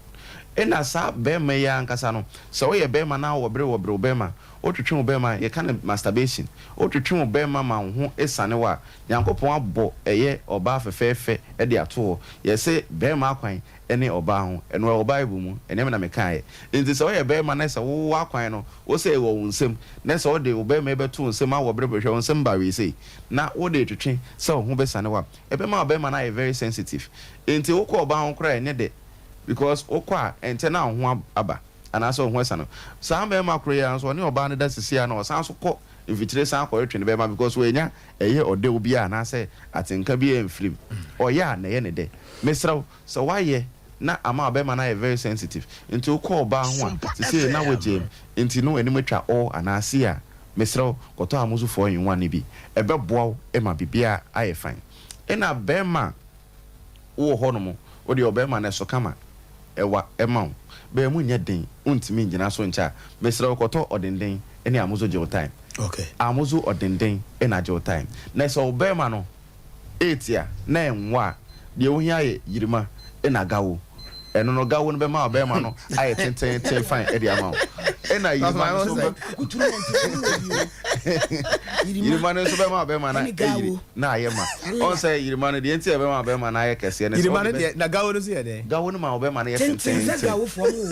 Ɛna saa barima yi ara ankasa no, sɛ woyɛ barima na wɔbere wɔbere wo barima, wotwetwe wo barima, yɛka no masturbation, wotwetwe wo barima ma wo ho siane wo a, Nyankopɔn abɔ ɛyɛ ɔbaa fɛfɛɛfɛ de ato hɔ. Yɛse barima akwan ne ɔbaa ho. Ɛno ɛwɔ Bible mu, ɛnyɛ me na mekaeɛ. Enti sɛ woyɛ barima na sɛ wowɔ akwan no, wo sɛ ɛwɔ wo nsam, na sɛ wode wo barima yi bɛto wo nsam awɔ berɛ bɛhwɛ wo nsam ba wei sei, na wode retwetwe sɛ wo ho bɛsane wo a, ɛbɛma ɔbarima no ayɛ very sensitive. Enti wokɔ ɔbaa ho koraa a ɛnyɛ dɛ because wokɔ a ɛnkyɛ na wo ho aba anaasɛ wo ho asiane wo. Saa barima koro yi ara nso ɔne ɔbaa no da seesei a na ɔsan nso kɔ mfikyire san kɔretwe ne bɛrima because wannya ɛyɛ ɔdɛw biara anaasɛ atenka biara amfiri mu. Ɔyɛ a na ɛyɛ ne dɛ. Mesrɛ wo, sɛ woayɛ na ama ɔbarima no ayɛ very sensitive nti wokɔ ɔbaa ho a, sesei na woagyae mu nti no anim atwa ɔ anaa sei a, mesrɛ wo kɔtɔ Amuzu four in one no bi. Ɛbɛboa wo ma biribiara ayɛ fine. Ɛna barima a wowɔ hɔ nom, wo deɛ ɔbarima no ɛso kama, ɛwa ɛma wo, bɛɛ mu nyɛ den, wontumi ngyina so nkyɛ a, mesrɛ wo kɔtɔ ɔdenden ne Amuzu gye wo time. Amuzu ɔdenden na gye wo time. Na sɛ wo barima no etia na ɛnwo a, deɛ wohia yɛ yirima na gawo. Ɛno no gawo no bɛma ɔbarima no ayɛ tenteenten fine de ama wo. Ɛna yirima no nso bɛ yirima no nso bɛma ɔbarima no ayiri na ayɛ ma. Ɔn sɛ yirima no deɛ nti a ɛbɛma ɔbarima no ayɛ kɛseɛ ne sɛ Yirima no deɛ na gawo no nso yɛ dɛn? Gawo no ma ɔbarima no yɛ tententen.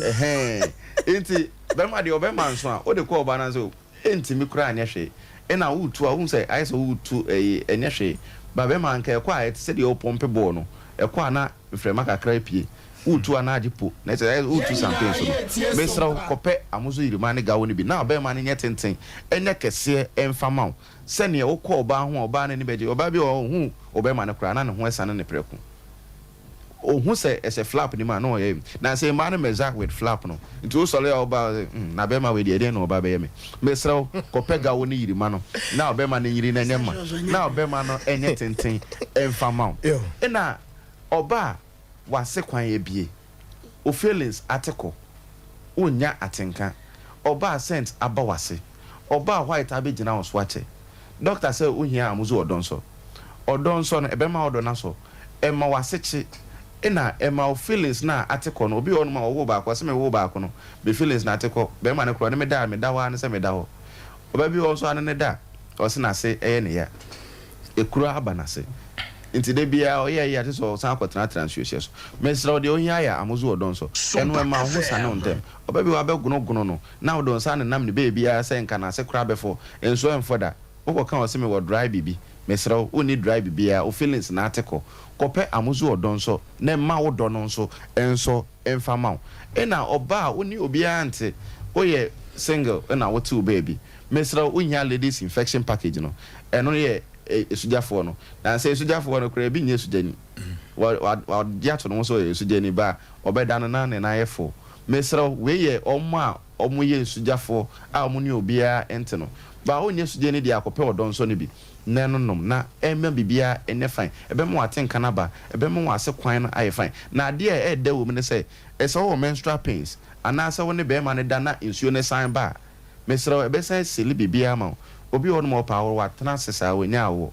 Ɛhɛn. Nti bɛrima deɛ ɔbɛma nso a wode kɔ ɔbaa no ase o. Ɛntumi koraa nyɛ hwee. Ɛna woretu a, wohu sɛ ayɛ sɛ woretu ɛyi, ɛnyɛ hwee. Ba bɛrima anka ɛkɔ a ɛte sɛ deɛ wopɔmpe bɔɔl no, ɛkɔ a na mframa kakra apue. Woretu a na agye po, na ɛsɛ ayɛ sɛ woretu sampen so no. Mesrɛ wo, kɔpɛ Amozo Yirima ne Gawo no bi na ɔbarima no nyɛ tenten, nyɛ kɛseɛ mfa ma wo. Sɛdeɛ wokɔ ɔbaa ho a, ɔbaa no ani bɛgye. Ɔbaa bi wɔ hɔ a, ɔhu ɔbarima no koraa a, na ne ho asiane no prɛko. Ohu sɛ ɛhyɛ flap no mu a na ɔyɛ na sɛ mmaa no mɛza with flap no nti wo sɔre a ɔba ɔsɛ hmm na bɛrima wei deɛ ɛdeɛn na ɔba bɛyɛ me mesrɛ wo kɔpɛ gawo ne yiri ma no na ɔbɛrima no nyiri na ɛnyɛ ma na ɔbɛrima no ɛnyɛ tenten ɛmfa ma wo ɛna ɔba a wase kwan abie wo feelings ate kɔ wonnya atenka ɔba a scent aba wase ɔba a white abɛgyina wo so akyɛ doctor sɛ wohia amuzu ɔdɔ nsɔ ɔdɔ nsɔ no ɛbɛma ɔdɔ no asɔ Ɛma w'asekye na ɛma wo feelings no a ate kɔ no. Obi wɔ hɔnom a ɔwoo baako, ɔse mewoo baako no, me feelings no ate kɔ. Bɛrima no koraa ɔne me da a, meda hɔ ara ne sɛ meda hɔ. Ɔbaa bi wɔ hɔ nso a ɔne no da a, ɔse n'ase yɛ ne ya. Ekuro aba n'ase. Nti da biara ɔyɛ ayi a kyerɛ sɛ ɔsan akɔtenatena nsuohyɛ so. Mesrɛ wo deɛ ohia yɛ amozu ɔdɔ nso. Ɛno ɛma wo ho sane wo ntɛm. Ɔbaa bi wɔ hɔ a bɛgonogono no na wode wo nsa anenam ne baabiara sɛ nka n'ase koraa bɛfɔ, nso ɛmfɔ da. Wokɔ ka ɔse mewɔ dry biribi, mesrɛ wo wonni dry biribiara, wo feelings na ate kɔ. Kɔpɛ amozu ɔdɔ nso na mma wo dɔ no nso nsɔ mfa ma wo. Ena ɔbaa a wone obiara nte, woyɛ single na wote wo baabi, mesrɛ wo wohia ladies infection package no, ɛno yɛ esugyafoɔ no. Nansɛ esugyafoɔ no koraa ebi nyɛ sugyani, wagye ato ne ho sɛ ɔyɛ sugyani ba a ɔbɛda no na ne nan ayɛ fo. Mesrɛ wo wei yɛ wɔn a wɔyɛ nsugyafoɔ a wɔne obiara nte no. Ba a ɔnyɛ sugyani deɛ akɔpɛ ɔdɔ nsɔ no bi na ɛno nom na ɛmma biribiara nyɛ fine. Ɛbɛma w'atenka no aba, ɛbɛma w'ase kwan no ayɛ fine. Na adeɛ a ɛyɛ dɛ wɔ mu ne sɛ, sɛ wowɔ menstrual pains anaasɛ wo ne barima no da na nsuo no san ba a, mesrɛ wo ɛbɛsan asili biribiara ama wo. Obi wɔ hɔnom a ɔpɛ awoɔ, watena ase saa, wannya awoɔ.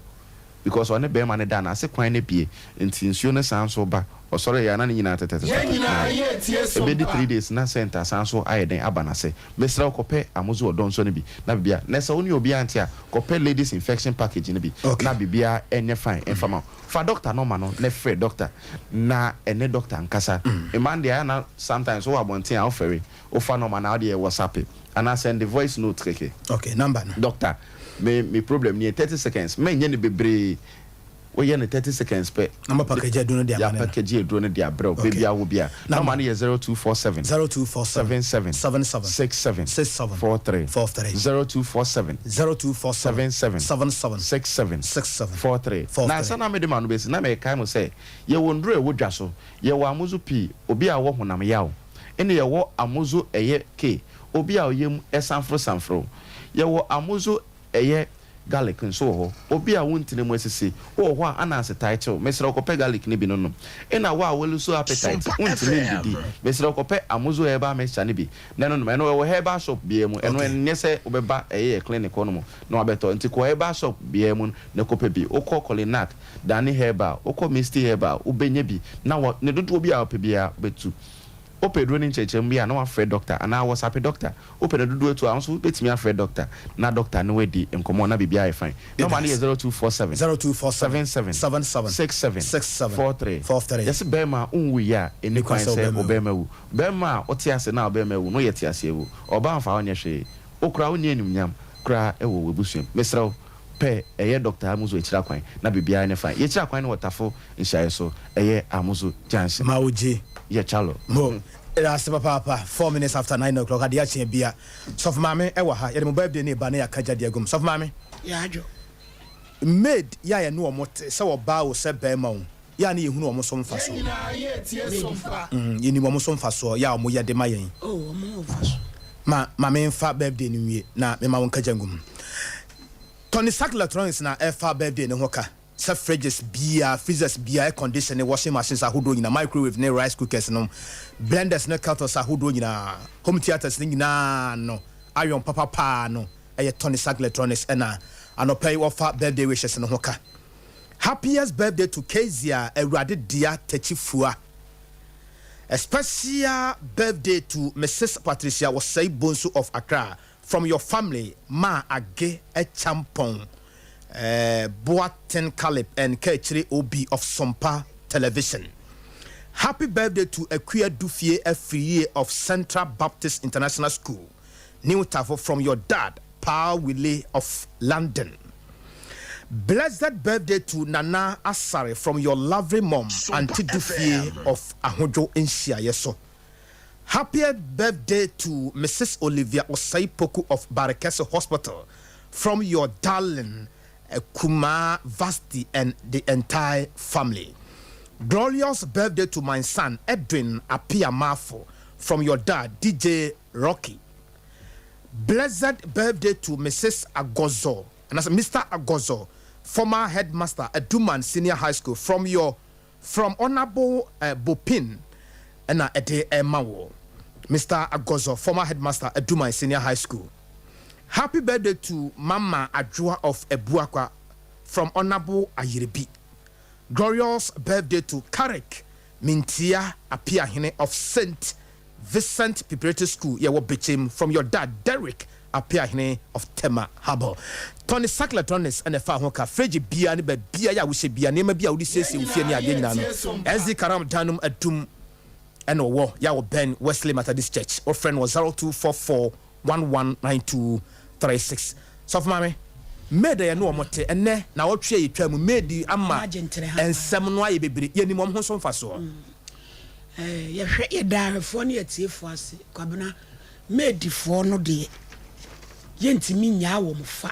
Because ɔne bɛɛma no da no ase kwan no abue nti nsuo no san so ba ɔsɔre yɛ a na ne nyinaa tɛtɛtɛtɛ na ayɛ ɛbɛdi 3 days na scent asan so ayɛ dɛn aba nase mesrɛ wo kɔpɛ amozo ɔdɔ nsɔ no bi na bibia na sɛ wo ne obiara nte a kɔpɛ ladies infection package no bi na bibia ɛnyɛ fine ɛmfa ma wo fa doctor nɔma no na frɛ doctor na ɛne doctor nkasa mmaa no deɛ ayɛ na sometimes wowɔ abɔnten a wofɛre wofa nɔma no a wode yɛ whatsapp anaa send voice note kɛkɛ okay number no doctor Me me problem nie 30 seconds mɛnyɛ no bebree woyɛ no 30 seconds pɛ Na mo package aduro no de ama ne no. Yɛ package aduro no de abrɛ wo Okay. baabi a wɔ bia Number. Number no yɛ 0247 0247 77 77 67 67 43 43 0247 0247 77 77 67 67 43 43. Na ansa na mede m'ano bɛsi na mekae mo sɛ yɛwɔ nnuro a ɛwɔ dwa so yɛwɔ amozo pii obi a ɔwɔ honam yaw ɛne yɛwɔ amozo ɛyɛ K obi a ɔyam sanforo sanforo. Yɛwɔ amozo ɛyɛ garlic nso wɔ hɔ. Obi a wo ntini mu asisi, wowɔ hɔ a ananse tae kye wo, mesrɛ wo kɔpɛ garlic no bi no nom. Ena wo a wo lusu appetite, wontumi ndidi, mesrɛ wo kɔpɛ amozo herbal mixture no bi na ɛno nom. Ɛno ɛwɔ herbal shop biara mu, ɛno ɛnyɛ sɛ wobɛba ɛyɛ yɛ clinic hɔ nom na wabɛtɔ. Nti kɔ herbal shop biara mu na kɔpɛ bi. Wokɔ Kolinak, Dani herbal, wokɔ Misty herbal, wobɛnya bi na wɔ ne dodoɔ bi a wopɛ biara wobɛtu. Wopɛ aduro no nkyerɛkyerɛmu bi a na wafrɛ dɔkta anaa wɔsape dɔkta. Wopɛ no dodoɔ atu a wo nso wobɛtumi afrɛ dɔkta na dɔkta ne wo adi nkɔmmɔ na biribiara ayɛ fine. Nɔmba no yɛ 0247 0247 77 77 67 67 43. 43. Yɛse bɛrima a wonwuiɛ a ɛnni Ɛnni kwan kwan sɛ sɛ wo wo bɛrima bɛrima wu. Bɛrima a wote ase na wo bɛrima awu no woyɛ teaseawu. Ɔbaa mfa wo nyɛ hwee. Wo koraa wonni animuonyam koraa wɔ w'abusua mu. Mesrɛ wo pɛ ɛyɛ dɔkta Amuzu akyiri akwan na biribiara nyɛ fine. Yɛkyiri akwan no wɔ Tafo nhyiaeɛ so, ɛyɛ Amuzu junction. Ma wo gye. Yɛ chalo. Mo da ase papaapa 9:04 o'clock adeɛ akye abia sɔfo maame ɛwɔ ha yɛde mo birthday no reba na yɛaka gya de agum sɔfo maame. Yɛ adwo. Maid yɛ a yɛne wɔn te sɛ ɔbaa o sɛ barima o yɛ a na yɛhunu wɔn so mfasoɔ. Mm, yɛnim wɔn so mfasoɔ yɛ a wɔn yɛ de ma yɛn. Oh, wɔn wɔ mfasoɔ. Ma ma menfa birthday no nwie na mema wo nkagya ngum. Tony Sack Electronics na ɛfa birthday no ho ka. Sɛ fridges biaa, freezers biaa, air condition ne washing machines ahodoɔ nyinaa, microwave ne rice cookers nom, blenders ne kettles ahodoɔ nyinaa, home theatres no nyinaa no, iron papa paa no, ɛyɛ Tony Sack Electronics ɛna anɔpa yi wɔfa birthday wishes no ho ka. Happiest birthday to Kezia Awurade dea Takyi Fua. A special birthday to Mrs Patricia Osei Bonsu of Accra from your family Ma Age Acheampong eh, Boateng Caleb and Kaakyire OB of Sompa Television. Happy birthday to Akua Dufie Afriyie of Central Baptist International School, New Tafo from your dad Paa Willie of London. Blessed birthday to Nana Asare from your lovely mom Auntie Dufie of Ahodwo Nhyiaeɛso. Happiest birthday to Mrs Olivia Osei Poku of Barekese Hospital from your darling Kumaa Vasti and the entire family. Glorious birthday to my son Edwin Appiah Marfo from your dad DJ Rocky. Blessed birthday to Mrs Agozo anaasɛ Mister Agozo former headmaster Aduman Senior High School from your from Honourable Bopin ɛna ɛde ɛma wo Mister Agozo former headmaster Aduman Senior High School. Happy birthday to Mama Adwoa of Abuakwa from Honourable Ayiribi. Glorious birthday to Carrick Mintia Appiahene of Saint Vincent Preparatory School yɛwɔ Bekyem from your dad Derrick Appiahene of Tema Harbour. Tony Sack Electronics na ɛfaa ho ka. Fridge biara ne baabiara a wohyɛ biara, nneɛma bi a wode siesie wo fie ne adeɛ nyinaa no, SZ Karam dan nom adum na ɔwɔ yɛ a wɔbɛn Wesley Methodist Church. Wofrɛ no wɔ 0244 119236. Sɔfo Maame, Maid a yɛne wɔn te ɛnnɛ naawɔtwe a yɛtwaa mu, maid ama nsɛm no ayɛ bebree, yɛnim wɔn ho so mfasoɔ. Yɛhwɛ, yɛda ahwɛfoɔ ne atiefoɔ ase. Kwabena, maidfoɔ no deɛ, yɛntumi nnyaa wɔn fa.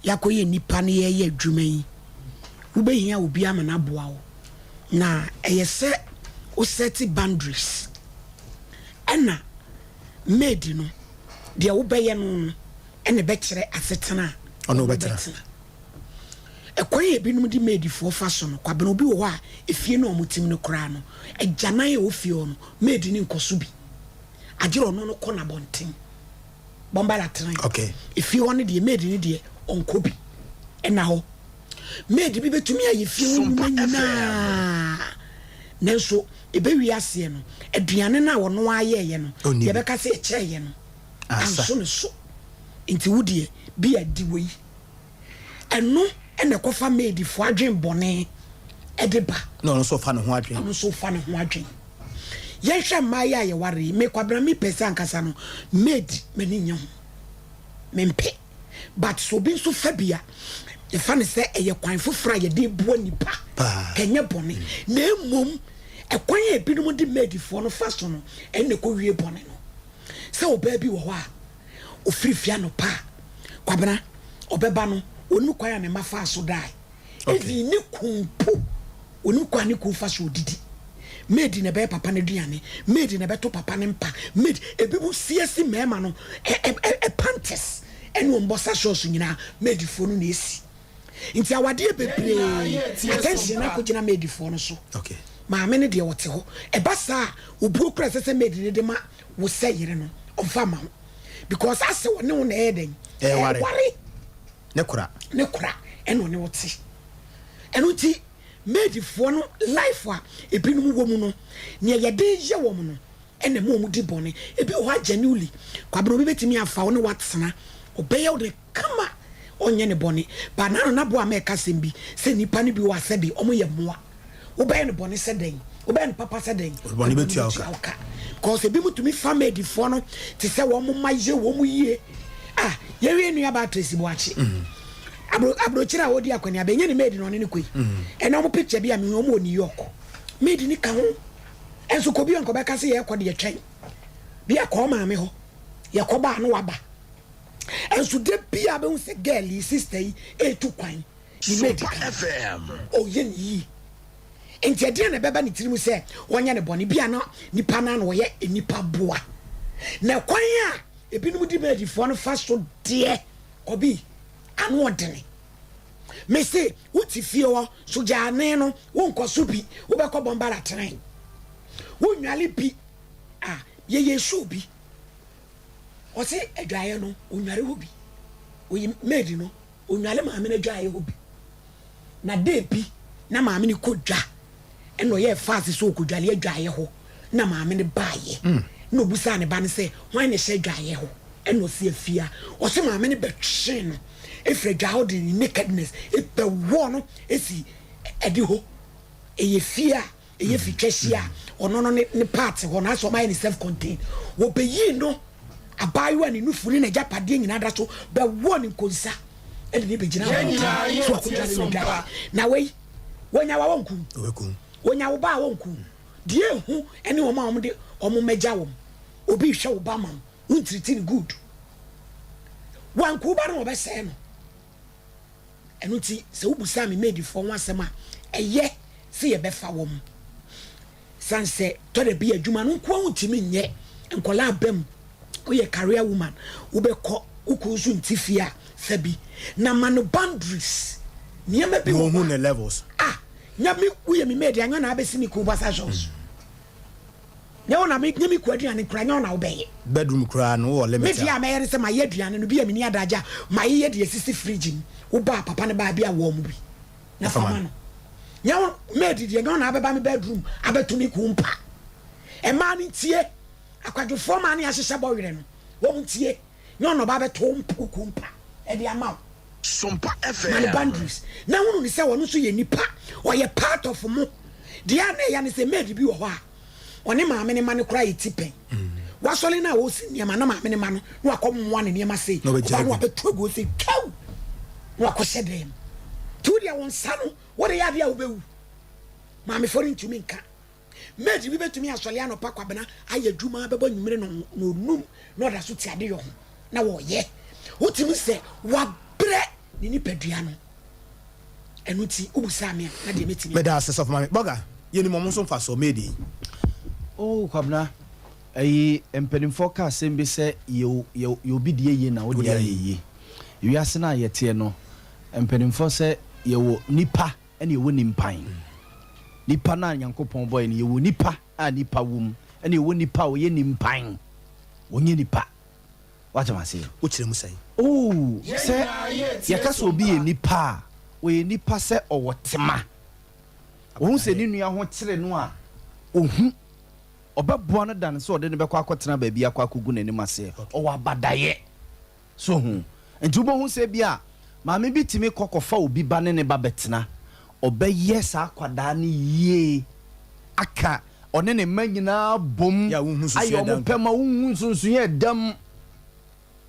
Yɛakɔyɛ nnipa na yɛreyɛ adwuma yi, wobɛhia obi ama no aboa wo. Na ɛyɛ sɛ wo sɛte boundaries. Ɛna maid no, deɛ wobɛyɛ no no na ɛbɛkyerɛ asetena a ɔne ɔne wobɛtena. wobɛtena. Ɛkwan a ebinom de maidfoɔ fa so no, Kwabena, obi wɔ hɔ a, efie no a wɔte mu no koraa no, agyanan a ɛwɔ fie hɔ no, maid no nkɔ so bi. Agyerɛ ɔno no kɔ no abɔnten. Bɔmbala tena. Okay. Efie hɔ no deɛ, maid no deɛ, ɔnkɔ bi. Ɛna hɔ. Maid bi bɛtumi ayɛ fie hɔ nnwuma nyinaa. Nanso, ɛbɛwie aseɛ no, aduane no a ɔno ara yɛeɛ no, Ɔnni deɛ bi. ɛbɛka sɛ ɛkyɛeɛ no, Ansa. anso ne so. Nti wo deɛ, bi a di wei. Ɛno na ɛkɔfa maidfoɔ adwene bɔne de ba. Na ɔno nso fa ne ho adwene. Ɔno nso fa ne ho adwene. Yɛnhwɛ mmaa yi a yɛware yi, me Kwabena mepɛ sɛ ankasa no, maid m'ani nnye ho. Mempɛ. But sɛ obi nso fa bi a, yɛfa no sɛ ɛyɛ kwan foforɔ a yɛde boa nipa. Ɛnyɛ bɔne. Na mmom, ɛkwan a ebinom de maidfoɔ no fa so no, ɛno na ɛkɔwie bɔne no. Sɛ ɔbaa bi wɔ hɔ a, Ɔfiri fie anɔpa a, Kwabena, ɔbɛba no, ɔnim kwan a ne mma faa so dae. Even ne kun mpo, ɔnim kwan a ne kun fa so ɔdidi. Maid na ɛbɛyɛ papa no aduane, maid na ɛbɛto papa no mpa, maid, ebinom siesi mmarima no ɛ ɛ ɛ panties ɛne wɔn boxer shorts nyinaa, maidfoɔ no na ɛsi. Nti awadeɛ bebree, attention no akɔgyina maidfoɔ no so. Maame no deɛ ɔte hɔ. Ɛba saa a, obuo koraa a ɛsɛ sɛ maid no de ma wo sɛ yere no, ɔmfa mma wo. Because asɛ ɔne wo na ɛyɛ dɛn? Ɛware. Ɛware. Ne kora. Ne kora ɛna ɔne wo te. Ɛno nti maidfoɔ no life a ebinom wɔ mu no, nea yɛde yɛ wɔn no ɛna ɛma wɔn di bɔne. Ebi wɔ hɔ a genuinely, Kwabena obi bɛtumi afa wo ne wo atena, ɔbɛyɛ wo de kama, ɔnyɛ ne bɔne. But n'ano n'aboa a mɛka asɛm bi sɛ nnipa no bi wɔ hɔ a sɛbe wɔn yɛ mmoa. Wobɛyɛ no bɔne sɛ dɛn? Wobɛyɛ no papa sɛ dɛn? Bɔne bɛtua wo ka. Ka. Because ebi mu tumi fa maidfoɔ no te sɛ wɔn mma yɛ wɔn yie. Ah, yɛwie nua baa Tracy Boakye. Mm. Abro abrokyire a ɔdi akɔneaba ɛnyɛ ne maid na ɔne ne kɔ yi. Mm. Ɛna wɔn picture bi a mehu wɔn wɔ New York. Maid ni ka ho. Ɛnso kɔ bi a nkɔbɛka sɛ yɛkɔ deɛ twɛn. Bi a kɔɔ maame hɔ. Yɛkɔ baa no waba. Ɛnso da bi a bɛhu sɛ girl yi sister yi ɛretu kwan. Ne maid ka ho. Ɔyɛ ne yie. Enti ɛdeɛn na ɛbɛba ne tirim sɛ ɔnyɛ no bɔne? Ebia na nipa no ara na ɔyɛ nnipa boa. Na kwan a ebinom di maidfoɔ no fa so deɛ, Kɔbi, ano ɔdene. Mese, wote fie hɔ, sogyaane no, wonkɔ so bi, wobɛkɔ bɔmbara tene. Wonnwale bi. Ah, yɛyɛ show bi. Ɔse adwaeɛ no, ɔnnware hɔ bi. Oyi maid no. Onnwale maame no adwaeɛ hɔ bi. Na da bi na maame no kɔ dwa ɛna ɔyɛɛ fast sɛ ɔkɔdwale adwaeɛ hɔ na maame no baeɛ na ɔbusaa ne ba no sɛ hwan na ɛhyɛ adwaeɛ hɔ ɛna ɔse Afia. Ɔse maame no bɛtwee no ɛfiri adwaeɛ hɔ de ne nakedness bɛwɔɔ no si ɛde hɔ. Ɛyɛ fie a ɛyɛ fitwa hyia a ɔno no ne ne part hɔ no asɛ ɔmayɛ ne self contained. Wɔbɛyii no abaayewa a ne nufu ne n'agyapadeɛ nyinaa da so bɛwɔɔ ne nkonsa de ne bɛgyina abɔnten so akɔdware no dware. Na wei, wɔnya wa wɔnku wo. Wɔnya wo ba a wɔnku wo. Deɛ ɛhu ne wɔn a wɔde wɔn mma gya wɔn. Obi rehwɛ wo ba ma wo, wontiriti no good. Wanku wo ba no wɔbɛsɛe no. Ɛno nti sɛ wobusaa me maidfoɔ ho asɛm a, ɛyɛ. sɛ yɛbɛfa wɔn. Sane sɛ tɔ da bi adwuma no nkoa wontumi nyɛ, nkwadaa aba mu, woyɛ career woman, wobɛkɔ, wo kunu nso nte fie a, fa bi. Na ma no boundaries. Nneɛma bi wɔ hɔ a. ne levels. Ah, nya me, woyɛ me maid a, nyɛ na abɛsi me kunu basa shows. Nyɛ wo na me, nyɛ me kunu aduane koraa, nyɛ wo na wobɛyɛ. Bedroom koraa no, wowɔ limit a. Me deɛ a mɛyɛ ne sɛ mayɛ aduane no bi a menni adagye a, mayeyɛ de asisi fridge mu. Woba a, papa no ba a, bi a wɔn bi. Na fa ma no. Nyɛ wo maid deɛ, nyɛ wo na abɛba me bedroom abɛto me kunu mpa. Mmaa no ntie. Akwadwofoɔ mmaa no yɛahyehyɛ bɔ werɛ no, wɔn ntie. Nyɛ wo na ɔba abɛto wo kunu mpa de ama wo. Ma no boundaries. Na hunu no sɛ ɔno nso yɛ nipa. Ɔyɛ part of mo. Deɛ a na ɛya ne sɛ maid bi wɔ hɔ a, ɔne maame no ma no koraa yɛ ti pɛn. Wasɔre no a ɔresi nneɛma na maame no ma no na wakɔ mmoa ne nneɛma sei, ɔba no wabɛto agu hɔ sei twaw na wakɔhyɛ dan mu. Nti wo deɛ wo nsa no wode yɛ adeɛ a wobɛwu. Maamefoɔ no ntumi nka. Maid bi bɛtumi asɔre anɔpa kwabena ayɛ adwuma bɛbɔ anwummere no na ɔnum na ɔda so te adeyɔ ho na wɔyɛ. Wotumi sɛ wabrɛ ne nipadua no. Ɛno nti wobusaa me a na deɛ mɛtumi. Meda ase sɔfo maame. Bɔga, yɛnim ɔmo nso mfasoɔ, maid yi. Oh Kwabena, ɛyi mpanimfoɔ ka asɛm bi sɛ yɛ yɛ yɛ obi deɛ yie na wo deɛ ayɛ yie. Wiase no a yɛteɛ no, mpanimfoɔ sɛ yɛwɔ nipa ɛna yɛwɔ nimpan. Nipa no a Nyankopɔn bɔeɛ no, yɛwɔ nipa a nipa wɔ mu, ɛna yɛwɔ nipa a ɔyɛ nimpan, ɔnyɛ nipa. Wate me aseɛ? Wokyerɛ mu sɛn? Oh, sɛ yɛka sɛ obi yɛ nipa a, ɔyɛ nipa sɛ ɔwɔ tema. Ɔhu sɛ ne nua ho kyere no a, ɔhu. Ɔbɛboa no dan sɛ ɔde no bɛkɔ akɔtena baabi akɔ akɔgu n'anim aseɛ. Ɔwɔ abadaeɛ. So hu? Nti wobɛhu sɛ ebia maame bi tumi kɔ kɔfa obi ba ne ne ba bɛtena. Ɔbɛyɛ saa akwadaa no yie aka ɔne ne mma nyinaa bom ayɛ wɔn pɛ ma wonhu nsonsonoeɛ a ɛda mu.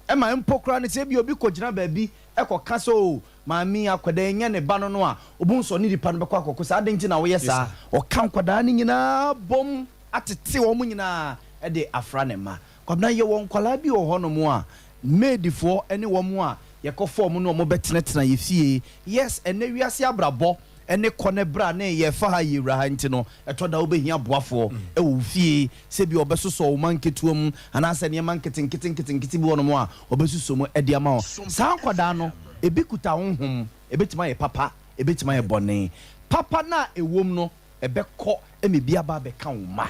Ɛma mpo koraa no sɛ ebia obi kɔgyina baabi kɔka sɛ oh maame yi akwadaa yi nyɛ ne ba no no a, wobɛhu sɛ ɔne nipa no bɛkɔ akɔko sɛ adɛn nti na woyɛ saa? Ɔka nkwadaa no nyinaa bom atete wɔn nyinaa de afra ne mma. Kwabena, yɛwɔ nkwadaa bi wɔ hɔnom a, maidfoɔ ne wɔn a yɛkɔfa wɔn ne wɔn bɛtenatena yɛn fie. Yes, ɛnnɛ wiase abrabɔ ne kɔ ne bra ne yɛfa ha yɛwura ha nti no, ɛtɔ da a wobɛhia boafoɔ wɔ wo fie, sɛ ebia ɔbɛsosɔ wo mma nketewa mu anaasɛ nneɛma nketenkete nketenkete bi wɔ hɔnom a ɔbɛsosɔ mu de ama wo. Saa nkwadaa no, ebi kuta honhom, ɛbɛtumi ayɛ papa, ɛbɛtumi ayɛ bɔne. Papa no a ɛwom no, ɛbɛkɔ ma ebi aba abɛka wo mma.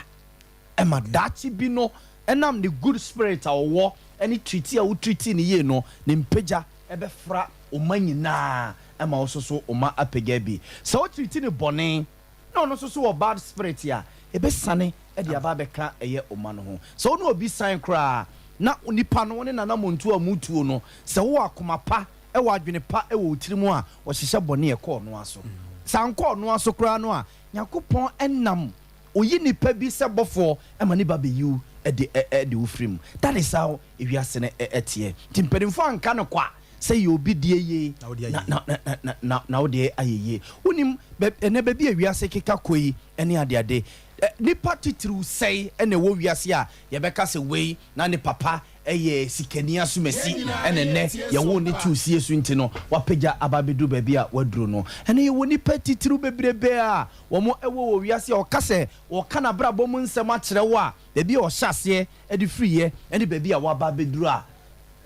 Ɛma daakye bi no, ɛnam ne good spirit a ɔwɔ ne treaty a wo treaty no yie no, ne mpagya bɛfra wo mma nyinaa ma wo nso so wo mma apagya bi. Sɛ wo treaty no bɔne na ɔno nso so wɔ bad spirit a, ɛbɛsiane de aba abɛka ɛyɛ wo mma no ho. Sɛ wo ne obi san koraa na nipa no wo ne n'anamontuo a motuo no, sɛ wowɔ akoma pa wɔ adwene pa wɔ wo tirim a, ɔhyehyɛ bɔne a ɛkɔ ɔno ara so. Sɛ ankɔ ɔno ara so koraa no a, Nyankopɔn nam Oyi nipa bi sɛ bɔfoɔ ma ne ba bɛyi wo de de wo firi mu. That is how ewiase no teɛ. Nti mpanimfoɔ anka no kwa sɛ yɛ obi deɛ yie na na na na na wo deɛ ayɛ yie. Wonim ɛnɛ baabi a wiase keka kɔ yi ne adeade, nipa titiriw sɛe na ɛwɔ wiase a yɛbɛka sɛ wei na ne papa yɛ sikani asomasi na ɛnɛ yɛwoo ne too sie so nti no wapagya aba abɛduru baabi a waduru no. Ɛnɛ yɛwɔ nipa titiriw bebrebe a Wɔn wɔ wɔ wiase a ɔka sɛ ɔreka n'abrabɔ mu nsɛm akyerɛ wo a, baabi a ɔhyɛ aseɛ de firiiɛ ne baabi a waba abɛduru a,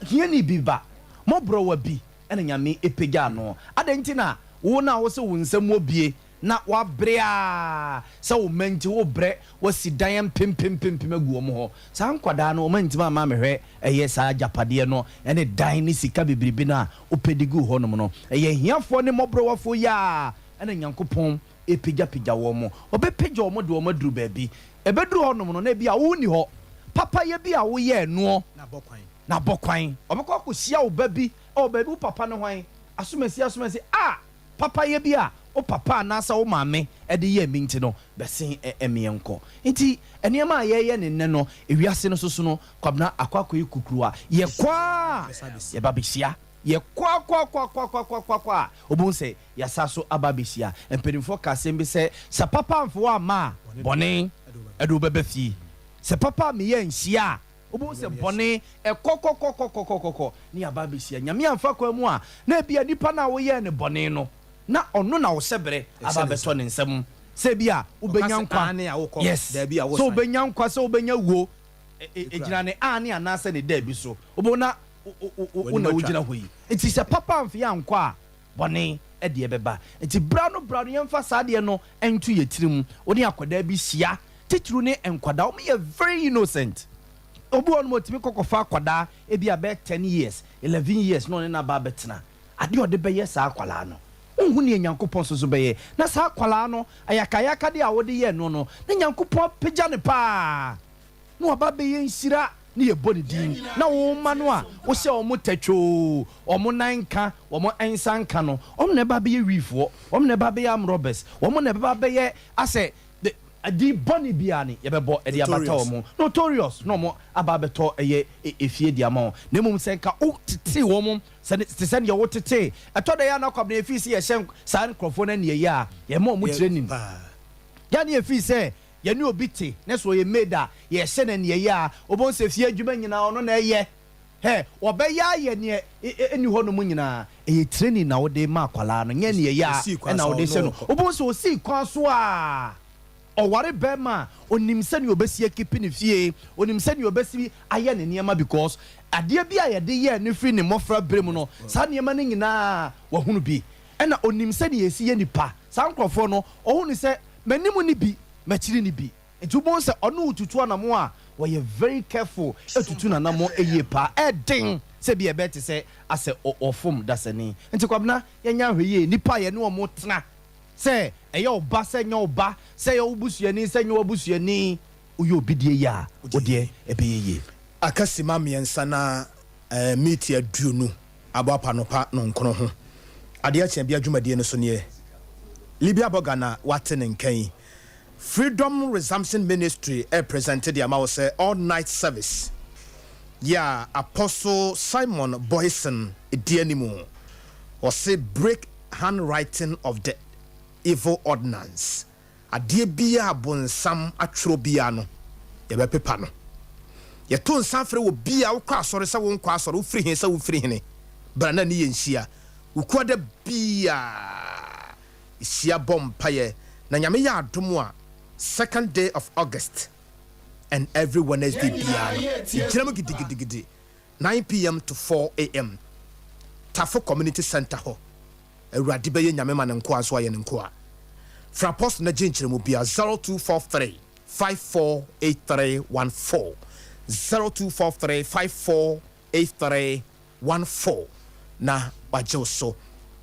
hiani bi ba, mmɔborɔwa bi na Nyame pagyaa no. Adɛn nti na wo no a wose wo nsam wɔ bie na woabre ara sɛ wo mma nti wobrɛ woasi dan mpempempempem agu wɔn hɔ? Saa nkwadaa no wɔn antumi amma ammɛhwɛ ɛyɛ saa agyapadeɛ no ne dan ne sika bebrebe no a wopɛ de guu hɔnom no. Ɛyɛ ahiafoɔ ne mmɔborɔwafoɔ yi ara Ɛna Nyankopɔn repagyapagya wɔn. Ɔbɛpagya wɔn de wɔn aduru baabi. Ɛbɛduru hɔnom no, na ebia wo nni hɔ. Papayɛ bi a woyɛɛ noɔ na abɔ kwan. Ɔbɛkɔ akɔhyia wo ba bi wɔ baabi, wo papa ne hwan? Asomasi, asomasi, a! Papayɛ bi a wo papa anaasɛ wo maame de yɛɛ me nti no, bɛsen meɛ nkɔ. Nti nneɛma a yɛreyɛ no nnɛ no, ewiase no soso no, Kwabena akɔ akɔyɛ kukuruwa. Yɛkɔ ara a, yɛba bɛhyia. Yɛkɔ ara kɔ ara kɔ ara kɔ ara kɔ ara kɔ ara a, wobɛhu sɛ Yɛasa so aba abɛhyia. Mpanimfoɔ ka asɛm bi sɛ, Sɛ papa amfa wo amma a, bɔne de wo bɛba fie. Sɛ papa ammeyɛ anhyia a, wobɛhu sɛ bɔne kɔkɔkɔkɔkɔkɔkɔ ne yɛaba abɛhyia. Nyame amfa kwan mu a, na ebia nipa no a woyɛɛ no bɔne no, na ɔno na wo hyɛberɛ aba abɛtɔ ne nsam. Sɛ bi a wobɛnya Ɔka sɛ nkwa. aane a wokɔ, Yes. daabi a Sɛ wosan. wobɛnya nkwa, sɛ wobɛnya wuo, ɛgyina ne aane anaasɛ ne daabi so. Wobɛhu na wo na wogyina hɔ yi. Nti sɛ papa amfe ankɔ a, bɔne deɛ bɛba. Nti bra no bra no yɛmfa saa adeɛ no nto yɛ tirim. Wo ne akwadaa bi hyia, titiriw ne nkwadaa, wɔn yɛ very innocent. Obi wɔ hɔnom a ɔtumi kɔ kɔfa akwadaa ebi a bɛyɛ ten years, 11 years na ɔne no aba abɛtena. Adeɛ a ɔde bɛyɛ saa akwadaa no, wonhu deɛ Nyankopɔn nso so bɛyɛ. Na saa akwadaa no, ayakayakadeɛ a wode yɛɛ no no, na Nyankopɔn apagya no paa. Na waba abɛyɛ nhyira ne yɛbɔ ne din, na wo mma no a wohyɛ wɔn tɛtwoo, wɔn nan nka, wɔn nsa nka no, wɔn na ɛba abɛyɛ wiifoɔ, wɔn na ɛba abɛyɛ armed robbers, wɔn na ɛbɛba abɛyɛ asɛ din bɔne biara ne yɛbɛbɔ de abata wɔn, notorious, na wɔn aba abɛtɔ ɛyɛ efie de ama wɔn. Na mmom sɛ nka wotetee wɔn sɛ te sɛ deɛ wotetee, ɛtɔ da yi a na Kwabena yɛfii sɛ yɛhyɛ saa nkurɔfoɔ no aniɛyɛ a, yɛma wɔn training. Yɛ a na yɛfii sɛ Yɛne obi te na sɛ ɔyɛ maid a, yɛhyɛ no aniɛyɛ a, wobɛhu sɛ fie adwuma nyinaa ɔno na ɛyɛ. Hɛ, ɔbɛyɛ ayɛ neɛ ɛnni hɔ nom nyinaa. Ɛyɛ training na wode rema akwadaa no, nyɛ aniɛyɛ a na wode rehyɛ no. Wobɛhu sɛ ɔsii kwan so a, ɔware barima a, ɔnim sɛdeɛ ɔbɛsi akipi ne fie, ɔnim sɛdeɛ ɔbɛsi ayɛ ne nneɛma because adeɛ bi a yɛde yɛɛ no firi ne mmɔfra berɛ mu no, saa nneɛma no nyinaa wahunu bi. Ɛna ɔnim sɛdeɛ yɛsi yɛ nipa. Saa nkorɔfoɔ no, ɔhunu sɛ M'anim nni bi, m'akyiri nni bi. Nti wobɛhu sɛ ɔne wo tutu anamon a, wɔyɛ very careful tutu n'anamon yie paa. Ɛden sɛ ebia ɛbɛyɛ te sɛ asɛ ɔfom dasani. Nti Kwabena, yɛnyɛ ahwɛyie, nnipa a yɛne wɔn tena, sɛ ɛyɛ wo ba, sɛ ɛnyɛ wo ba, sɛ ɛyɛ wo busuani, sɛ ɛnyɛ w'abusuani, woyɛ obi deɛ yie a, wo deɛ ɛbɛyɛ yie. Aka simma mmiɛnsa na miti 20 abɔ apa anɔpa nɔnkron ho. Adeɛ kye bia dwumadie no so nie. Libya Burger na wate ne nka yi. Freedom Resumption Ministry represente de ama wo sɛ All Night Service yi a Apostle Simon Boyson di animu. Ɔse break handwriting of the evil ordinance. Adeɛ biara a bonsam atwerɛ biara no, yɛbɛpepa no. Yɛto nsa frɛ obiara, wokɔ asɔre sɛ wonkɔ asɔre, wofiri he sɛ wofiri hene, bra na ne yɛn nhyia. Wukuada biara yɛhyia bɔ mpaeɛ, na Nyame yɛ adom a, second day of August and every Wednesday biara no, yɛgyina mu gidigidigidi, 9 pm to 4 am, Tafo Community Centre hɔ. Awurade bɛyɛ Nyame ma ne nkoa nso ayɛ ne nkoa. Frɛ Apostle na gye nkyerɛmu bia 0243 548314 0243 548314 na wagye wo so.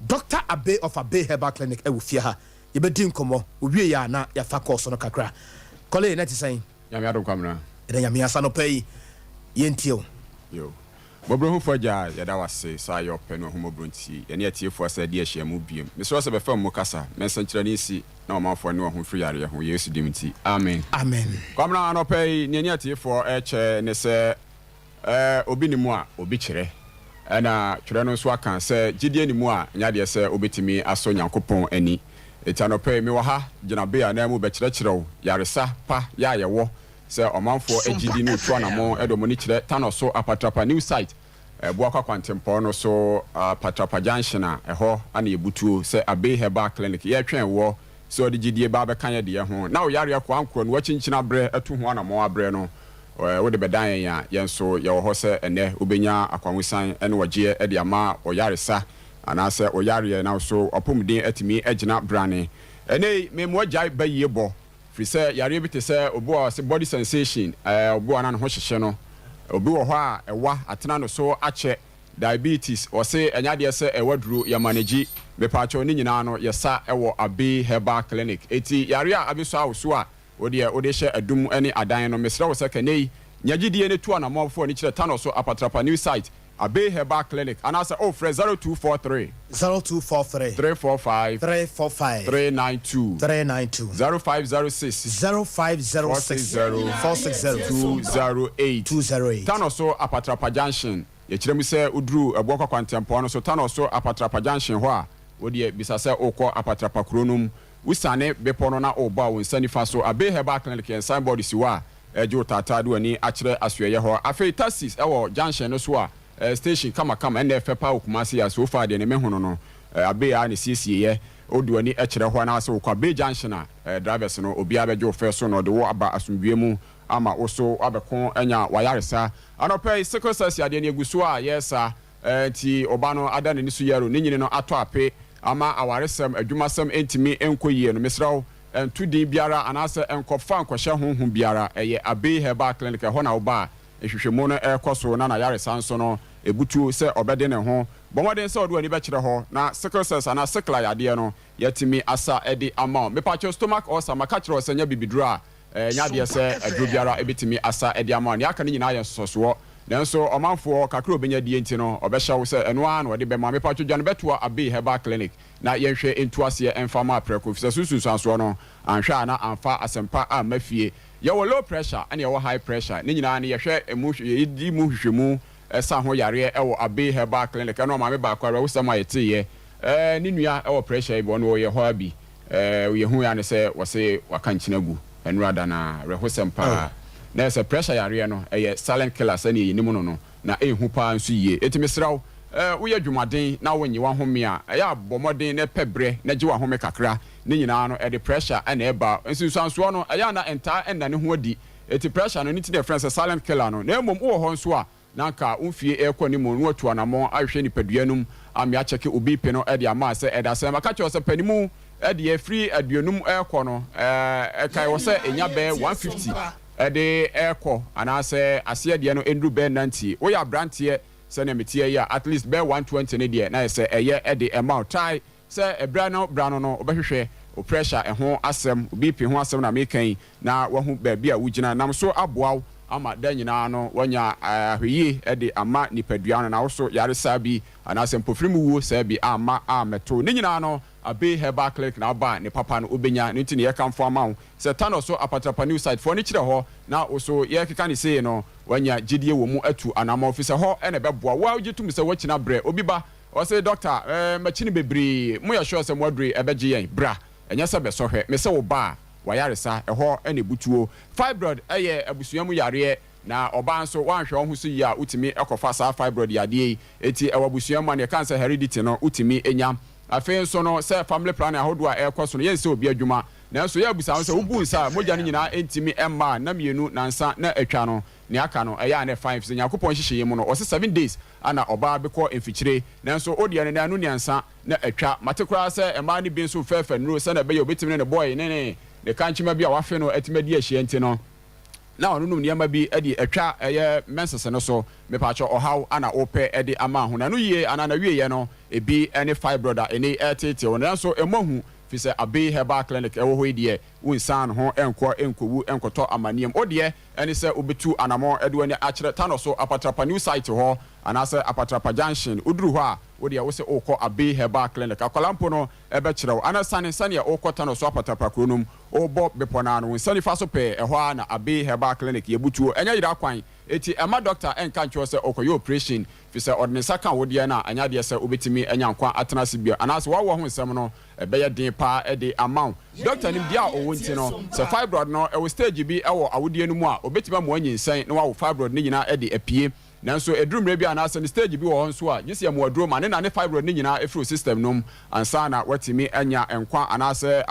Doctor Abbey of Abbey Herbal Clinic ɛwɔ fie ha. Yɛbɛdi nkɔmmɔ, owie yɛ a na yɛafa kɔɔso no kakra. Kɔle, na ɛte sɛn? Nyame adom Kwamina. Yɛda Nyame ase anɔpa yi. Yɛntie wo. Yo. Mmɔborɔhufo Agya, yɛda wo ase sɛ ayɛ ɔpɛ ne w'ahummɔborɔ nti, yɛne atiefoɔ asan adi ahyiamu biom. Mesrɛ wo sɛ bɛfa mu kasa, ma nsɛnkyerɛnne nsi, na ɔmanfoɔ nne wɔn ho mfiri yareɛ ho, Yesu dim nti, amen. Amen. Kwamina, anɔpa yi, nea ɛne atiefoɔ rekyɛ ne sɛ, eh, obi nni mu a, obi kyerɛ. Ɛna twerɛ no nso aka sɛ, gyidie nni mu a, ɛnyɛ adeɛ sɛ wobɛtumi asɔ Nyankopɔn ani. Enti anɔpa yi, mewɔ ha, gyina bea ananmu bɛkyerɛkyerɛ wo yaresa pa yɛ a yɛwɔ Sɛ ɔmanfoɔ gye di ne retu anamɔn de wɔn ani kyerɛ Tanɔ so Apatrapa New Site, Boakwa Kwantempɔn no so Apatrapa Junction a, ɛhɔ na yɛbutuo sɛ Abbey Herbal Clinic. Yɛretwɛn woɔ sɛ wode gyidie ba abɛka yɛn deɛ ho na wo yareɛ koankorɔ no woakyinkyini abrɛ atu ho anamɔn abrɛ no, wode bɛdan yɛn a, yɛn nso yɛwɔ hɔ sɛ ɛnnɛ wobɛnya akwahosan ne ɔgyeɛ de ama wo yaresa anaasɛ wo yareɛ na wo nso w'apɔmuden atumi agyina brane. Ɛnnɛ yi, memmoa gyae bayie bɔ. Firi sɛ yareɛ bi te sɛ obi wɔ hɔ a ɔse body sensation, ɛɛ obi wɔ hɔ a na ne ho hyehye no, obi wɔ hɔ a ɛwa atena no so akyɛ, diabetes, ɔse ɛnyɛ adeɛ sɛ ɛwɔ aduro, yɛ manage, mepaakyɛw ne nyinaa no yɛ sa wɔ Abbey Herbal Clinic. Enti yareɛ a abɛsua wo so a wodeɛ wode hyɛ adum ne adan no, mesrɛ wo sɛ kɛnɛ yi nya gyidie ne tu anamɔn fa w'ani kyerɛ Tanɔ so Apatrapa New Site, Abbey Herbal Clinic anaasɛ o frɛ 0243. 0243. 345. 345. 392. 392. 0506. 0506. 460. 460. 208. 208. Tanɔ so Apatrapa Junction, Yɛkyerɛ mu sɛ woduru Ɛboɔ Kwakwantempɔn no so Tanɔ so Apatrapa Junction hɔ a, wo deɛ bisa sɛ worekɔ Apatrapa kuro no mu. Wosiane bepɔ no na worebɔ a wo nsa nifa so Abbey Herbal Clinic yɛn signboard si hɔ a Ɛgye wo taataa de w'ani akyerɛ asoɛeɛ hɔ. Afei taxis wɔ junction no so a station kamakama ɛna ɛfɛ paa wɔ Kumasi a so far deɛ ne me hono no Abbey ara na ɛsiesieɛ. Wode w'ani kyerɛ hɔ anaasɛ wokɔ Abbey Junction a, drivers no obiara bɛgye wo fɛ so na ɔde wo aba asomdwoeɛ mu ama wo so woabɛko anya w'ayaresa. Anɔpa yi, sickle cells yadeɛ no yɛgu so a yɛresa. Enti ɔba no ada n'ani so yaro, ne nyini no atɔ ape ama awaresɛm, adwumasɛm ntumi nkɔ yie no, mesrɛ wo, nto din biara anaasɛ nkɔfa nkɔhyɛ honhom biara. Ɛyɛ Abbey Herbal Clinic, ɛhɔ na woba a, nhwehwɛmu no rekɔ so na n'ayaresa nso no, ɛbutuo sɛ ɔbɛde ne ho. Bɔ mmɔden sɛ wode w'ani bɛkyerɛ hɔ na sickle cells anaa sickler yadeɛ no, yɛatumi asa de ama wo. Mepakyɛw, stomach ulcer, maka kyerɛ wo sɛ nyɛ bibiduro a Ɛnyɛ adeɛ sɛ aduro biara bɛtumi asa de ama wo. Nea aka no nyinaa yɛ nsosɔsoɔ. Nanso ɔmanfoɔ, kakra a ɔbɛnya die nti no, ɔbɛhyɛ wo sɛ ɛno ara na ɔde bɛma. Mepatwo dwane bɛtoa Abbey Herbal Clinic na yɛnhwɛ ntu aseɛ mfa mma prɛko, efisɛ so nsunsuansoɔ no, anhwɛ a na amfa asɛmpa amma fie. Yɛwɔ low pressure ɛna yɛwɔ high pressure. Ne nyinaa no yɛhwɛ mu, yɛdi mu nhwehwɛmu sa ho yareɛ wɔ Abbey Herbal Clinic. Ɛno maame baako awerɛhosɛm a yɛteeɛ, ne nua wɔ pressure yi bi, ɔno ɔyɛ hɔ ara bi. Eh yɛhu ya ne sɛ wɔse waka nkyene agu ɛnora da no a, awerɛhosɛm paa. Na ɛsɛ pressure yareɛ no ɛyɛ silent killer sɛdeɛ yɛnim no no, na ɛhu paa nso yie. Enti mesrɛ wo, eh woyɛ dwumaden na wonnye w'ahome a, ɛyɛ a bɔ mmɔden na pɛ berɛ na gye w'ahome kakra. Ne nyinaa no ɛde pressure na ɛba. Nsunsuansoɔ no ɛyɛ a na ɛntaa nna ne ho adi. Enti pressure no, ne nti na yɛfrɛ no sɛ silent killer no. Na mmom wowɔ hɔ nso a, na anka wo mfie rekɔ anim no watu anamɔn ahwehwɛ nipadua no mu ame akyɛke wo BP no de ama sɛ ɛda sɛn. Maka kyerɛ wo sɛ panimu deɛ firi aduonum rekɔ no ɛka ɛwɔ sɛ ɛnya bɛyɛ 150 de rekɔ anaasɛ aseɛ deɛ no ɛnnuru bɛyɛ 90. Woyɛ abranteɛ sɛdeɛ meteɛ yi a at least bɛyɛ 120 no deɛ na ayɛ sɛ ɛyɛ de ɛma wo. Try Sɛ ɛberɛ ano berɛ ano no wobɛhwehwɛ wo pressure ho asɛm, wo BP ho asɛm na meka yi, na woahu baabi a wogyina. Nam so aboa wo ama da nyinaa no woanya ahwɛyie de ama nipadua no, na wo so yare saa bi anaasɛ mpofirim wuo saa bi amma ammɛto. Ne nyinaa no Abbey Herbal Clinic na woba a ne papa no wobɛnya. Ɛno nti na yɛkamfo ama wo sɛ Tanɔ so Apatrapa New Site foɔ no kyerɛ hɔ na wo so yɛrekeka no sei no woanya gyedie wɔ mu atu anammɔn, firi sɛ hɔ na ɛbɛboa wo. Wo ara wogye tom sɛ woakyina berɛ obi ba Ɔse doctor eh makyini bebree mo yɛ sure sɛ mo aduro yi ɛbɛgye yɛn bra ɛnyɛ sɛ bɛsɔ hwɛ mese wo ba a wayaresa ɛhɔ na ɛbutuo fibroid ɛyɛ abusua mu yareɛ na ɔbaa nso woanhwɛ wo ho so yie a wotumi kɔfa saa fibroid yadeɛ yi eti ɛwɔ abusua mu a nea ɛka ne sɛ heredity no wotumi nya afei nso no sɛ family planning ahodoɔ a ɛrekɔ so no yɛnsɛ obi adwuma nanso yɛ abusa ho sɛ wobu nsa a mogya no nyinaa ntumi mma a nna mmienu nansa na atwa no Nea aka no, ɛyɛ a na ɛfine efisɛ Nyankopɔn nhyehyɛeɛ mu no, ɔse seven days ana ɔbaa bekɔ mfikyire, nanso wodeɛ no nanu niansa na atwa. Mate koraa sɛ mmaa no bi nso fɛɛfɛ nnuro sɛnea ɛbɛyɛ obetumi ne ne boy ne ne ne kankyema bi a wafe no atumi adi ahyia nti no, na ɔnonom nneɛma bi de atwa ɛyɛ menses no so. Mepaakyɛw ɔhaw ana wopɛ de ama ho? Nano yie anaa nawieɛ no ebi ne fibroid a ene ɛreteetee wo no, nanso mmɔ hu fisɛ Abbey Herbal Clinic ɛwɔ hɔ yi deɛ wonsan ho nkɔ nkɔwu nkɔtɔ amaneɛm. Wodeɛ ɛne sɛ wobɛtu anamɔn de w'ani akyerɛ Tanɔ so Apatrapa New Site hɔ anaasɛ Apatrapa Junction. Woduru hɔ a, wo deɛ wose worekɔ Abbey Herbal Clinic. Akwadaa mpo no bɛkyerɛ wo. Ana sane sɛdeɛ worekɔ Tanɔ so Apatrapa kuro no mu, worebɔ bepɔ no ara no, wo nsa nifa so pɛɛ, ɛhɔ ara na Abbey Herbal Clinic yɛ butuo. Ɛnyɛ yera kwan, enti mma dɔkta nka nkyerɛ wo sɛ ɔrekɔyɛ oprehyɛn, firi sɛ ɔde ne nsa ka wo deɛ no a, ɛnyɛ adeɛ sɛ wobɛtumi anya nkwa atena ase bio. Anaasɛ w'awoɔ ho nsɛm no Ɛbɛyɛ den paa de ama wo. Dɔkta nimdeɛ a ɔwɔ nti no, sɛ fibroid no wɔ stage bi wɔ awodeɛ no mu a, ɔbɛtumi ama woanyinsɛn na wawo fibroid no nyinaa de apue. Nanso ɛduru mmerɛ bi anaasɛ ne stage bi wɔ hɔ nso a, gye sɛ yɛma wo aduro ma ne nane fibroid no nyinaa firi wo system no mu ansa na woatumi anya nkwa anaasɛ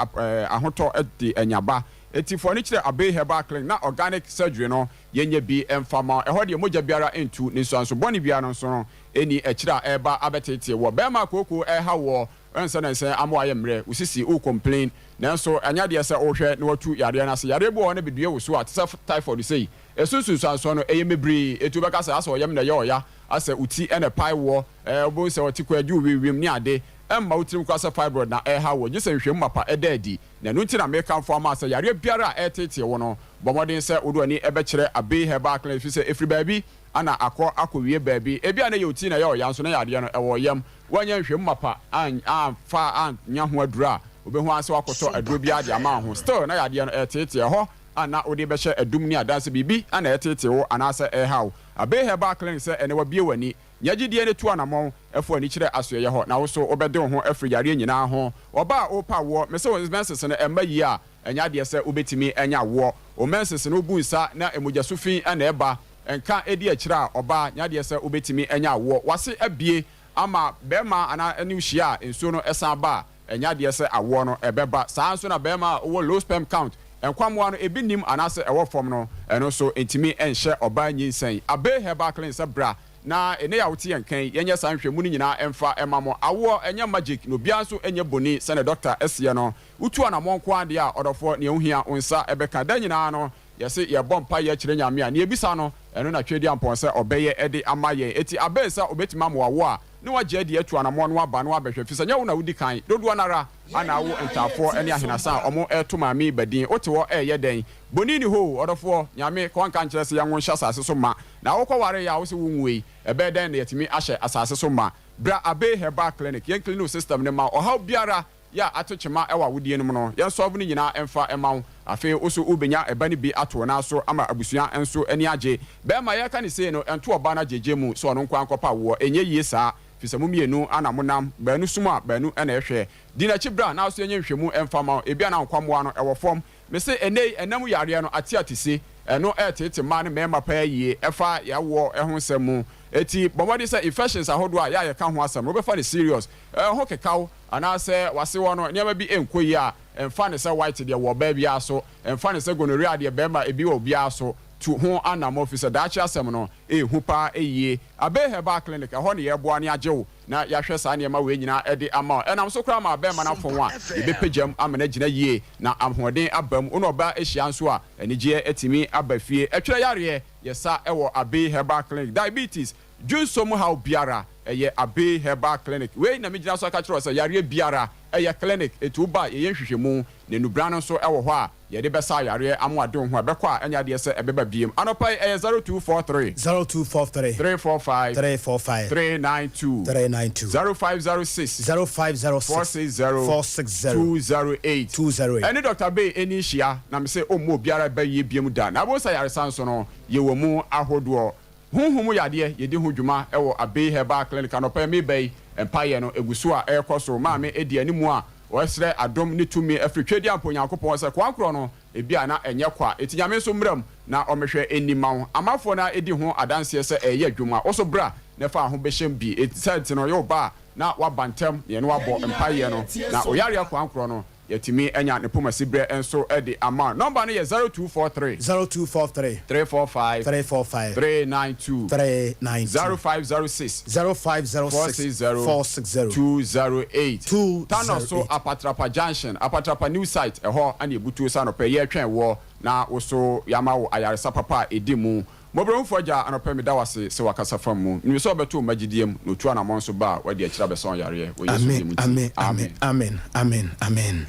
ahotɔ de anya ba. Enti fa w'ani kyerɛ Abbey Herbal Clinic na organic surgery no yɛnyɛ bi mfa mma wo. Ɛhɔ deɛ mogya biara ntu, ne nsuanso bɔne biara no nso no nni akyire a ɛreba abɛteetee woɔ. Barima a kookoo reha woɔ Ɛnsɛ na ɛnsɛ ama wayɛ mmerɛ, wo sisi, wo complain, nanso ɛnyɛ adeɛ sɛ wohwɛ na watu yareɛ no ase. Yareɛ bi wɔ hɔ na bɛdue wo so a, te sɛ typhoid sei, ɛso nsunsuansoɔ no ɛyɛ mebree, enti wobɛka sɛ asɛ ɔyam na ɛyɛ ɔya, asɛ wo ti na ɛpae woɔ, ɛɛ wobɛhu sɛ ɔte kɔ agye wo wimwim ne ade. Ɛmma wo tirim koraa sɛ fibroid na ɛreha woɔ, gye sɛ nhwehwɛmu mapa ɛda adi. Na ɛno nti na mekamfo ama sɛ yareɛ biara a ɛreteetee wo no, bɔ mmɔden sɛ wode w'ani bɛkyerɛ Abbey Herbal Clinic, ɛfiri sɛ ɛfiri baabi na akɔ akɔwie baabi. Ebia na ɛyɛ wo ti na ɛyɛ ɔya nso na yareɛ no ɛwɔ wo yam. Woannya nhwɛmu mapa amfa annya ho aduro a, wobɛhu ara sɛ woakɔtɔ aduro biara de ama wo ho. Still na yadeɛ no ɛreteetee. Ɛhɔ a na wode bɛhyɛ adum ne adanse biribi na ɛreteetee wo anaasɛ ɛreha wo. Abbey Herbal Clinic sɛ ɛnnɛ wabue w'ani. Nya gyidie ne tu anamɔn fa w'ani kyerɛ asoɛeɛ hɔ na wo nso wobɛde wo ho afiri yareɛ nyinaa ho. Ɔbaa a worepɛ awoɔ, mese wo menses no ɛmma yie a, ɛnyɛ adeɛ sɛ wobɛtumi anya awoɔ. Wo menses no wobu nsa na mogya su fi na ɛba. Nka ɛdi akyire a, ɔbaa, nyɛ adeɛ sɛ wobɛtumi anya awoɔ. W'ase abue ama barima anaa ne wo hyia a, nsuo no san ba a, ɛnyɛ adeɛ sɛ awoɔ no ɛbɛba. Saa ara nso na barima a ɔwɔ low sperm count, nkwammoa no ebi nnim anaasɛ ɛwɔ fam no, ɛno nso ntumi nhyɛ ɔbaa nyinsɛn. Abbey Herbal Clinic sɛ bra na ɛnnɛ yi a wote yɛn nka yi, yɛnyɛ saa nhwɛmu no nyinaa mfa mma mo. Awoɔ ɛnyɛ magic na obiara nso nyɛ boni sɛdeɛ dɔkta seɛ no. Wotu anammɔn nko ara deɛ a, ɔdɔfoɔ, nea wohia wo nsa bɛka. Da nyinaa no, yɛse yɛbɔ mpaeɛ kyerɛ Nyame a, nea yɛbisa no, ɛno na Tweaduampɔn sɛ ɔbɛyɛ de ama yɛn. Enti Abbey sɛ ɔbɛtumi ama wo awoɔ a, ne wagye adi atu anammɔn na waba na wabɛhwɛ, efisɛ nyɛ wo na wodi kan, dodoɔ no ara na awo ntaafoɔ ne ahenasa a wɔreto maame yi ba din. Wote hɔ reyɛ dɛn? Boni nni hɔ o, ɔdɔfoɔ, Nyame, ka wanka nkyerɛ sɛ yɛnwo nhyɛ asase so ma, na wokɔwareeɛ a wose wonwoe, ɛbɛyɛ dɛn na yɛatumi ahyɛ asase so ma? Bra Abbey Herbal Clinic, yɛn clean wo system no mma wo, ɔhaw biara yɛ a ato kyema wɔ awodie no mu no, yɛn solve no nyinaa mfa mma wo. Afei wo so wobɛnya ɛba no bi ato wo nan so ama abusua nso ani agye. Bɛɛma yɛreka no sei no, ɛnto ɔbaa no agyegye mu sɛ ɔno nko ara nkɔpa woɔ. Ɛnyɛ yie saa, firi sɛ mo mmienu na monam, baanu som a baanu na ɛhwɛ. Di n'akyi bra na wo so yɛnyɛ nhwɛmu mfa mma wo. Ebia na nkwammoa no wɔ fam. Mese ɛnnɛ yi ɛna mu yareɛ no ate atese, ɛno ɛreteete mmaa ne mmarima paa yie ɛfa yɛawoɔ ho nsɛm mu. Enti bɔ mmɔden sɛ infections ahodoɔ a yɛ a yɛka ho asɛm no wobɛfa no serious. Ɛho kekaw anaasɛ w'ase hɔ no nneɛma bi nkɔ yie a, mfa no sɛ white deɛ wɔ ɔbaa biara so, mfa no sɛ gonorrhea deɛ barima ebi wɔ obiara so. Tu ho anammɔn firi sɛ daakye asɛm no ɛyɛ hu paa yie. Abey Herbal Clinic, ɛhɔ na yɛreboa ne agye wo na yɛahwɛ saa nneɛma wei nyinaa de ama wo. Ɛnam so koraa ma barima no afɔn a, yɛbɛpagya mu ama no agyina yie na ahoɔden aba mu. Wo ne ɔbaa hyia nso a, anigyeɛ atumi aba fie. Ɛtwerɛ yareɛ, yɛsa wɔ Abey Herbal Clinic. Diabetes, Dwonsɔ mu haw biara, ɛyɛ Abbey Herbal Clinic. Wei na megyina so aka kyerɛ wo sɛ yareɛ biara, ɛyɛ clinic. Enti woba a, yɛyɛ nhwehwɛmu, na nnubran no nso wɔ hɔ a yɛde bɛsa yareɛ ama wade wo ho. Ɛbɛkɔ a, ɛnyɛ adeɛ sɛ ɛbɛba biom. Anɔpa yi, ɛyɛ 0243. 0243. 345. 345. 392. 392. 0506. 0506. 460. 460. 208. 208. Ɛne Dɔkta Bay ɛnni nhyia, na mese ɔmmɔ obiara ba yie biom da. Na wobɛhu sɛ ayaresa nso no, yɛwɔ mu ahodoɔ. Honhom mu yadeɛ, yɛdi ho dwuma wɔ Abbey Herbal Clinic. Anɔpa yi mereba yi, mpaeɛ no gu so a ɛrekɔ so. Maame di anim a ɔresrɛ adom ne tumi afiri Tweaduampa Onyankopɔn hɔ sɛ koankorɔ no, ebia na ɛnyɛ kwa. Enti Nyame nso mmra mu na ɔmmɛhwɛ nni mma wo. Amanfoɔ no ara di ho adanseɛ sɛ ɛreyɛ adwuma. Wo nso bra na fa wo ho bɛhyɛm bi. Enti saa nti no, yɛ wo ba a na woaba ntɛm na yɛne wo abɔ mpaeɛ no, na oyareɛ koankorɔ no, Yɛatumi anya ne pomasiberɛ nso de ama. Nɔmba no yɛ 0243. 0243. 345. 345. 392. 392. 0506. 0506. 460. 460. 208. 208. Tano so Apatrapa Junction, Apatrapa New Site, ɛhɔ na yɛbutuo sɛ anɔpa yi yɛretwɛn woɔ na wo so yɛama wo ayaresa papa a ɛdi mu. Mmɔborɔhufoɔ Agya, anɔpa yi meda wo ase sɛ w'akasa fam mu. Menim sɛ wobɛto wo mma gyidie mu, na otu anamɔn nso ba a, woadi akyire abɛsa wɔn yareɛ, wɔ Yesu din mu nti, Amen, amen. amen, amen, amen.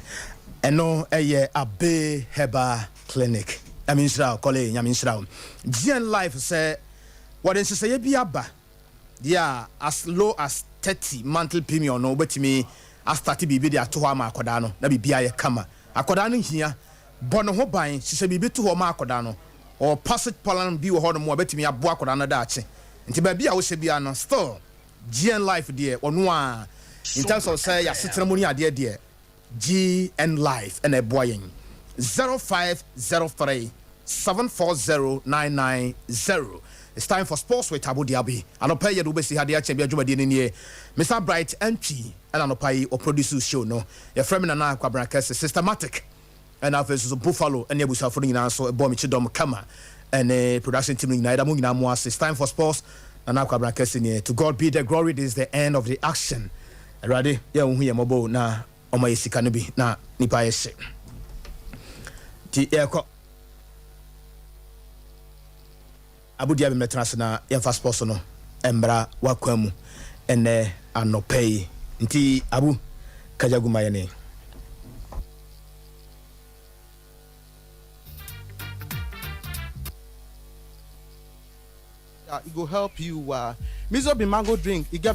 Ɛno ɛyɛ Abbey Herbal Clinic. Nyame nhyira wo, Kɔle, Nyame nhyira wo. GN Life sɛ wɔde nhyehyɛeɛ bi aba deɛ a as low as 30 monthly premium no wobɛtumi astarte biribi de ato hɔ ama akwadaa no na biribi ayɛ kama. Akwadaa no hia, bɔ ne ho ban, hyehyɛ biribi to hɔ ma akwadaa no. Ɔwɔ passage plan bi wɔ hɔ nom a ɔbɛtumi aboa akwadaa no daakye. Nti baabi a wohyɛ biara no still GN Life deɛ ɔno a in terms of sɛ y'asetena mu ne adeɛ deɛ GN Life na ɛboa yɛn. 0503 740 990 It's time for sports with Abu Diaby. Anɔpa yi yɛde wo bɛsi ha de akyɛ bia dwumadie no nie. Mister Bright Antwi ɛna anɔpa yi ɔproduce show no. Yɛfrɛ me Nana Kwabena Kɛse. Systematic. Ɛna afei nso so Buffalo ne abusuafo no nyinaa nso bɔɔ me kyidɔm kama ɛne production team no nyinaa yɛda mo nyinaa mo ase. It's time for sports. Nana Kwabena Kɛse nie. To God be the glory this is the end of the action. Awurade yɛ a wohu yɛn mmɔbɔ o na ɔma yɛ sika no bi na nipa ayɛ hye. Nti yɛkɔ. Abu Dhabi mmɛtena ase na yɛmfa sports no mmra w'akwan mu ɛnnɛ anɔpa yi. Nti Abu, kagya gu ma yɛne. E go help you. Miso be mango drink, e get.